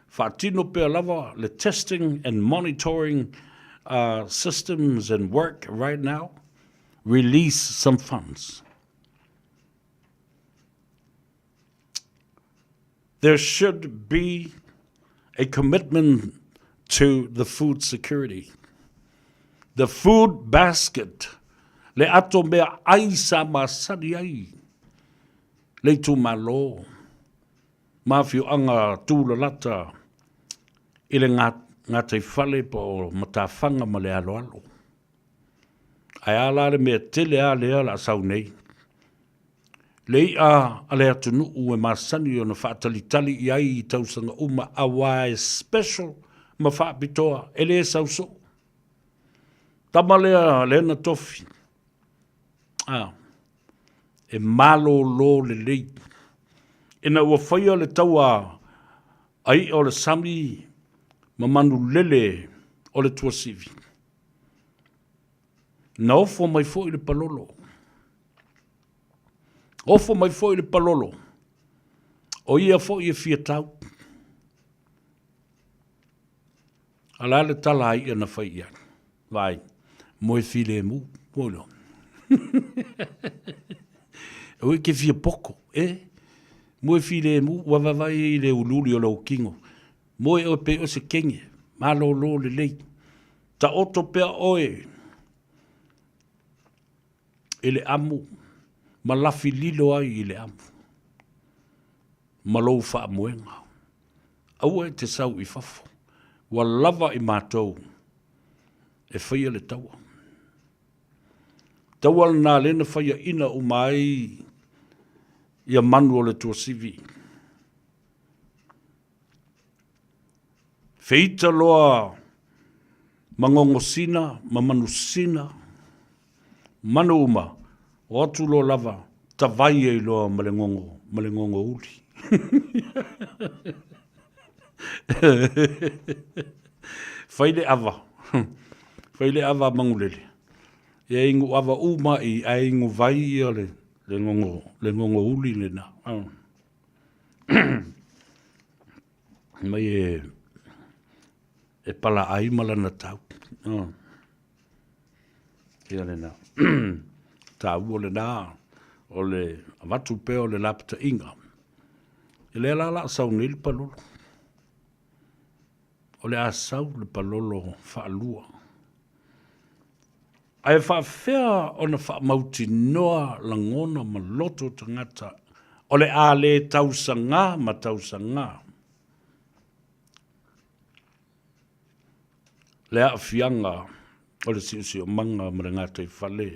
faatino pea lava le testing and monitoring uh, systems and work right now, release some funds. There should be a commitment to the food security. The food basket, le ato mea ai sa masani ai le itumalo ma afioaga tūlalata i le gataifale po o matafaga ma le aloalo. Ae a la le mea tele a lea o le a sau nei? Le iʻa a le atunuu e masani ona faatalitali i ai i tausaga uma aua e special ma faapitoa, e le sau soo. Tama lea lena tofi, a, e malōlō lelei. Ina ua faia le taua a iʻa o le sami ma manulele o le tuasivi, Na ofo mai foi le palolo. Ofo mai foi le palolo. O ia foi e fia tau. A la le tala a ia na fai i ai. Vai, moe filemu, moe lo. Ua ke fia poko, e? Moe filemu, ua vavai i le ululi o lou kino. Moe oe pei o se kenge, malōlō lelei. Taoto pea oe i le amu ma lafi lilo ai i le amu ma lou faamoega. Aua e te sau i fafo, ua lava i matou e faia le taua. Taua lena lea na faiaina uma ai ia manu o le tuasivi. Feita loa ma gogosina ma manusina, manu uma, o atu loa lava, tavai ai loa ma le gogo, ma le gogo uli. Fai le ava, fai le ava a Mangulele, ia inu ava uma i, ae inu vai ia le, le gogo, le gogo uli lena. Mai e, e pala ai ma lana tau. Oh. Ia lena. Tāua lena o le avatu pea o le lapataiga. E lea la la sau nei le palolo. O le a sau le palolo faalua. Ae faafefea ona faamautinoa lagona ma loto o tagata o le a le tausagā ma tausagā le aafiaga o le siosiomaga ma le gataifale,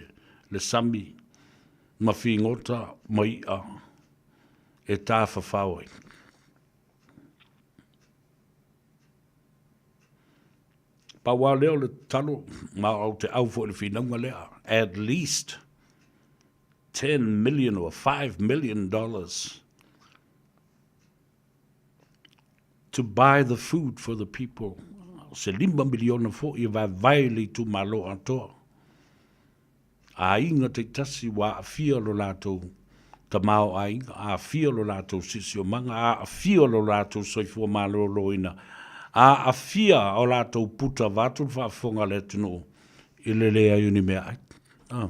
le sami ma figota ma iʻa e tafafao ai. Pau lava lea o le tatalo, ma ou te au foi i le finauga lea, at least 10 million or 5 million dollars to buy the food for the people. Se lima miliona foi e vaevae i le itumalo atoa. Aiga taitasi ua aafia lo latou tamaoaiga, aafia lo latou siosiomaga, aafia lo latou soifua maloloina, aafia o latou puta vaeatu le faafofoga a le atunuu i le leai o ni meaai. Ah.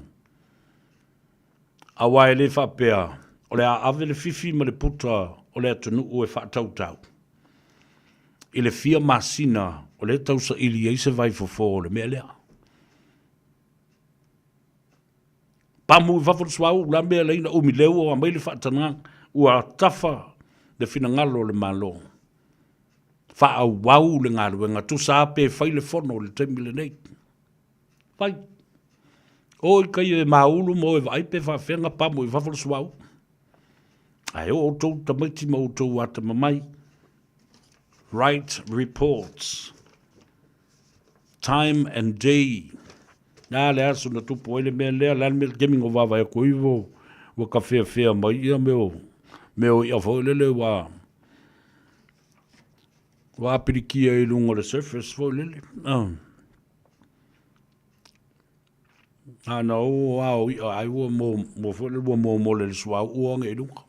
Aua e le faapea o le a ave le fifi ma le puta o le atunuu e faatautau i le fia masina o lea e tausaili ai se vaifofo o le mea lea. Pamu i fafo le suauu, la mea leina umi leu o aumai le faatanaga, ua tafa le finagalo o le Malo. Faaauau le galuega, tusa lava pe fai le fono i le taimi lenei. Fai. O i kai e māulu ma o e vaai pe faafefea ona pamu i fafo le suauu. Ae o outou tamaiti ma outou atamamai. Write reports. Time and day. Na le aso na tupu ai le mea lea, le a le mea le taimi na vaavaai atu ai ua kafeafea mai ia mea o mea o i'a foi lele ua ua apilikia i luga o le surface foi lele. Ah. Na o a o i'a ai ua mo mo foi lele ua momole le suauu age i luga.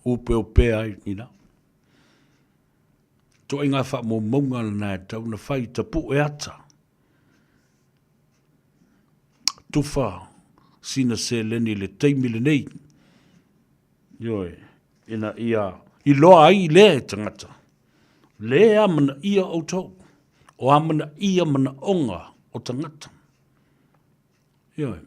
Upeupea ai i ina. Ituaiga faamaumauga lena e tatau ona fai, tapue ata, tufa sina seleni i le taimi lenei, ioe, ina ia iloa ai lea e tagata, le amanaia outou, o amanaia manaoga o tagata. Ioe.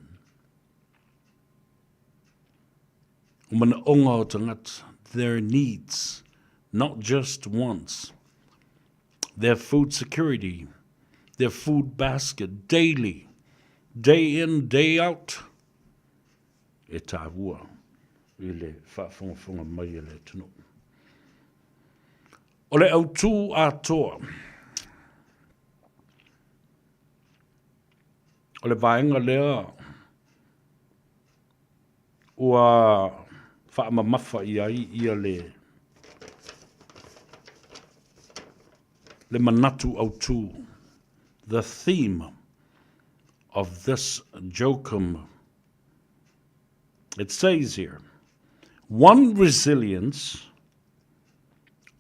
O manaoga o tagata, their needs, not just wants, their food security, their food basket daily, day in, day out, e tāua i le faafogafoga mai a le atunuu. O le autū atoa, o le vaega lea ua faamamafa i ai ia le le manatu autu, the theme of this jocum. It says here, one resilience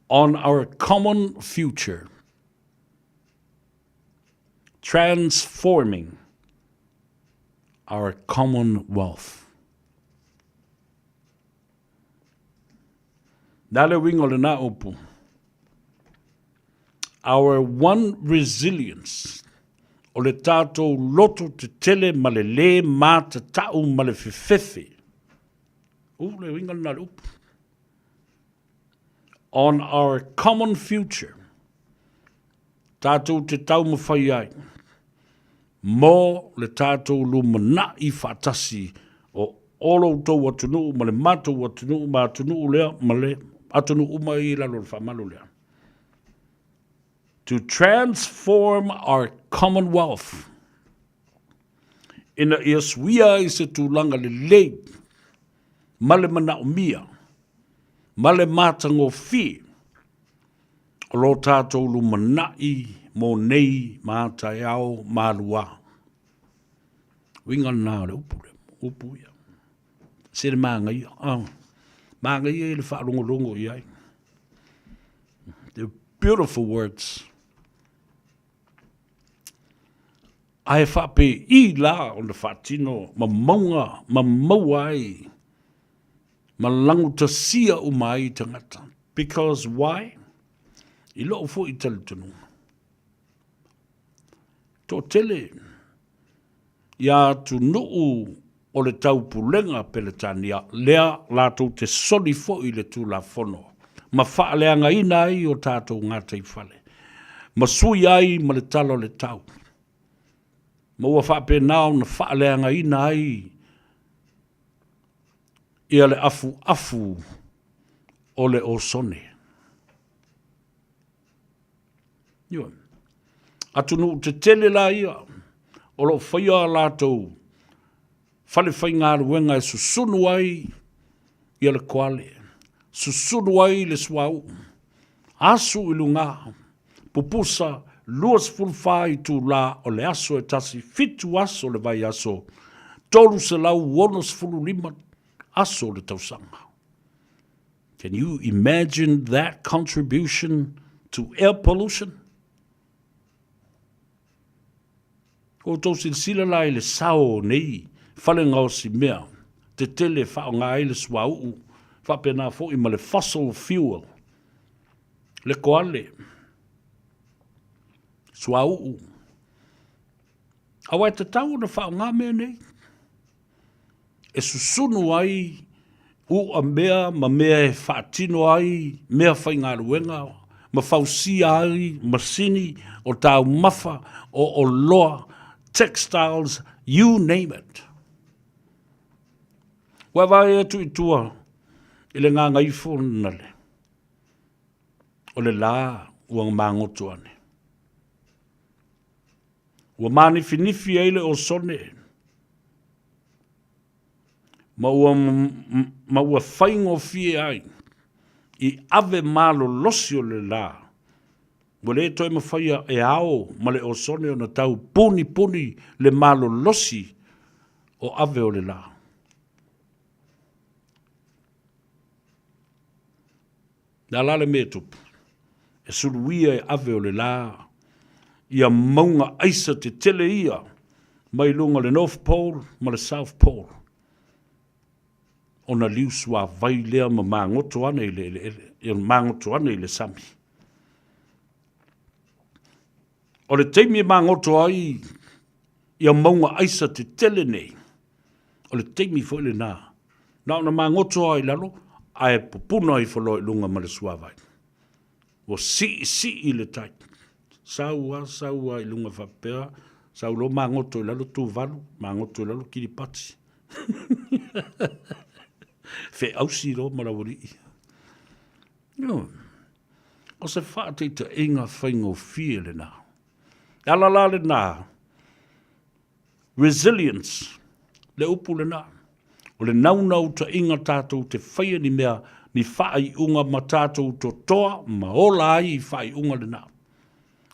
on our common future, transforming our commonwealth. Le a le uiga o lena upu? Our one resilience, o le tatou loto tetele ma le lē matata'u ma le fefefe. U, le uiga lena o le upu. On our common future, Tātou te taumawhai ai mō le tātou lumanaʻi faatasi o olo outou atunuu ma le matou atunuu ma atunuu lea ma le atunuu uma i lalo o le faamalu lea. To transform our commonwealth ina ia suia ai se tulaga lelei ma le manaomia ma le matagofie O lo tātou lumanaʻi mō nei ma taeao maluā. Uiga lena o le upu lea, upu ia. Se le māgaia, ah, māgaia i le faalogologo i ai. They're beautiful words. Ae faapei la ona faatino ma mauga ma maua ai ma lagotasia uma ai tagata. Because why? I lou foi talitonuga, toatele ia atunuu o le taupulega Peretania lea latou te soli foi le Tulafono ma faaleagaina ai o tatou gataifale ma sui ai ma le tala o le tau ma ua faapena ona faaleagaina ai ia le afuafu o le osone. Ioe. Atunuu tetele la ia o lo o faia a latou fale faigaluega e susunu ai ia le koale, susunu ai le suauu, asu i luga, pupusa 24 itulā o le aso e tasi, fitu aso o le vaiaso, 365 aso o le tausaga. Can you imagine that contribution to air pollution? Ko outou silasila la i le sao o nei fale gaosi mea tetele e faaaoga ai le suauu faapena foi ma le fossil fuel, le koale, suauu. Aua e tatau ona faaaoga mea nei e susunu ai u'a mea ma mea e faatino ai mea faigaluega ma fausia ai masini o taumafa, o oloa, textiles, you name it. Ua vaai atu i tua i le gagaifo na le. O le lā ua magoto ane. Ua mānifinifi ai le osone ma ua, ma ua faigofie ai i ave malolosi o le lā. Ua le toe mafaia e ao ma le osone ona tau punipuni le malolosi o ave o le lā. Le a la le mea e tupu? E suluia e ave o le lā ia mauga aisa tetele ia mai luga o le North Pole ma le South Pole, ona liu suavai lea ma magoto ane i le eleele, ia magoto ane i le sami. O le taimi e magoto ai ia mauga aisa tetele nei, o le taimi foi lena, na ona magoto lava i lalo, ae pupuna ifo loa i luga ma le suavai. Ua siisii le tai. Sau lava, sau lava i luga faapea, sau loa magoto i lalo Tuvalu, magoto i lalo Kiripati. Feausi loa ma le aualii. Ioe. O se faataitaiga faigofie lena. E ala la lena, resilience, le upu lena. O le naunautaiga tatou te faia ni mea, ni faaiuga ma tatou totoa ma ola ai i faaiuga lena.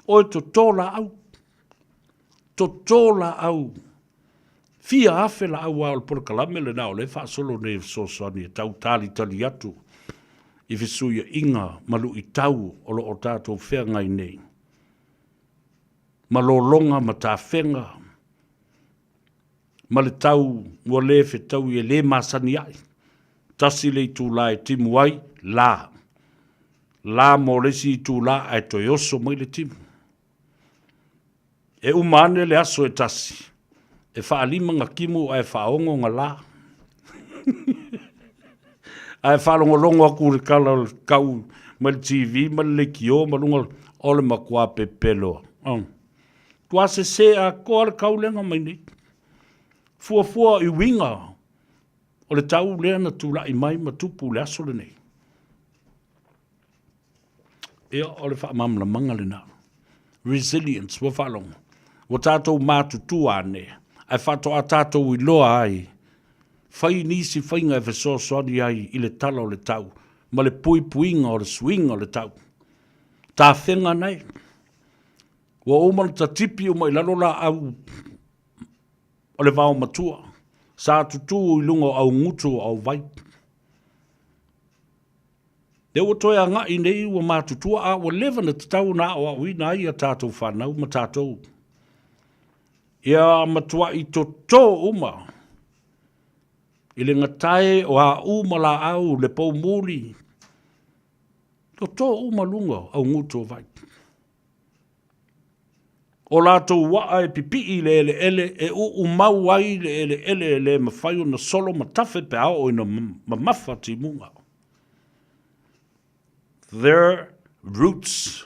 Oe toto laau, toto laau, fia afe laau a o le polokalame lena o lea e faasolo nei e fesoasoani e tau talitali atu i fesuiaiga ma luitau o lo o tatou feagai nei. Ma lologa ma tafega ma le tau ua le fetaui e le masani ai. Tasi le itulā e timu ai, la. La mo le isi itulā ae toe oso mai le timu. E uma ane le aso e tasi, e faalima nga timu ae faaogo nga la. Ae faalogologo atu i le tala o le kau mai le TV ma le leitio ma luga o le matua pepelo. Oh. Tua sese atoa le taulega mai nei. Fuafua i uiga o le tau lea na tulai mai ma tupu le aso lenei. Ia, o le faamalamalamaga lena. Resilience, ua faalogo. Ua tatou matutua ane, ae faatoa tatou iloa ai, fai nisi faiga e fesoasoani ai i le tala o le tau ma le puipuiga o le suiga o le tau. Tafega nei. Ua uma ona tatipi uma i lalo laau o le vao matua, sa tutū i luga o augutu o auvai. Lea ua toe agai nei ua matutua a ua leva ona tatau ona aoaoina ai a tatou fanau ma tatou. Ia matuai toto uma i le gatae o auu ma laau, le poumuli, toto uma luga o augutu o vai. O latou waa e pipii i le eleele e uumau ai le eleele e le mafai ona solo ma tafe pe a oo ina mamafa timuga. Their roots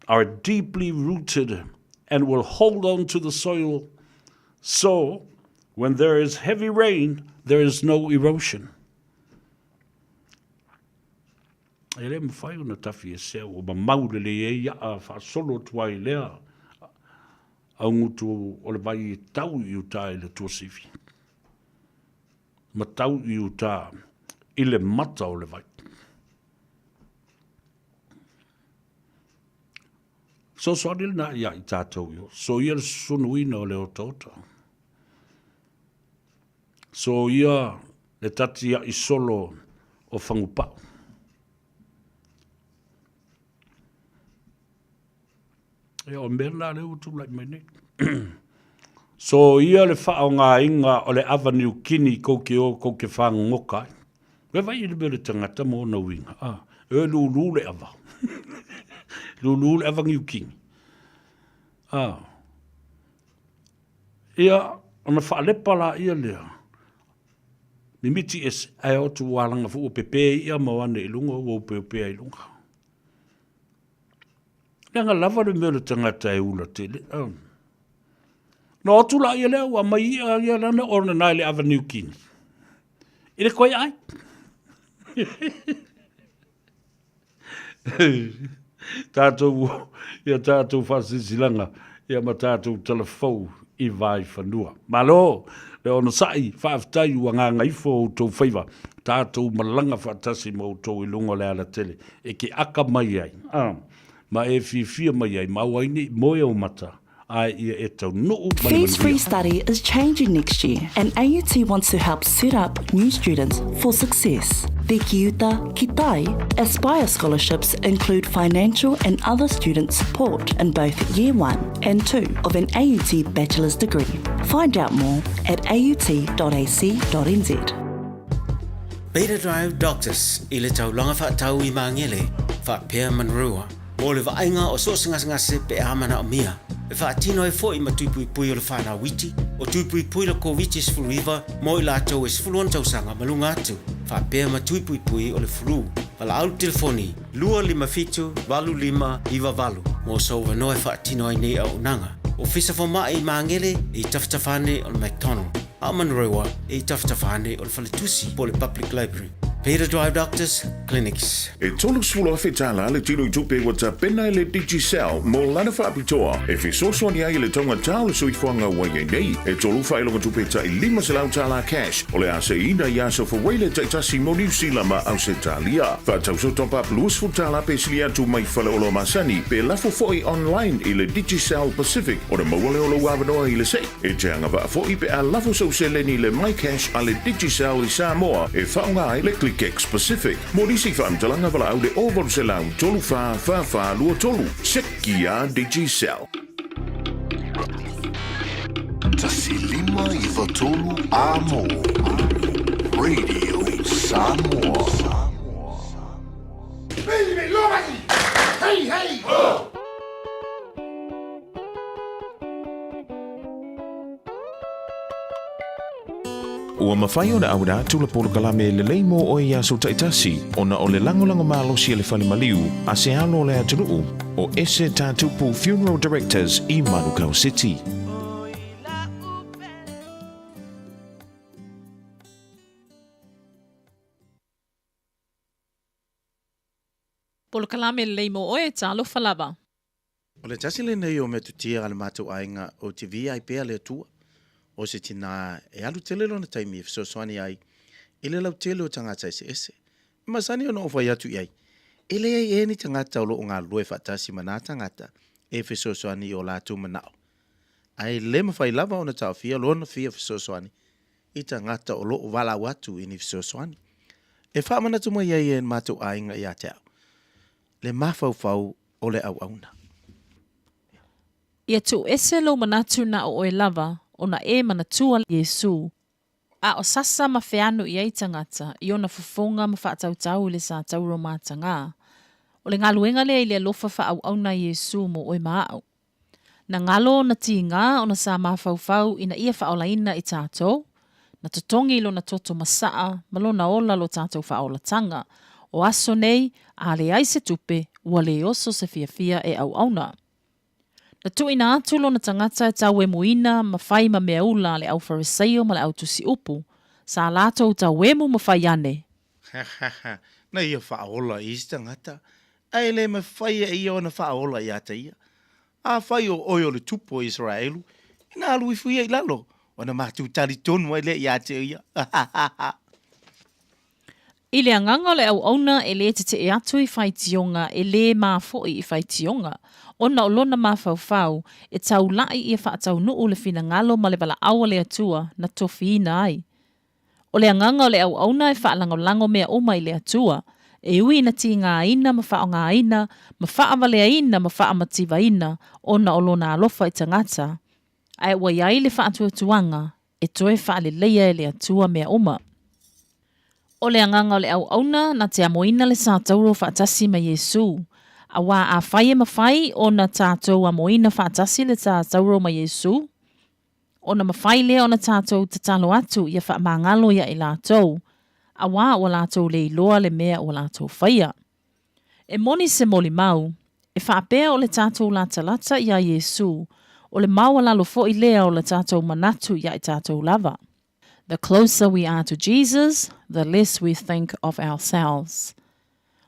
are deeply rooted and will hold on to the soil so when there is heavy rain there is no erosion. E le mafai ona tafi e sea ua mamau lelei ai iaa faasolo atu ai lea augutu o le vai e tau i uta i le tuasivi ma tau i uta i le mata o le vai. Fesoasoani lena ia i tatou iho. Soia le susunuina o le otaota. Soia le tatia'i solo o Fagupa'u. Ia, o le mea lena lea ua tulai mai nei. Soia le faaaogaina o le ava niukini kou te o kou te fāgogoka ai. Ua vaai i le mea o le tagata ma ona uiga, a, e lūlū le ava. Lūlū le ava niukini. A, Ia, ona faalepa laia lea, mimiti ese, ae o atu ua alaga foi ua pepe i'a ma o ane i luga ua opeopea i luga. Leaga lava le mea o le tagata e ula tele. Oh. Na o atu laia lea ua aumai i'a ia lana ona na i le ava niukini. I le koe ai. Tātou, ia tātou faasilasilaga, ia ma tātou talafou i Vaaifanua. Malo le onosai, faafetai ua gagaifo outou faiva, tātou malaga faatasi ma outou i luga o le alatele e ke aka mai ai, a, ma e fiafia mai ai, ma aua ai ne i moe ou mata, ae ia e taunuu ma le Fees Free manuia. Study is changing next year and AUT wants to help set up new students for success. The Kiuta Kitai Aspire Scholarships include financial and other student support in both Year 1 and 2 of an AUT bachelor's degree. Find out more at aut.ac.nz. Beta Drive Doctors i le taulaga faatau i Magele, faapea Manurewa. Mo le vaaiga o so o se gasegase pe a manaomia, e faatino ai foi ma tui puipui o le whanau iti, o tui puipui le Koviti-19 mo i latou e 16 tausaga ma luga atu, faapea ma tui puipui o le flu. Valaau le telefoni 257 8598 mo sou avanoa e faatino ai nei auaunaga. Ofisa Fomai i Magele e i tafatafa ane o le McDonald, a o Manurewa e i tafatafa ane o le Faletusi po o le Public Library. Peter Drive Doctors Clinics. E $30,000 le tino i tupe ua tapena e le Digicel mo lana faapitoa e fesoasoani ai i le taugata o le soifuaga ua i ai nei. E tolu faailoga tupe tai $500 cash o le a seiina i aso Fawele taitasi mo Niu Sila ma Ausetalia. Faatauso top up $20 pe sili atu mai faleoloa masani pe lafo foi online i le Digicel Pacific ona maua lea o lou avanoa i le sei. E te agavaa foi pe a lafo sou seleni i le MyCash a le Digicel i Samoa e faaaoga ai le ClickX Pacific. Mo nisi faamatalaga valaau le 0800 34 44 23. Seki a Digicel. 1593 Amo Radio Samoa. Hey, hey! Ho! Ua mafai ona auina atu le polokalame lelei mo oe i aso taitasi ona o le lagolago malosi a le fale maliu a se alo o le atunuu o Ese Tatupu Funeral Directors i Manukau City. Polokalame lelei mo oe, talofa lava. O le tasi lenei o metotia a le matou aiga ou te viia ai pea le Atua, o se tinā e alu tele lona taimi e fesoasoani ai i le lautele o tagata eseese. E masani ona ou fai atu i ai, e leai ea ni tagata o lo o galulue faatasi ma nā tagata e fesoasoani i o latou manao. Ae le mafai lava ona taofia lona fia fesoasoani i tagata o lo o valaau atu i ni fesoasoani. E faamanatu mai ai e matou aiga ia te au, le mafaufau o le auauna. Ia tuuese lou manatu na o oe lava, ona e manatua Iesu. A o sasa ma feanu i ai tagata i ona fofoga ma faatautau i le sa tauro matagā. O le galuega lea i le alofa faaauauna a Iesu mo oe ma aʻu. Na galo ona tigā ona sa mafaufau ina ia faaolaina i tatou, na totogi i lona toto masaa ma lona ola lo tatou faaolatanga. O aso nei, a leai se tupe, ua le oso se fiafia e auauna. Na tuuina atu lona tagata e tauemuina ma fai ma mea ula a le au Fariseio ma le au tusi upu, sa latou tauemu ma fai ane. Na ia faaola i isi tagata, ae le mafai e ia ona faaola ia te ia. Afai o oe o le Tupu o Iseraelu, ina alu ifo ia i lalo, ona matou talitonu ai lea ia te ia. I le agaga o le auauna e lē tetee atu i faitioga e lē mafoʻi i faitioga, ona o lona mafaufau e taulaʻi ia faataunuu le finagalo ma le valaau a le Atua na tofiina ai. O le agaga o le auauna e faalagolago mea uma i le Atua, e ui ina tigāina ma faaaogaina ma faavaleaina ma faamativaina ona o lona alofa i tagata, ae ua i ai le faatuatuaga e toe faaleleia e le Atua mea uma. O le agaga o le auauna na te amoina le sa tauro faatasi ma Iesū, auā afai e mafai ona tatou amoina faatasi le sa tauro ma Iesū, Ona mafai lea ona tatou tatalo atu ia faamagalo ia i latou, auā ua latou le iloa le mea ua latou faia. E moni se molimau, e faapea o le tatou latalata iā Iesū, o le maualalo foi lea o le tatou manatu iā i tatou lava. The closer we are to Jesus, the less we think of ourselves.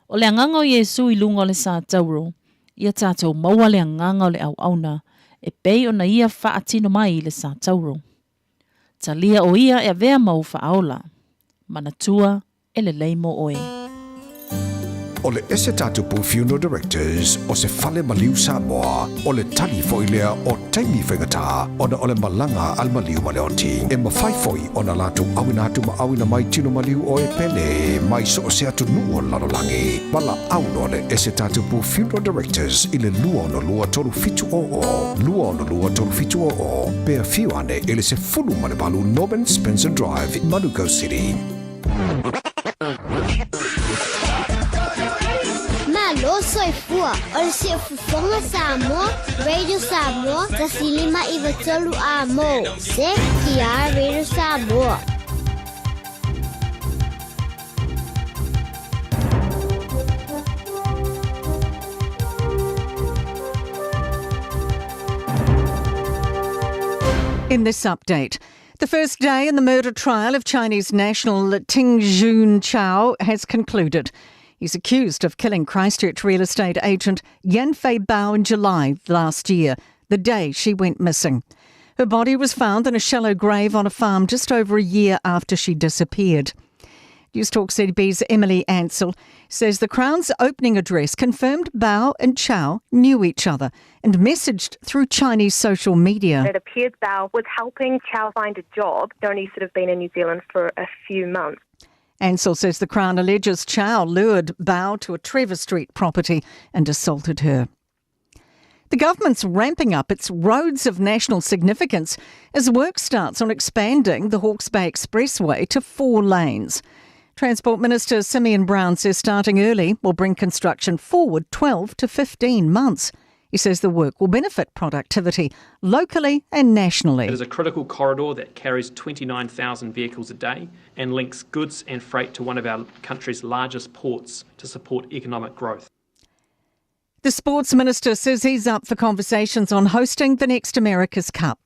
O le agaga o Iesu i luga o le sa tauro, ia tatou maua le agaga o le auauna e pei ona ia faatino mai i le sa tauro. Talia o ia e avea ma ou faaola. Manatua e lelei mo oe. O le Esetatapu Funeral Directors o se fale maliu Samoa, o le tali foi lea o taimi faigata ona o le malaga a le maliu ma le oti. E mafai foi ona latou auina atu ma auina mai tino maliu o e pele mai so o se atunuu o le lalolagi. Valaau loa le Esetatapu Funeral Directors i le 262 3700, 262 3700, pe afio ane i le 18 Norman Spencer Drive, Manukau City. Malo soifua, o le Siufofoga Samoa, Radio Samoa, 105 93 A-mo, CTR Radio Samoa. In this update, the first day in the murder trial of Chinese national Ting Jun Chao has concluded. He's accused of killing Christchurch real estate agent Yanfei Bao in July last year, the day she went missing. Her body was found in a shallow grave on a farm just over a year after she disappeared. Newstalk ZB's Emily Ansell says the Crown's opening address confirmed Bao and Chow knew each other and messaged through Chinese social media. It appears Bao was helping Chow find a job. They'd only sort of been in New Zealand for a few months. Ansell says the Crown alleges Chow lured Bao to a Trevor Street property and assaulted her. The government's ramping up its roads of national significance as work starts on expanding the Hawke's Bay Expressway to four lanes. Transport Minister Simeon Brown says starting early will bring construction forward 12 to 15 months. He says the work will benefit productivity locally and nationally. It is a critical corridor that carries 29,000 vehicles a day and links goods and freight to one of our country's largest ports to support economic growth. The sports minister says he's up for conversations on hosting the next America's Cup.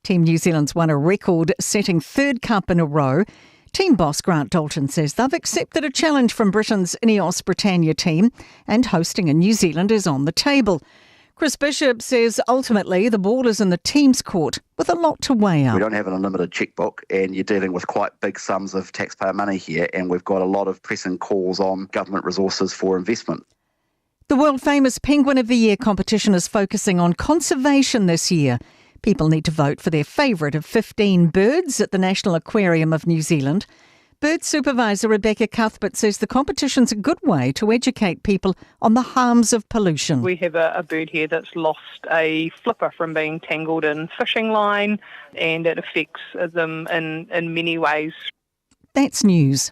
Team New Zealand's won a record setting third cup in a row. Team boss Grant Dalton says they've accepted a challenge from Britain's Ineos Britannia team and hosting in New Zealand is on the table. Chris Bishop says ultimately the ball is in the team's court with a lot to weigh up. We don't have an unlimited checkbook, and you're dealing with quite big sums of taxpayer money here, and we've got a lot of pressing calls on government resources for investment. The world famous Penguin of the Year competition is focusing on conservation this year. People need to vote for their favourite of 15 birds at the National Aquarium of New Zealand. Bird supervisor Rebecca Cuthbert says the competition's a good way to educate people on the harms of pollution. We have a, a bird here that's lost a flipper from being tangled in fishing line, and it affects them in, in many ways. That's news.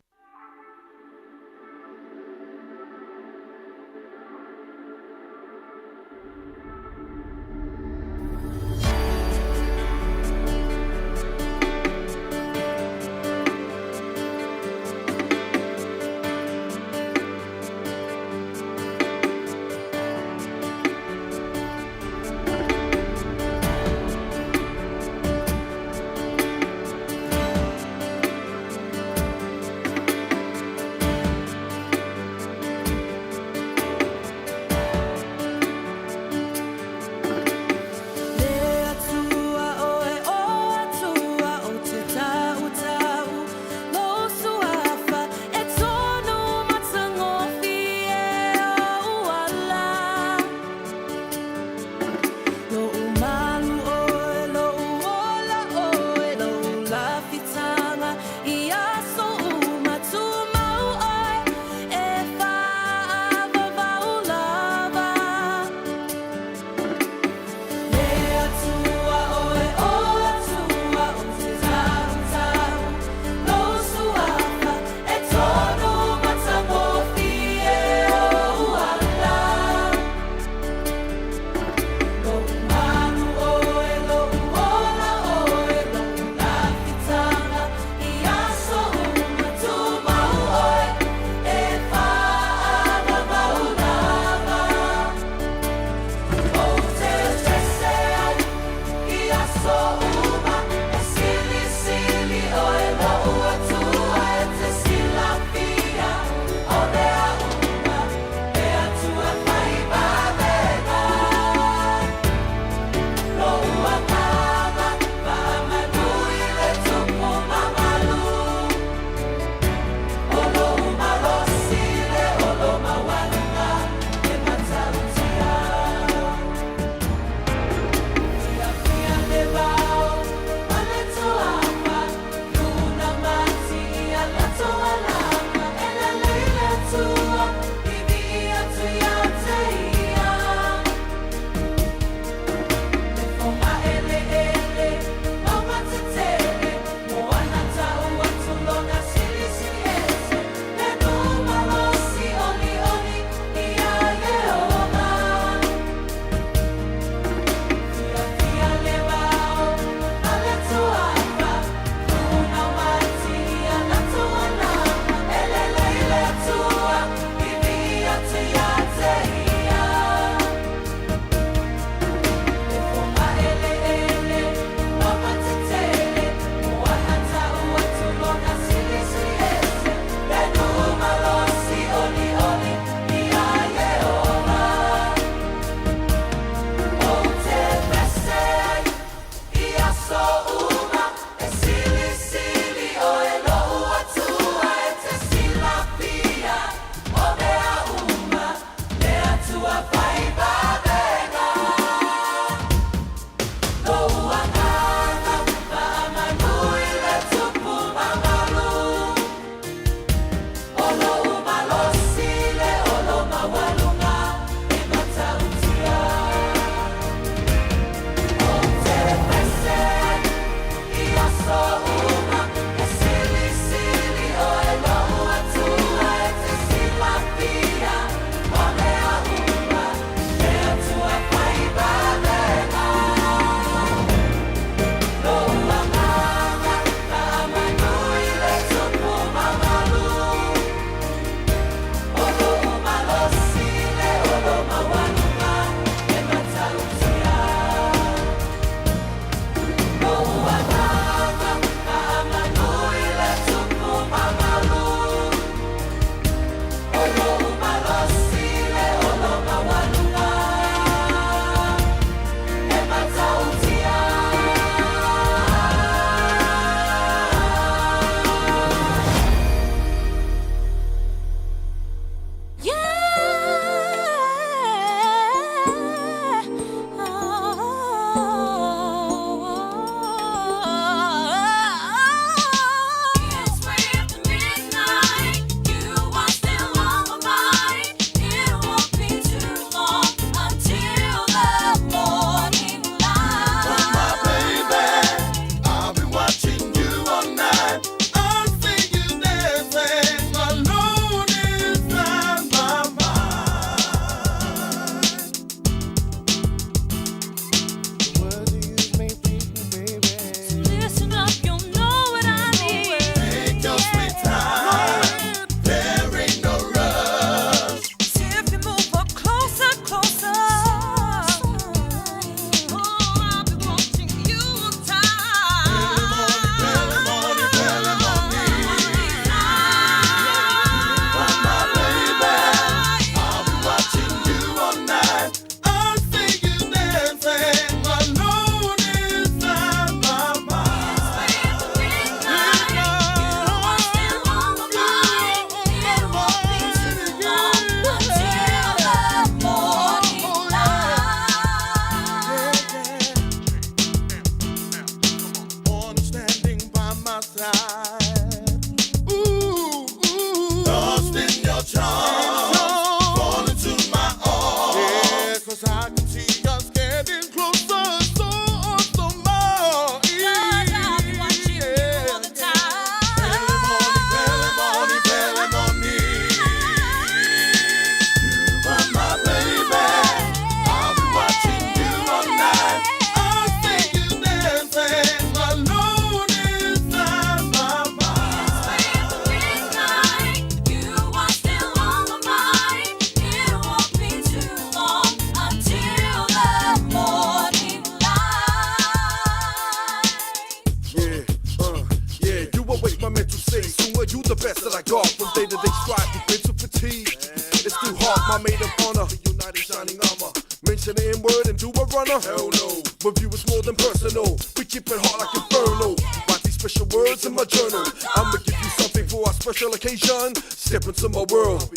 Heart, my maid of honor. The united shining armor. Mention the N word and do a runner. Hell no. With you, it's more than personal. We keep it hot like inferno. Write these special words in my journal. I'ma give you something for our special occasion. Step into my world.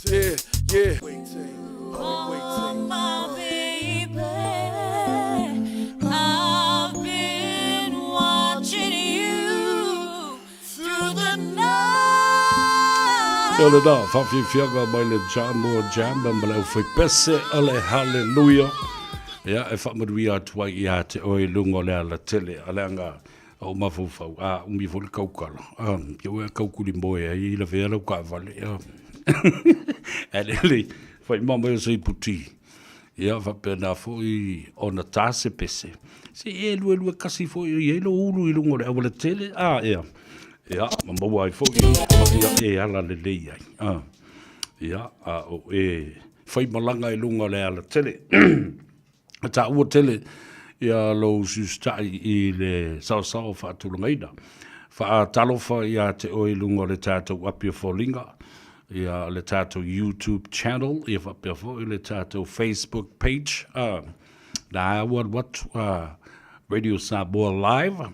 Yeah, yeah. Oh, my baby, I've been watching you through the night. Ia lena, faafiafiaga mai le Samoa Jam ma le aufaipese o le Haleluia. Ia, e faamanuia atu ai ia te oe i luga o le alatele, a leaga o mafaufau, a umi foi le kaukala. A, kia ua kaukuli moe ai i lavea lau kaavale. A, ae lelei, fai mama o se iputi. Ia, faapena foi ona tā se pese. Se e lue lue kasi foi i ai lo ulu i luga o le aualatele. A, ea. Ia, ma maua ai foi ma ia e ala lelei ai. A, ia, a o e fai malaga i luga o le alatele. E taua tele ia lou siusitai i le saosao faatulagaina. Faatalofa ia te oe i luga o le tatou api o foliga, ia le tatou YouTube channel, ia faapea foi le tatou Facebook page. Uh, na ua alu atu uh, Radio Samoa Live.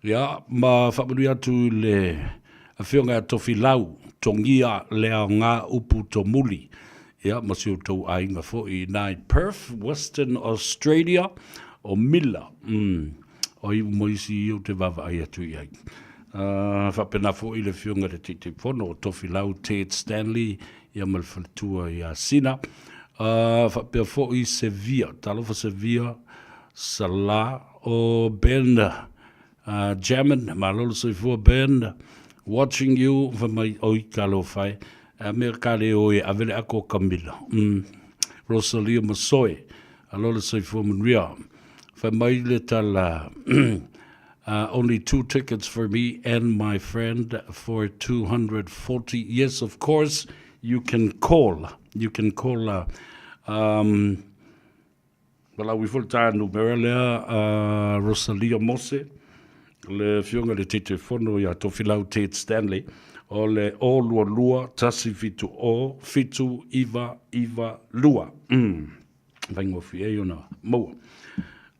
Ia, ma faamanuia atu i le afioga ia Tofilau, Togia le aoga upu tomuli. Ia, ma si outou aiga foi i ina i Perth, Western Australia, o Mila, mm, o iu mo isi ia ou te vaavaai atu i ai. Uh, faapena foi le afioga i le Taitaifono o Tofilau Ted Stanley, ia ma le faletua ia Sina. Uh, faapea foi Sevia, talofa Sevia, Sala, o Ben uh, Jamin, malo le soifua Ben, watching you, fai mai, oi, talofa e, A mea ka le o e ave le ako o Kamila. Mm. Rosalia Masoe, alo le soifua manuia. Fai mai le tala, only two tickets for me and my friend for 240. Yes, of course, you can call. You can call um, Valaui foi le taea numera lea a Rosalia Mose, le afioga i le Taitaifono ia Tofilau Ted Stanley, o le 022 170 7992. Mm. Faigofie ai ona maua.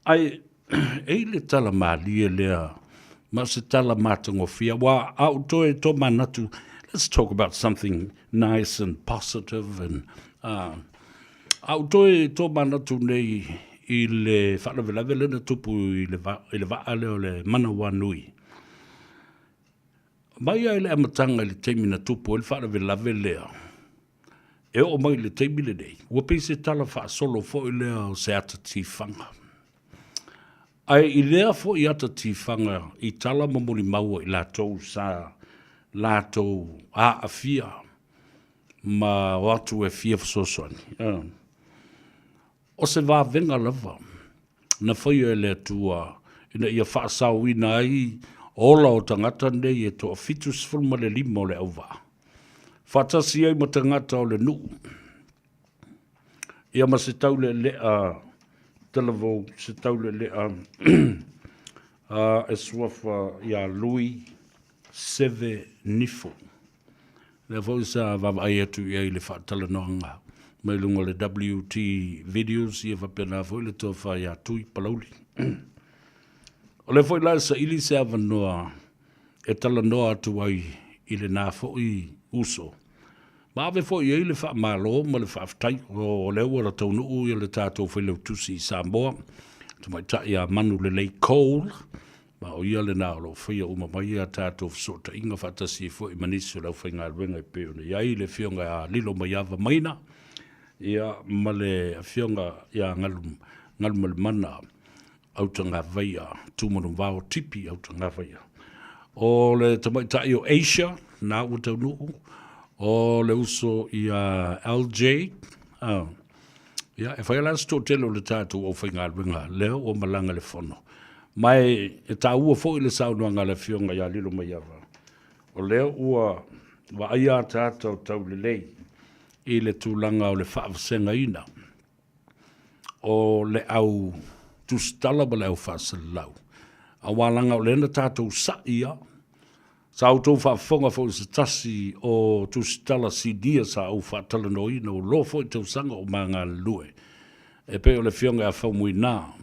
Ae, e i le tala malie lea, ma se tala matagofie, aua a ou toe tomanatu, let's talk about something nice and positive and uh, A ou toe tomanatu nei i le faalavelave lea na tupu i le, va, i le vaa lea o le Manawanui. Mai lava i le amataga i le taimi na tupu ai le faalavelave lea, e oo mai i le taimi lenei, ua pei se tala faasolo foi lea o se ata tifaga. Ae i lea foi ata tifaga i tala ma molimau a i latou sa latou aafia ma o atu e fia fesoasoani. O se vavega lava na faia e le Atua ina ia faasaoina ai ola o tagata nei e toa 75 o le auvaa, faatasi ai ma tagata o le nuu, ia ma se taulealea talavou, se taulealea e suafa ia Lui Seve Nifo. Lea foi sa vaavaai atu i ai i le faatalanoaga mai luga o le WT Videos, ia faapena foi le tofa ia Tui Palauli. O lea foi la e saili se avanoa e talanoa atu ai i lena foi uso. Ma ave foi i ai le faamalo ma le faafetai o lea ua taunuu ia le tatou Failautusi i Samoa, Tamaitai ia Manulelei Cole, Ma o ia lena o lo o faia uma mai a tatou fesootaiga faatasi ai foi ma nisi o le aufaigaluega e pei ona i ai le Afioga ia Lilo Maiava Maina, ia, ma le Afioga ia Galu, Galumalemana Autagavaia, Tumanuvao Tipi Autagavaia. O le tamaitai o Asia, na ua taunuu, o le uso ia LJ, uh, ia, e fai la se toatele o le tatou aufaigaluega lea ua malaga le fono. Ma e, e taua foi le saunoaga a le Afioga ia Lilo Maiava, o lea ua vaaia ataata o taulelei i le tulaga o le faavasegaina o le au tusitala ma le au faasalalau. Aua leaga o lea na tatou sa'i a, Sa outou faafofoga foi i se tasi o tusitala sinia sa ou faatalanoaina ua loa foi tausaga o ma galulue e pei o le Afioga ia Faumuina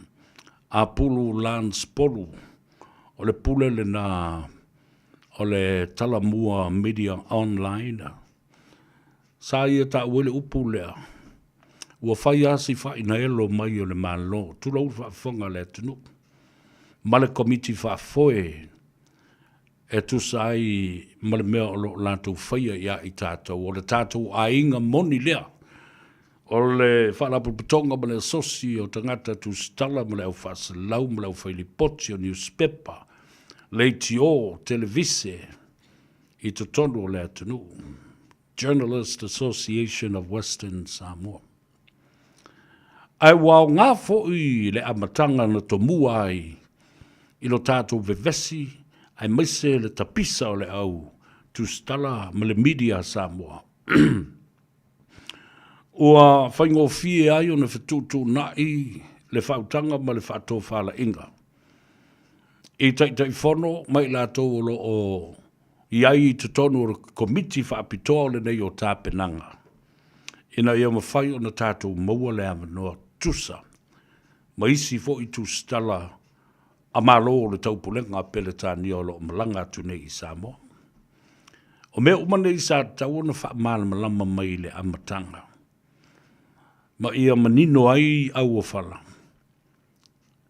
Apulu Lance Polu, o le pule lena o le Talamua Media Online. Sa ia taua ai le upu lea, ua fai lava si fainaelo mai o le Malo, tulou le faafofoga a le atunuu, ma le Komiti Faafoe e tusa ai ma le mea o lo o latou faia ia i tatou, o le tatou aiga moni lea, o le Faalapotopotoga ma le Asosi o Tagata Tusitala ma le Au Faasalau ma le Aufailipoti o Niusipepa, Leitio, Televise i totonu o le atunuu, Journalist Association of Western Samoa. Ae ua aoga foi le amataga na tomua ai i lo tatou vevesi aemaise le tapisa o le au tusitala ma le media a Samoa. Ua faigofie ai ona fetuutuunai le faautaga ma le faatofalaiga i Taitaifono ma i latou o lo o i ai i totonu o le Komiti Faapitoa o lenei o tapenaga, ina ia mafai ona tatou maua le avanoa tutusa ma isi foi tusitala a Malo o le Taupulega a Peretania o lo o malaga atu nei i Samoa. O mea uma nei sa tatau ona faamalamalama mai i le amataga ma ia manino ai auofala,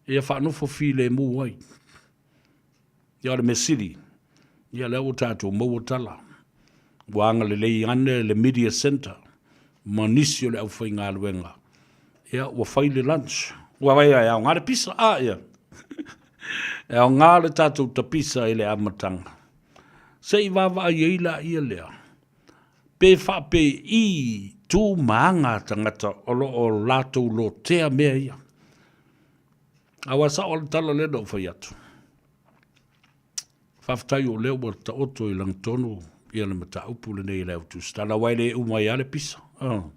ia faanofo filemu ai. Ia o le mea sili, ia lea ua tatou maua tala, ua agalelei ane le Media Centre ma nisi o le aufaigaluega, ia ua fai le lunch. Ua vaai e aoga le pisa, a ia. E aoga le tatou tapisa i le amataga. Se i vaavaai ai laia lea, pe faapei tu ma aga a tagata o lo o latou lotea mea ia. Aua sao le tala lea na ou fai atu. Faafetai o lea ua taoto i lagatonu ia le mataupu lenei i le au tusitala, aua e le uma ai lava le pisa. Oh.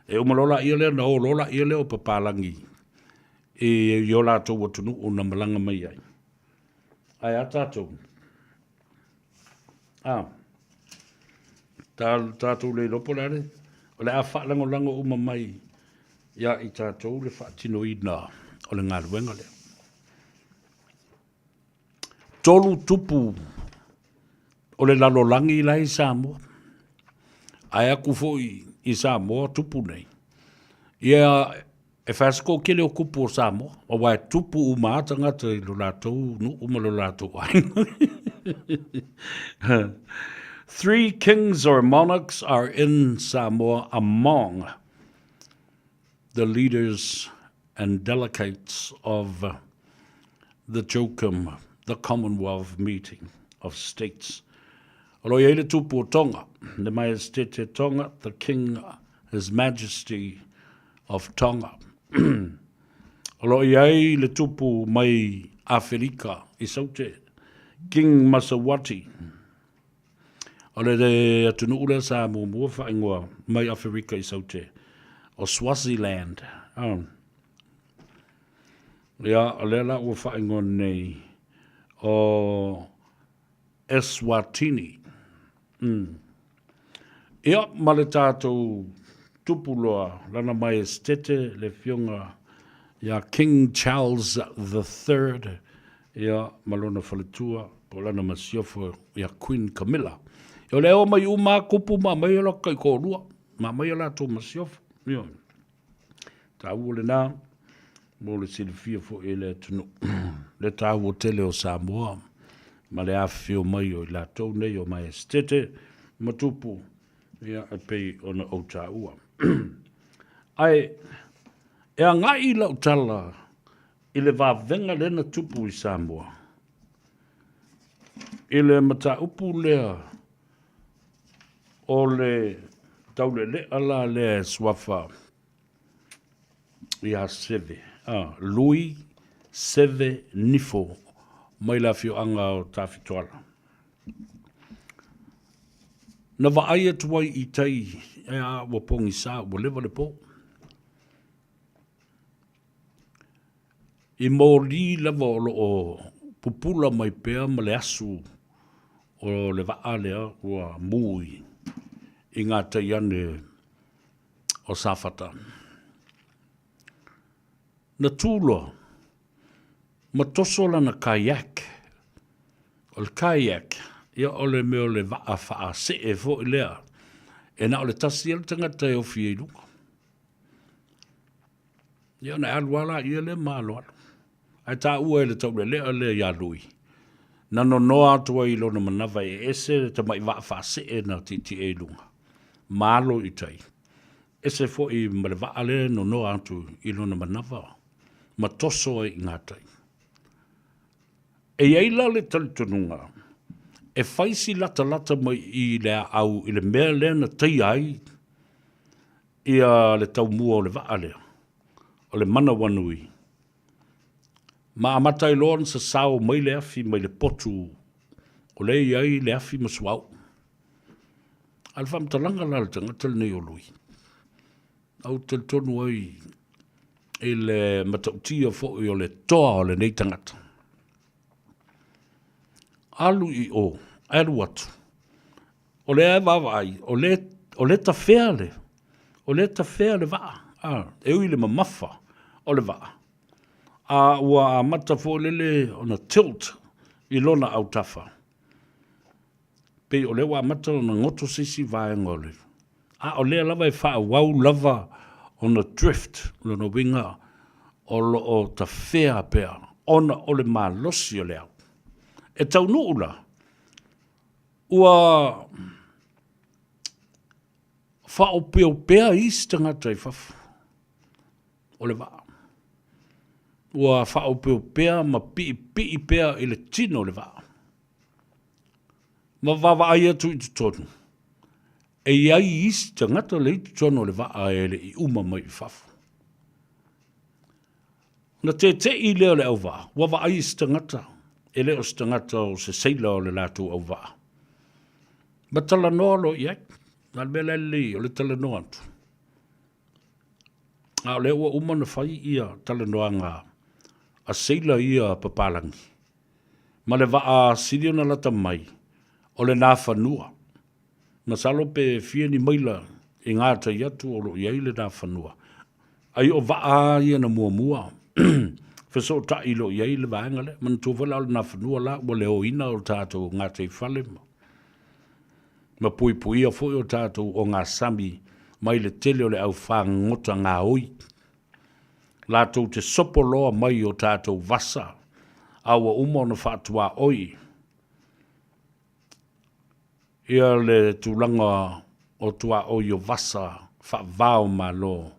E uma loa laia lea ona o loa laia lea o papalagi i o latou atunuu na malaga mai ai. Ae a tatou? Ah. Ta, tatou le iloa po o le a le, o le a faalagolago uma mai ia i tatou le faatinoina o le galuega lea. Tolu tupu o le lalolagi la i Samoa. Ae atu foi i Samoa tupu nei. Ia e fai se toatele o tupu o Samoa, aua e tupu uma lava tagata i lo latou nuu ma lo latou aiga. Three kings or monarchs are in Samoa among the leaders and delegates of the CHOGM, the Commonwealth Meeting of States. O lo i ai le tupu o Tonga, le Maestete Tonga, the King, His Majesty of Tonga. O lo i ai le tupu mai Aferika i Saute, King Masawati. O le atunuu lea sa muamua faaigoa mai Aferika i Saute, o Swaziland. Oh. Ia, o lea la ua faaigoa nei o Eswatini. Mm. Ia, ma le tātou tupu loa, lana Maestete, le fionga ia King Charles III, ia, ma lona faletua, po lana masiofo ia Queen Camilla. Ia, o le o mai uma kupu ma mai o la kai kōlua, ma mai o latou masiofo. Ia, tāua lena, mo le silafia foi e le atunuu, le tāua tele o Samoa, ma le afifio mai o i latou nei o Maestete ma Tupu, ia, e pei ona ou tāua. Ae, e agai lau tala i le vavega lea na tupu i Samoa, i le mataupu lea o le taulelea la lea e suafa ia Seve, a, Lui Seve Nifo mai le afioaga o Tafitoala. Na vaai atu ai i tai, e a, ua pogisa, ua leva le po. I moli lava o lo o pupula mai pea ma le asu. o le vaa lea ua mū i ngā tai ane o Safata. Na tū loa, ma toso lana kayak. O le kayak, ia o le mea o le vaa faasee foi lea, e na o le tasi le tagata e ofi ai i luga. Ia ona e alu lava laia lea ma aloalo. Ae taua e le taulelea lea ia Lui, na nonoa atu ai i lona manava e ese le tamai vaa faasee na tietie i luga, ma alo i tai. Ese foi ma le vaa lea e nonoa atu i lona manava ma toso ai i gatai. E i ai la le talitonuga, e fai si latalata mai i le aau i le mea lea na taia ai ia le taumua o le vaa lea, o le manawanui, ma amata ai loa ona sasao mai le afi mai le potu o lea e i ai le afi ma suauu. A o le faamatalaga la a le tagata lenei o Lui, ou te talitonu ai i le matautia foi o le toa o lenei tagata. Alu i o, alu atu, O lea e vaavaai, o lea, o lea tafea le, o lea tafea le vaa, a, e ui i le mamafa o le vaa, a ua amata foi lele ona tilt i lona autafa. Pei o lea ua amata ona goto se isi vaega o le, a o lea lava e faaauau lava ona drift, lona uiga o lo o tafea pea ona o le malosi o le au. E taunuu la, Ua faaopeopea isi tagata i fafo o le vaa. Ua faaopeopea ma piipii pea i le tino o le vaa. Ma vaavaai atu i totonu, e i ai isi tagata lea i totonu o le vaa e le i uma mai i fafo. Ona tete'i lea o le auvaa, ua vaai i se tagata, e le o se tagata o se seila o le latou auvaa. Ma talanoa loa i ai. A o le mea la e lelei, o le talanoa atu. A o lea ua uma ona fai ia talanoaga a seila ia papalagi, ma le vaa sili ona lata mai, o le Nafanua. Masalo pe fia ni maila i gatai atu o lo o i ai le Nafanua. Ai o vaa ia na muamua fesootai loa i ai le vaega lea. Manatua foi la o le Nafanua la ua leoina o tatou gataifale ma puipuia foi o tatou ogasami mai le tele o le au fagota gaoi. Latou te sopo loa mai o tatou vasa a ua uma ona faatuaoi Ia le tulaga o tuaoi o vasa faava o Malo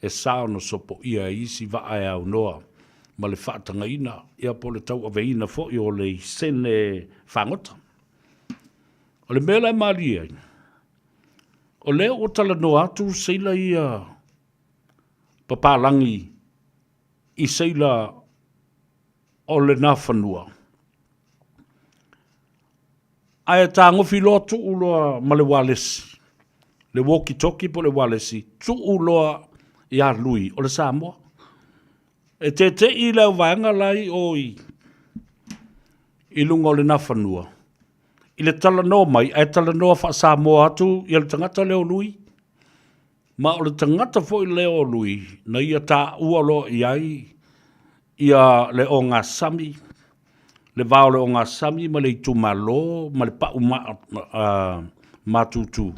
e sa ona sopoia e isi vaa e aunoa ma le faatagaina ia po o le tauaveina foi o leisene fagota. O le mea la e malie ai, o lea ua talanoa atu seila ia papalagi i seila o le Nafanua, Ae tagofi loa tuu loa ma le ualesi, le walkie talkie po o le ualesi, tuu loa ia Lui, o le Samoa. E tete'i le auvaega la i o i, i luga o le Nafanua, i le talanoa mai, ae talanoa faa-Samoa atu ia le tagata lea o Lui. Ma o le tagata foi lea o Lui, na ia taua loa i ai ia le ogasami, le va o le ogasami ma le itumalo ma le pau ma, matutu,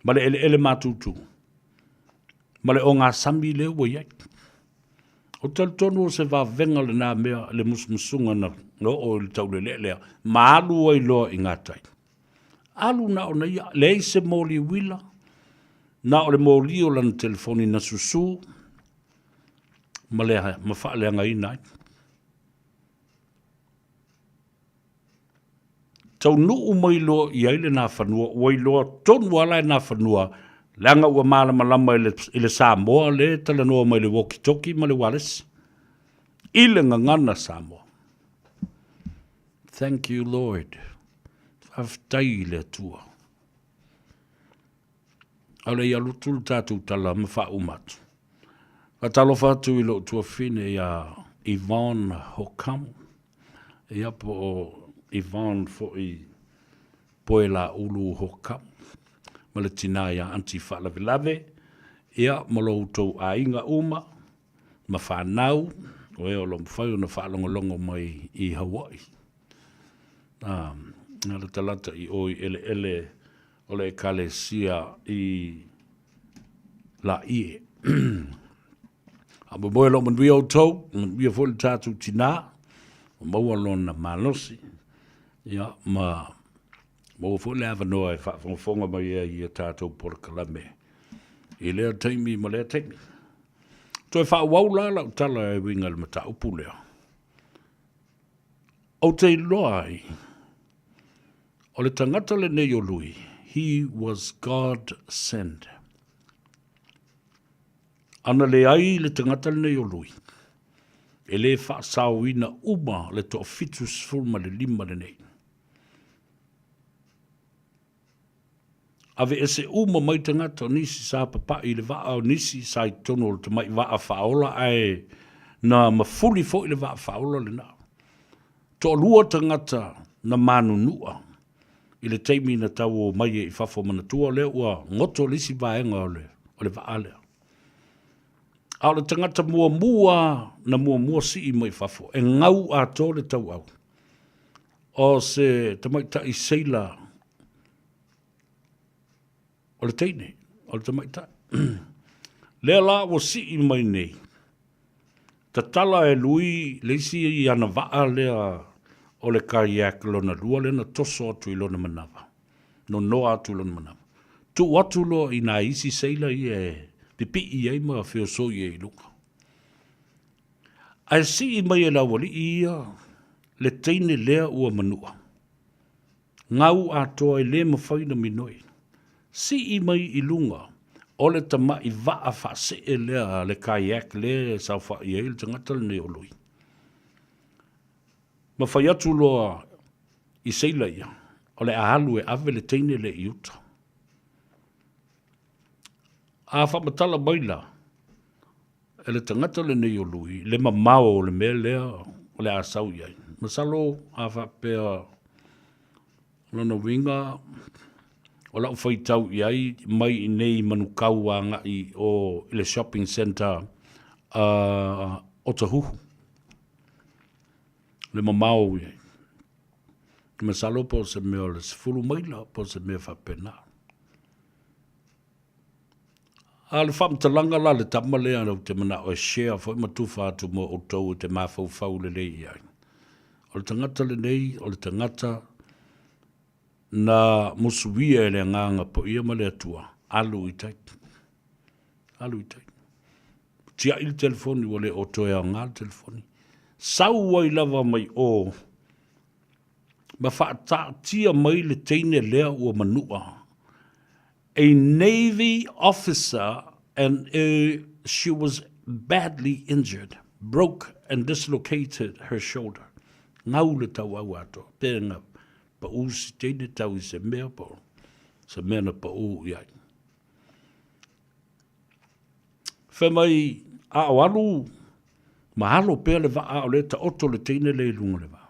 ma le eleele matutu, ma le ogasami lea ua i ai. O talitonu o se vavega lena mea, le musumusuga na oo i le taulelea lea, ma alu ai loa i gatai. Alu na o na ia, leai se moli uila, na o le moli o lana telefoni na susu ma, le, ma faaleagaina ai. Taunuu mai loa i ai le Nafanua, ua iloa tonu lava la e Nafanua, leaga ua malamalama i le, i le Samoa lea e talanoa mai i le walkie talkie ma le ualesi, i le gagana Samoa. Thank you Lord. Faafetai i le Atua. A o le i alu atu le tatou tala ma faauma atu. Faatalofa atu i lou tuafine ia Yvonne Hokam, ia po o Yvonne foi Poelaulu Hokam ma le tinā iā Aunty Faalavelave, ia, ma lo outou aiga uma ma fanau, o e o lo o mafai ona faalogologo mai i Hawaii. A, na latalata i o i eleele o le Ekalesia i Laie. Faamoemoe o lo o manuia outou, manuia foi le tatou tinā, ua maua lona malosi, ia, ma maua foi le avanoa e faafogafoga mai ai i a tatou polokalame i lea taimi ma lea taimi. Toe faaauau la lau tala e uiga i le mataupu lea. Ou te iloa ai, o le tagata lenei o Lui, he was God send. Ana leai le tagata lenei o Lui, e le faasaoina uma le toa-75 lenei. Aveese uma mai tagata, o nisi sa papaʻi i le vaa, o nisi sa i totonu o le tamai vaa faaola ae na mafuli foi le vaa faaola lena. Toalua tagata na manunua i le taimi na tau o mai ai i fafo manatua o lea ua goto le isi vaega o le, o le vaa lea. A o le tagata muamua na muamua sii mai fafo, e gau atoa le tauau. O se tamaitai seila o le teine, o le tamaitai. Lea la ua sii mai nei, tatala e Lui le isi ana vaa lea o le kayak lona lua lea na toso atu i lona manava, nonoa atu i lona manava. Tuu atu loa i nai isi seila ia e pipii ai ma feosoi ai i luga. Ae sii mai e le aualii ia le teine lea ua manua. Gau atoa e le mafai ona minoi. Sii mai i luga o le tamai vaa faasee lea le kayak lea e saofai ai le tagata lenei o Lui. Ma fai atu loa i seila ia, o le a alu e ave le teine lea i uta. A faamatala mai la, e le tagata lenei o Lui le mamao o le mea lea o le a sau i ai. Masalo a faapea lona uiga o lau faitau i ai mai i nei Manukau agai o i le shopping centre o Otahuhu le mamao i ai. Masalo po o se mea o le 10 maila po o se mea faapena. A o le faamatalaga la a le tama lea ou te manao e share foi ma tufa atu mo outou e te mafaufau lelei i ai. O le tagata lenei, o le tagata na musuia e le Agaga Paia ma le Atua, alu i tai. Alu i tai. Tiai le telefoni, ua le o toe aoga le telefoni. Sau ai lava mai o ma faataatia mai le teine lea ua manua a Navy officer and a she was badly injured, broke and dislocated her shoulder. Ngau le tauau atoa, pe na paʻu si teine tau i se mea po se mea na paʻu i ai. Fai mai, a o alu, ma alo pea le vaa o lea taoto le teine lea i luga o le vaa.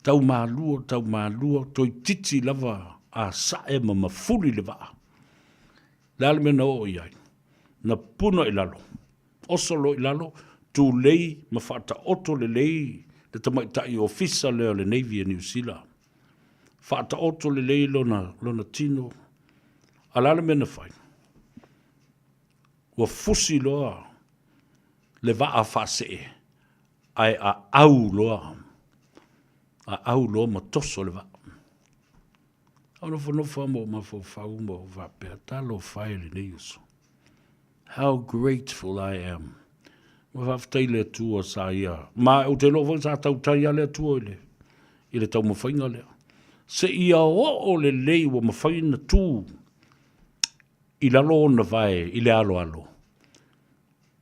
Tau malua, tau malua, toeitiiti lava a sae ma mafuli le vaa. Le a le mea na oo i ai? Na puna i lalo, oso loa i lalo, tulei ma faataoto lelei le tamaitai ofisa lea o le Navy a Niu Sila. Faataoto lelei lona, lona tino. A o le a le mea na fai? Ua fusi loa le vaa faasee ae aau loa, aau loa ma toso le vaa. Ou nofonofo lava ma ou mafaufau ma ou faapea, talofa e lenei uso. How grateful I am. Ua faafetai i le Atua sa ia, ma ou te iloa foi sa tautai lava le Atua i le, i le taumafaiga lea. Seia oo lelei ua mafai ona tu i lalo ona vae i le aloalo,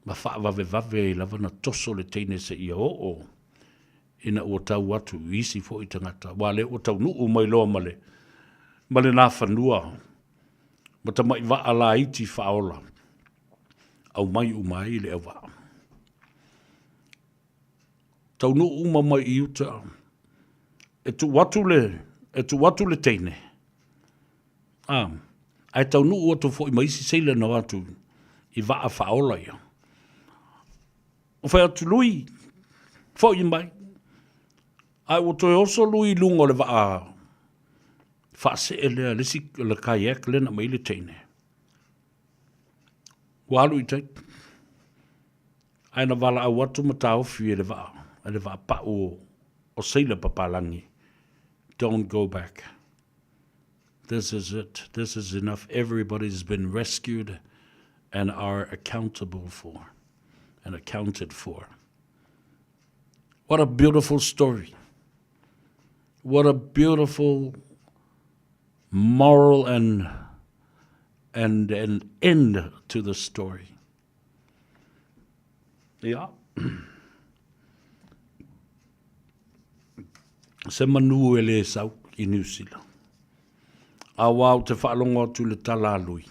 ma faavavevave ai lava ona toso le teine seia oo ina ua tau atu i isi foi tagata, aua o lea ua taunuu mai loa ma le, ma le Nafanua ma tamai vaa laiti faaola, aumai uma ai le auvaa. Taunuu uma mai i uta. E tuu atu le, e tuu atu le teine, a, ae taunuu atu foi ma isi seila na o atu i vaa faaola ia. O fai atu Lui, foi mai. Ae ua toe oso Lui i luga o le vaa faasee lea, le isi, le kayak lea na aumai ai le teine. Ua alu i tai. Ae na valaau atu ma taofi e le vaa, e le vaapau o, o seila papalagi. Don't go back. This is it. This is enough. Everybody's been rescued and are accountable for and accounted for. What a beautiful story. What a beautiful moral and and an end to the story. Yeah. Se manu e le sau i New Zealand. Aua ou te faalogo atu i le tala a Lui.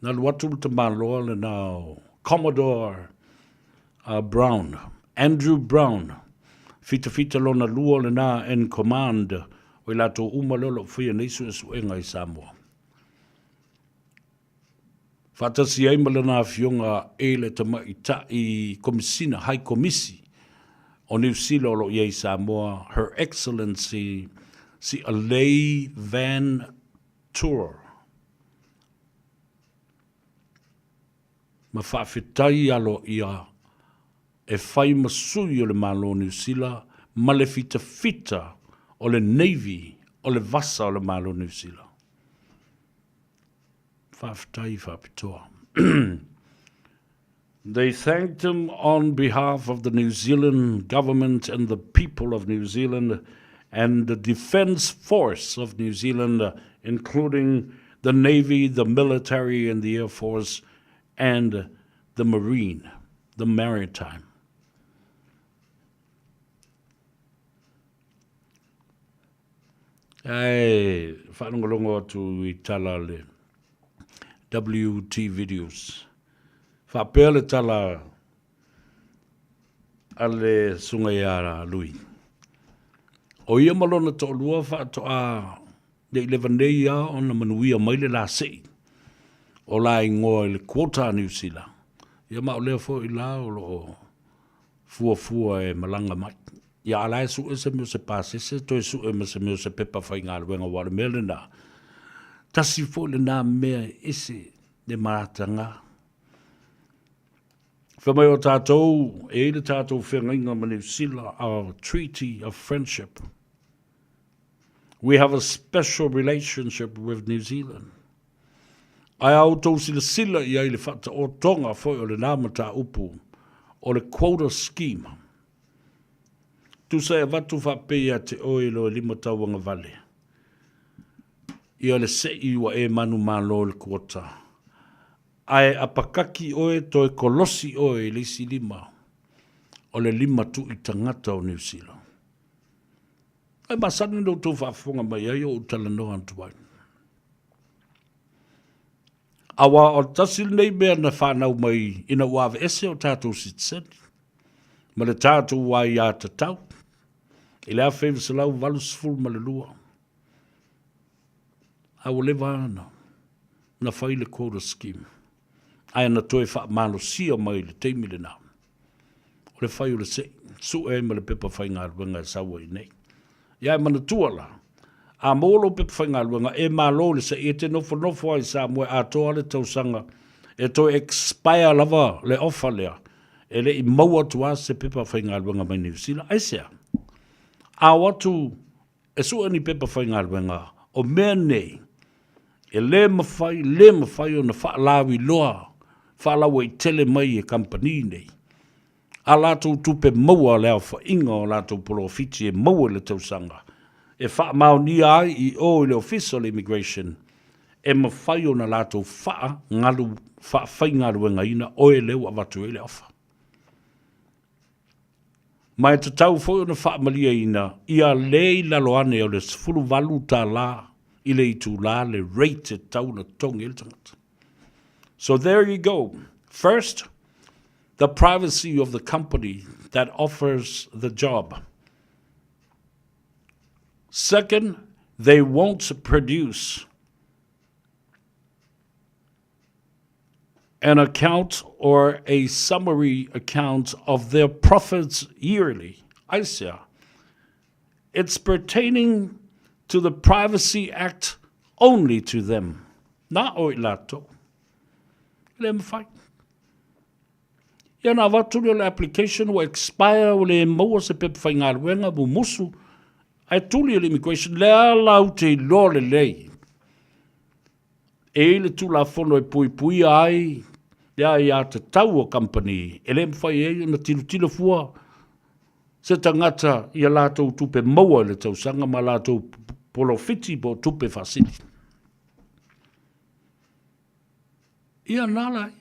Na alu atu le tamaloa lena o Commodore uh, Brown, Andrew Brown, fitafita lona lua lena in command o i latou uma lea o lo o faia nei suesuega i Samoa. Faatasi ai ma lana afioga e le Tamaitai Komisina, High Komisi, o Niu Sila o lo o i ai i Samoa, Her Excellency Si'alei Van Tour. Ma faafetai aloaia e fai ma sui o le Malo o Niu Sila ma le fitafita o le Navy o le vasa o le Malo o Niu Sila. Faafetai faapitoa. They thanked him on behalf of the New Zealand government and the people of New Zealand and the Defence Force of New Zealand, including the Navy, the military and the Air Force, and the Marine, the Maritime. Ae faalogologo atu i tala a le WT Videos. Faapea le tala a le susuga ia Lui. O ia ma lona toalua faatoa ne i leva nei lava ona manuia mai le lasei o la igoa i le quota a Niu Sila. Ia ma o lea foi la o lo o fuafua e malaga mai. Ia a la e sue se mea o se pasese, toe sue ma se mea o se pepa faigaluega, aua o le mea lena, tasi foi lena mea e ese le mataga. Fai mai o tatou, e i le tatou feagaiga ma Niu Sila, our treaty of friendship. We have a special relationship with New Zealand. Ae a outou silasila i ai i le faataotoga foi o lena mataupu o le quota scheme, tusa e avatu faapei ia te oe i lo e lima tauagavale ia le sei ua e manumalo i le quota, ae apakaki oe toe kolosi oe i le isi lima o le lima tui tagata o Niu Sila. E masani ona outou faafofoga mai ai o ou talanoa atu ai. Aua o le tasi lenei mea na fanau mai ina ua aveese o tatou sitiseni ma le tatou aiatatau i le 1982. A ua leva lava na fai le quota scheme ae na toe faamalosia mai i le taimi lena. O le fai o le sei, sue ai ma le pepa faigaluega e sau ai nei. Ia e manatua la, a maua lou pepa faigaluega, e malo i le sei, e te nofonofo ai i Samoa e atoa le tausaga, e toe expire lava le offer lea, e le i maua atu lava se pepa faigaluega mai Niu Sila. Aisea? A o atu e sue ni pepa faigaluega, o mea nei, e le mafai, le mafai ona faalauiloa faalauaitele mai e kamupani nei a latou tupe maua le aofaiga o latou polofiti e maua i le tausaga e faamaonia ai i o i le Ofisa o le Immigration e mafai ona latou faagalu faafaigaluegaina oe lea ua avatu ai le ofa. Ma e tatau foi ona faamalieina ia le i lalo ane o le $18 i le itula le rate e tatau ona totogi ai le tagata. So there you go. First, the privacy of the company that offers the job. Second, they won't produce an account or a summary account of their profits yearly. Aisea, it's pertaining to the Privacy Act only to them. Na o i latou. E le mafai. Ia na avatu lea o le application ua expire ua le maua se pepa faigaluega mumusu ae tuli e le immigration lea latou te iloa lelei e i ai le tulafono e puipuia ai le aiatatau a kamupani e le mafai ai ona tilotilo fua se tagata i a latou tupe maua i le tausaga ma latou polofiti po o tupe faasili. Ia na la ia.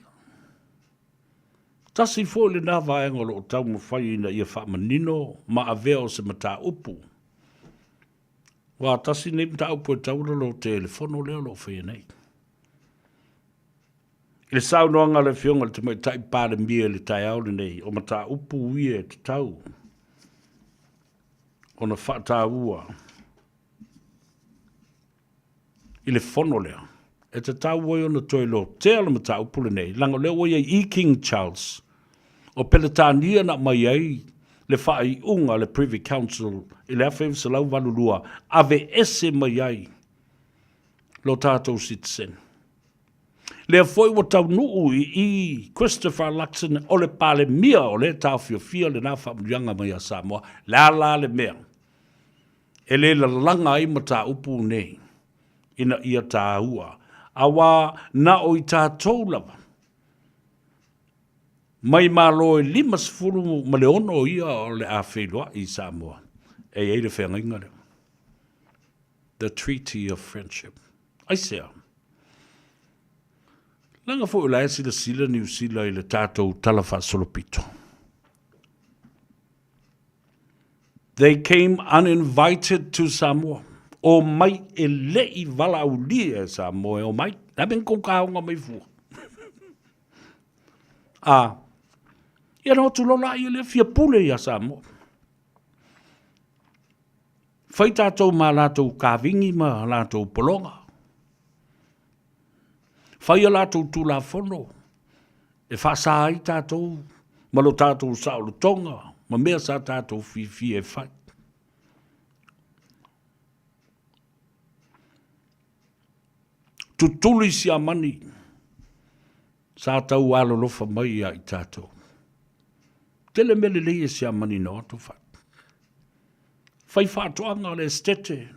Tasi foi lena vaega o lo o taumafai ina ia faamanino ma avea o se mataupu. Aua tasi lenei mataupu e tatau ona lotea i le fono lea o lo o faia nei. I le saunoaga a le Afioga i le Tamaitai Palemia i le taeao lenei, o mataupu ia e tatau ona faataua i le fono lea, e tatau ai ona toe lotea le mataupu lenei, leaga o lea ua i ai i King Charles o Peretania na aumai ai le faaiuga a le Privy Council i le 1982, aveese mai ai lo tatou citizen. Lea foi ua taunuu i i Christopher Luxon o le Palemia o lea e taofiofia lena faamanuiaga mai ia Samoa. Le a la le mea e le lalaga ai mataupu nei ina ia taua, auā na o i tatou lava mai Malo e 56 ia o le a feiloai i Samoa e i ai le feagaiga lea. The Treaty of Friendship. Aisea? Leaga foi o la e silasila Niu Sila i le tatou Tala Faasolopito. They came uninvited to Samoa. O mai e le i valaaulia e Samoa e o mai. Le a mea na kou kaoga mai fua? A, ia na o atu loa laia lea fia pule ia Samoa. Fai tatou ma latou kavini ma latou pologa. Fai a latou tulafono e faasa ai tatou ma lo tatou saolotoga ma mea sa tatou fiafia e fai. Tutuli Siamani sa tau alolofa mai ia i tatou. Tele mea lelei e Siamani na o atu fai. Fai faatoaga o le esetete,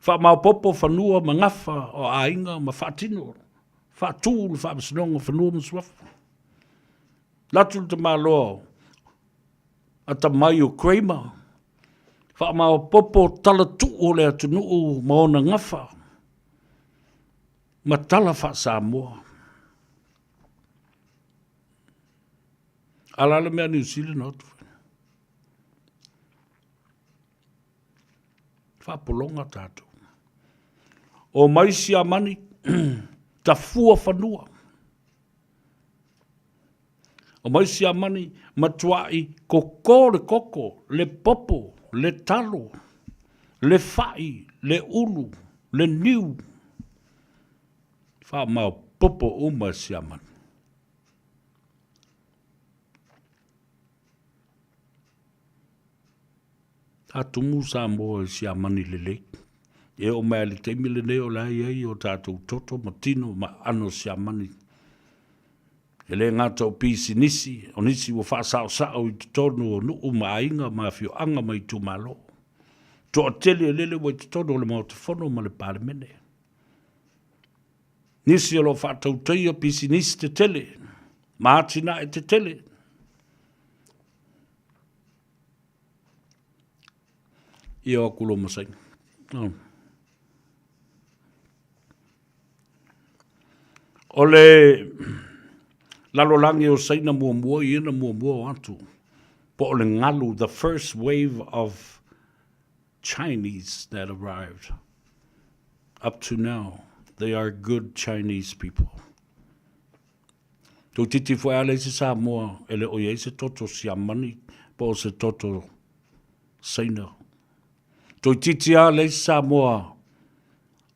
faamaopoopo fanua ma gafa o aiga ma faatino, faatu le Faamasinoga o Fanua ma Suafa. Alu atu le tamaloa atamai o Kramer, faamaopoopo tala tuu o le atunuu ma ona gafa ma tala faa-Samoa. A o le a le mea a Niu Sila na o atu fai? Faapologa tatou. O mai Siamani, tafua fanua. O mai Siamani, matuai koko le koko, le popo, le talo, le fai, le ulu, le niu. Faamaopopo uma e Siamani. Sa tumu Samoa i Siamani lelei. E oo mai lava i le taimi lenei o la e i ai o tatou toto ma tino ma aano Siamani. E le gata o pisinisi, o nisi ua faasaosao i totonu o nuu ma aiga ma afioaga ma itumalo. Toatele lele ua i totonu o le Maota Fono ma le Palemene. Nisi o lo o faatautaia pisinisi tetele ma atinae tetele. Ia o atu lo ma Saina. Oh. O le lalolagi o Saina muamua ia na muamua o atu. Po o le galu, the first wave of Chinese that arrived. Up to now, they are good Chinese people. Toeitiiti foi a leai se Samoa e le o i ai se toto Siamani po o se toto Saina. Toeitiiti lava le isi Samoa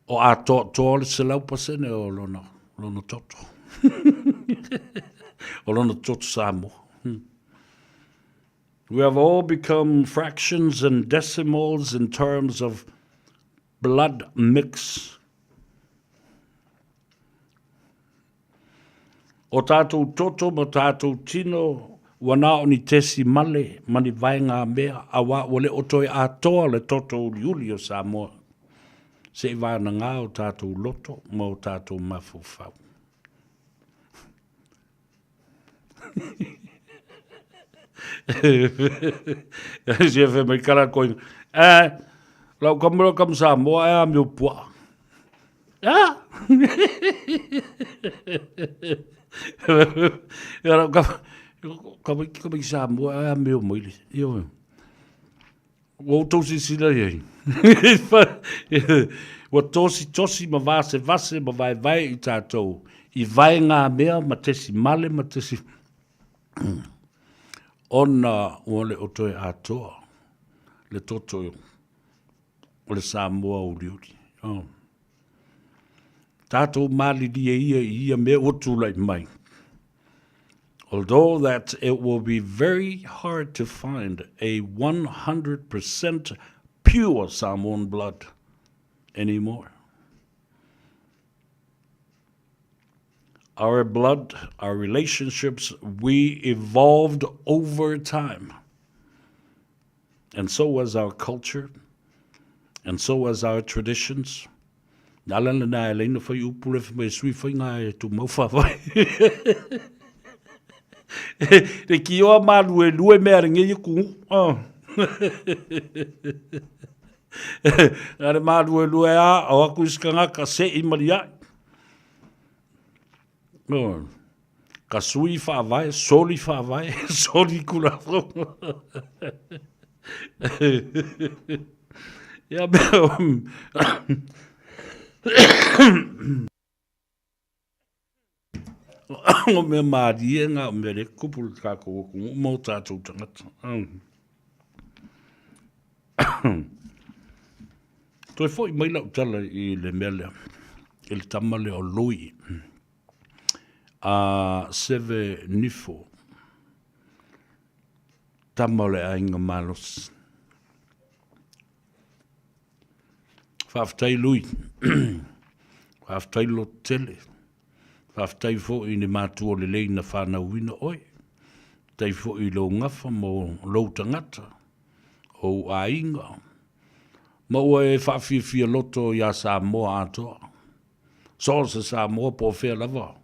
o atoatoa le 100% o lona, lona toto. o lona toto Samoa. Hmm. We have all become fractions and decimals in terms of blood mix. O tātou toto ma tātou tino, ua na o ni tesi male ma ni vaega mea, auā ua le o toe atoa le toto uliuli o Samoa, se i vānagā o tātou loto ma o tātou mafaufau. Sia fai mai kala koinga. Eh, lau kama lau kama Samoa e a meo puaa. Ah! Ia lau kama, kama, kama i Samoa e a meo mai le. Ia ua outou silasila i ai. Ua tositosi ma vasevase ma vaevae i tātou i vaega mea ma tesimale ma tesi ona ua le o toe atoa le toto o le Samoa uliuli. Oh. Tātou malilie ia i ia mea ua tūlai mai. Although that it will be very hard to find a 100% pure Samoan blood anymore. Our blood, our relationships, we evolved over time. And so was our culture, and so was our traditions. Nā lana nā e leina whai upu le whai sui whai ngā e tū mau whawhai. Le ki oa malu e lue mea re ngei ku. Oh. Nā le malu e lue a, o aku iskanga ka se i mari ai. Oh. Ka sui whaavae, soli whaavae, soli kura Ia mea o mea mārie ngā o mea re kupu le kākou o kungu mō tātou tangata. Toe foi mai lau tala i le mea lea, i le tama lea o Lui, a Seve Nifo, tama o le aiga malosi. Faafetai Lui, faafetai loto tele, faafetai foi i le matua lelei na fanauina oe, faafetai foi i lou gafa ma lou tagata, ou aiga, ma ua e faafiafia loto iā Samoa atoa. So o se Samoa po o fea lava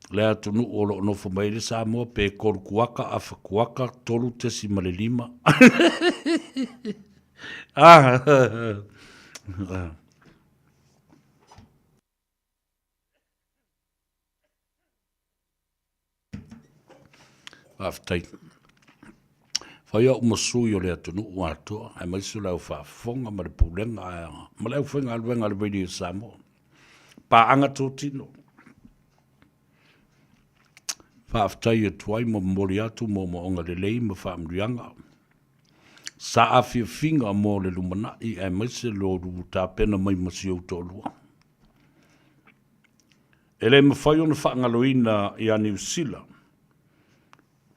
le atunuu o lo o nofo mai ai le Samoa, pe kolu kuaka, afa kuaka, 3.5. Ah. Faafetai. Fai au ma sui o le atunuu atoa, aemaise o le au faafofoga ma le pulega ma le aufaigaluega a le Radio Samoa. Paaga totino. Faafetai atu ai ma momoli atu moomooga lelei ma faamanuiaga. Saafiafiga mo le lumanai aemaise lo lu tapena mai ma si ou toalua. E le mafai ona faagaloina ia Niu Sila,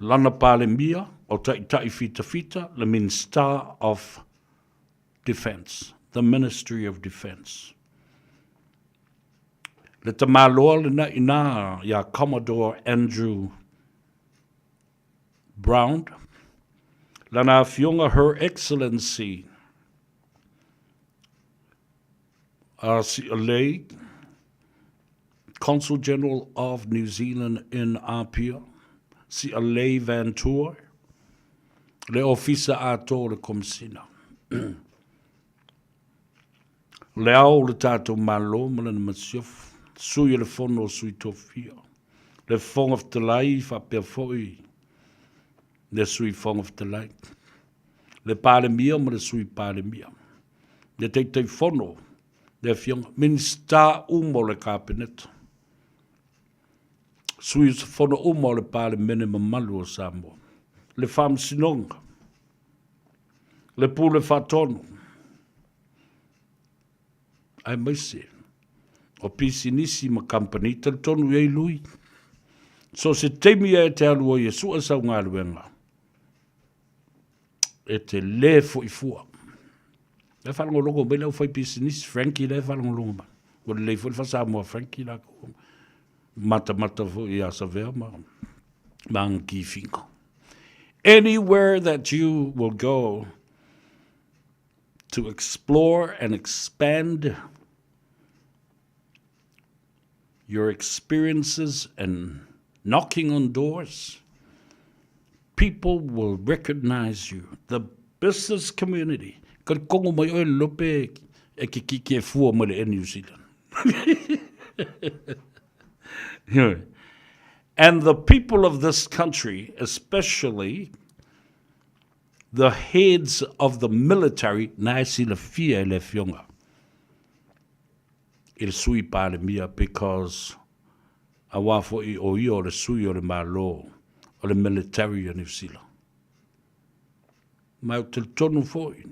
lana Palemia o Taitai Fitafita, le Minsta of Defence, the Ministry of Defence. Le tamaloa lena ina ia Commodore Andrew Brown, lana afioga Her Excellency Lei, Consul General of New Zealand in Apia, Si'alei Van Tour, le Ofisa atoa o le Komesina. Le Ao o le tatou Malo ma lana Masiofo, Sui o le Fono o Sui Tofia, le Fofoga Fetalai faapea foi le Sui Fofoga Fetalai, le Palemia ma le Sui Palemia, le Taitaifono, le Afioga, Minisita uma o le Kapeneta, sui usufono uma o le Palemene mamalu o Samoa, le Faamasinoga, le Pule Faatonu. Aemaise o pisinisi ma kamupani, talitonu i ai Lui, so se taimi e te alu ai e sue sau galuega, e te lē foʻi fua. La e faalogologo mai le aufaipisinisi, Frankie la e faalogologo mai. Ua lelei foi le faa-Samoa Frankie lakou. Matamata foi ia Savea ma ma ana kifiga. Anywhere that you will go to explore and expand your experiences and knocking on doors, people will recognize you. The business community. Ka kongo mai oe lope e ke ki ke fua mai le e New Zealand. And the people of this country, especially the heads of the military, na e silafia e le afioga i le Sui Palemia because auā foi o ia o le sui o le Malo o le military o Niu Sila. Ma ou te talitonu foi,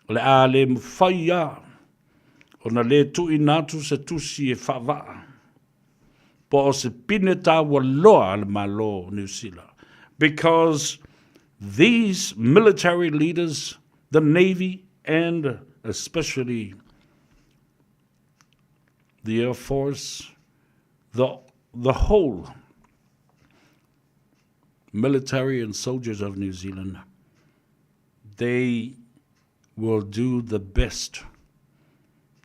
o le a le mafai lava ona le tuuina atu se tusi e faavaa po o se pine taua loa a le Malo o Niu Sila because these military leaders, the Navy and especially the Air Force, the, the whole military and soldiers of New Zealand, they will do the best.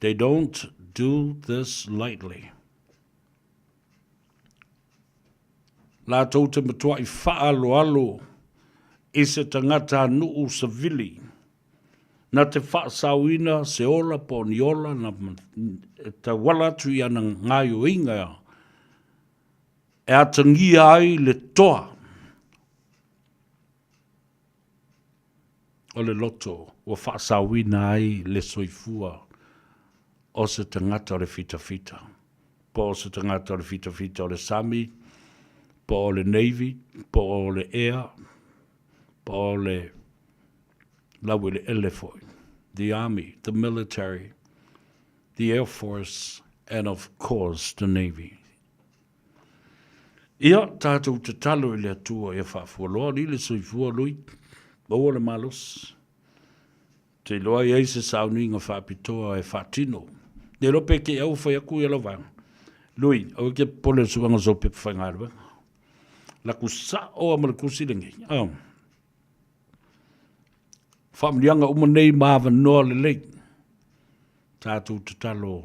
They don't do this lightly. Latou te matuai faaaloalo i se tagatanuu savili, na te faasaoina se ola po o ni ola na e tauala atu i ana gaoioiga e atagia ai le toa o le loto ua faasaoina ai le soifua o se tagata o le fitafita, po o se tagata o le fitafita o le sami, po o le navy, po o le air, po o le laueleele foi, the army, the military, the air force and of course the navy. Ia, tatou tatalo i le Atua ia faafualoa li le soifua lui, maua le malosi. Te iloa i ai se sauniga faapitoa e faatino. Ne iloa pe kei au fai aku ia lau vaega. Lui, aua ke popole i le suega o sou pepa faigaluega. Laku sao a ma le kusi lenei. Oh. Faamanuiaga uma nei ma avanoa lelei. Tatou tatalo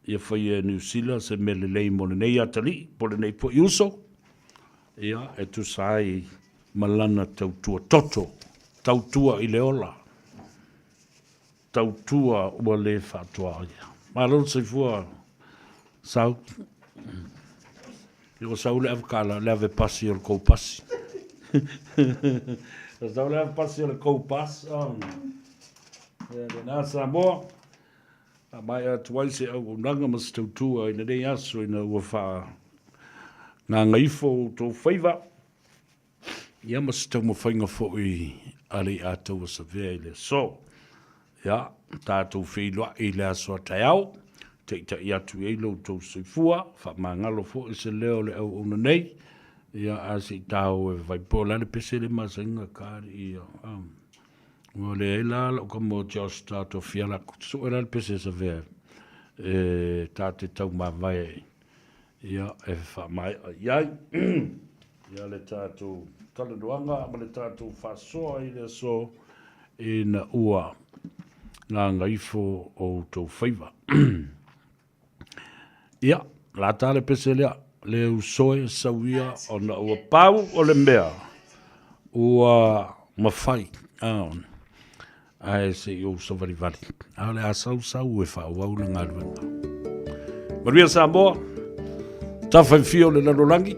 ia faia e Niu Sila se mea lelei mo lenei atalii po o lenei foi uso, ia, e tusa ai ma lana tautua toto, tautua i le ola, tautua ua le faatoa ia. Malo le soifua, Sau. Ia ua sau le avekala, le ave pasi o le kou pasi. Ua sau le ave pasi o le kou pas. Oh. Ia, lena Samoa. Faamaea atu ai se auaunaga ma se tautua i lenei aso ina ua faagagaifo outou faiva, ia ma se taumafaiga foi a le Ataua Savea i le aso. Ia, tatou feiloai i le aso a taeao, taitai atu i ai lo outou soifua, faamagalo foi se leo o le auauna nei, ia a se i tāo e vai po la le pese le masaiga ka ia. Ua leai la lau kama o Josh ta tofia la ku sue la le pese sa vea e ta te tau mavae ia e whaamaea i ai ia le tātou talanoaga ma le tātou whasoa i le aso ina ua ngāngaifo o outou faiva. Ia, la tā le pese lea, le usoe sauia ona ua pau o le mea ua mawhai. Ae se i ou savalivali. A o le a sau sau e faaauau le galuega. Manuia Samoa, tafa i fia o le lalolagi,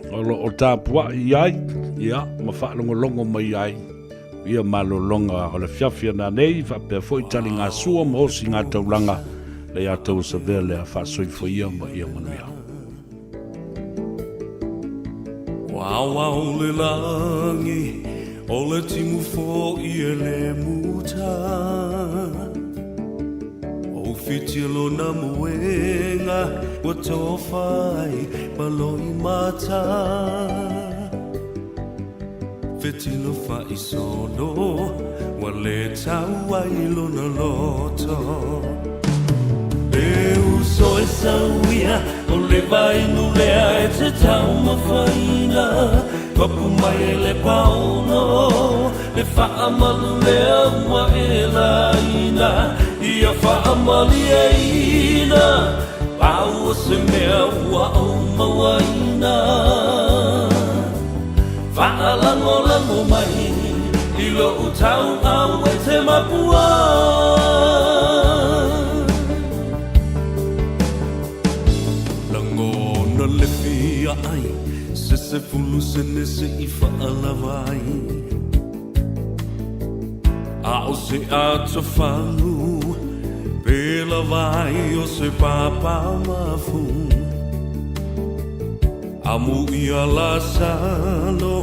o lo o tapuai i ai, ia, ma faalogologo mai ai ia malologa o le afiafi a nanei, faapea foi taligasua ma osiga taulaga le ia tou savea lea faasoifua ia ma ia manuia. Ua aoao le lagi. O le timu fo'i e le muta O fiti lona moega Ua tofa ai ma loimata Fetilo fa'isolo Ua lē tau ai lona loto E uso e sau ia O le vainu lea e te taumafaina Papu mai e le paono Le faamalu lea ua e laina Ia faamalieina Pau o se mea ua ou mauaina Faalagolago mai I lou tauau e te mapua Lagona le fia ai Se 10 sene se i faalava ai A o se atofagu Pe lava ai o se papamafu Amu ia Lasalo.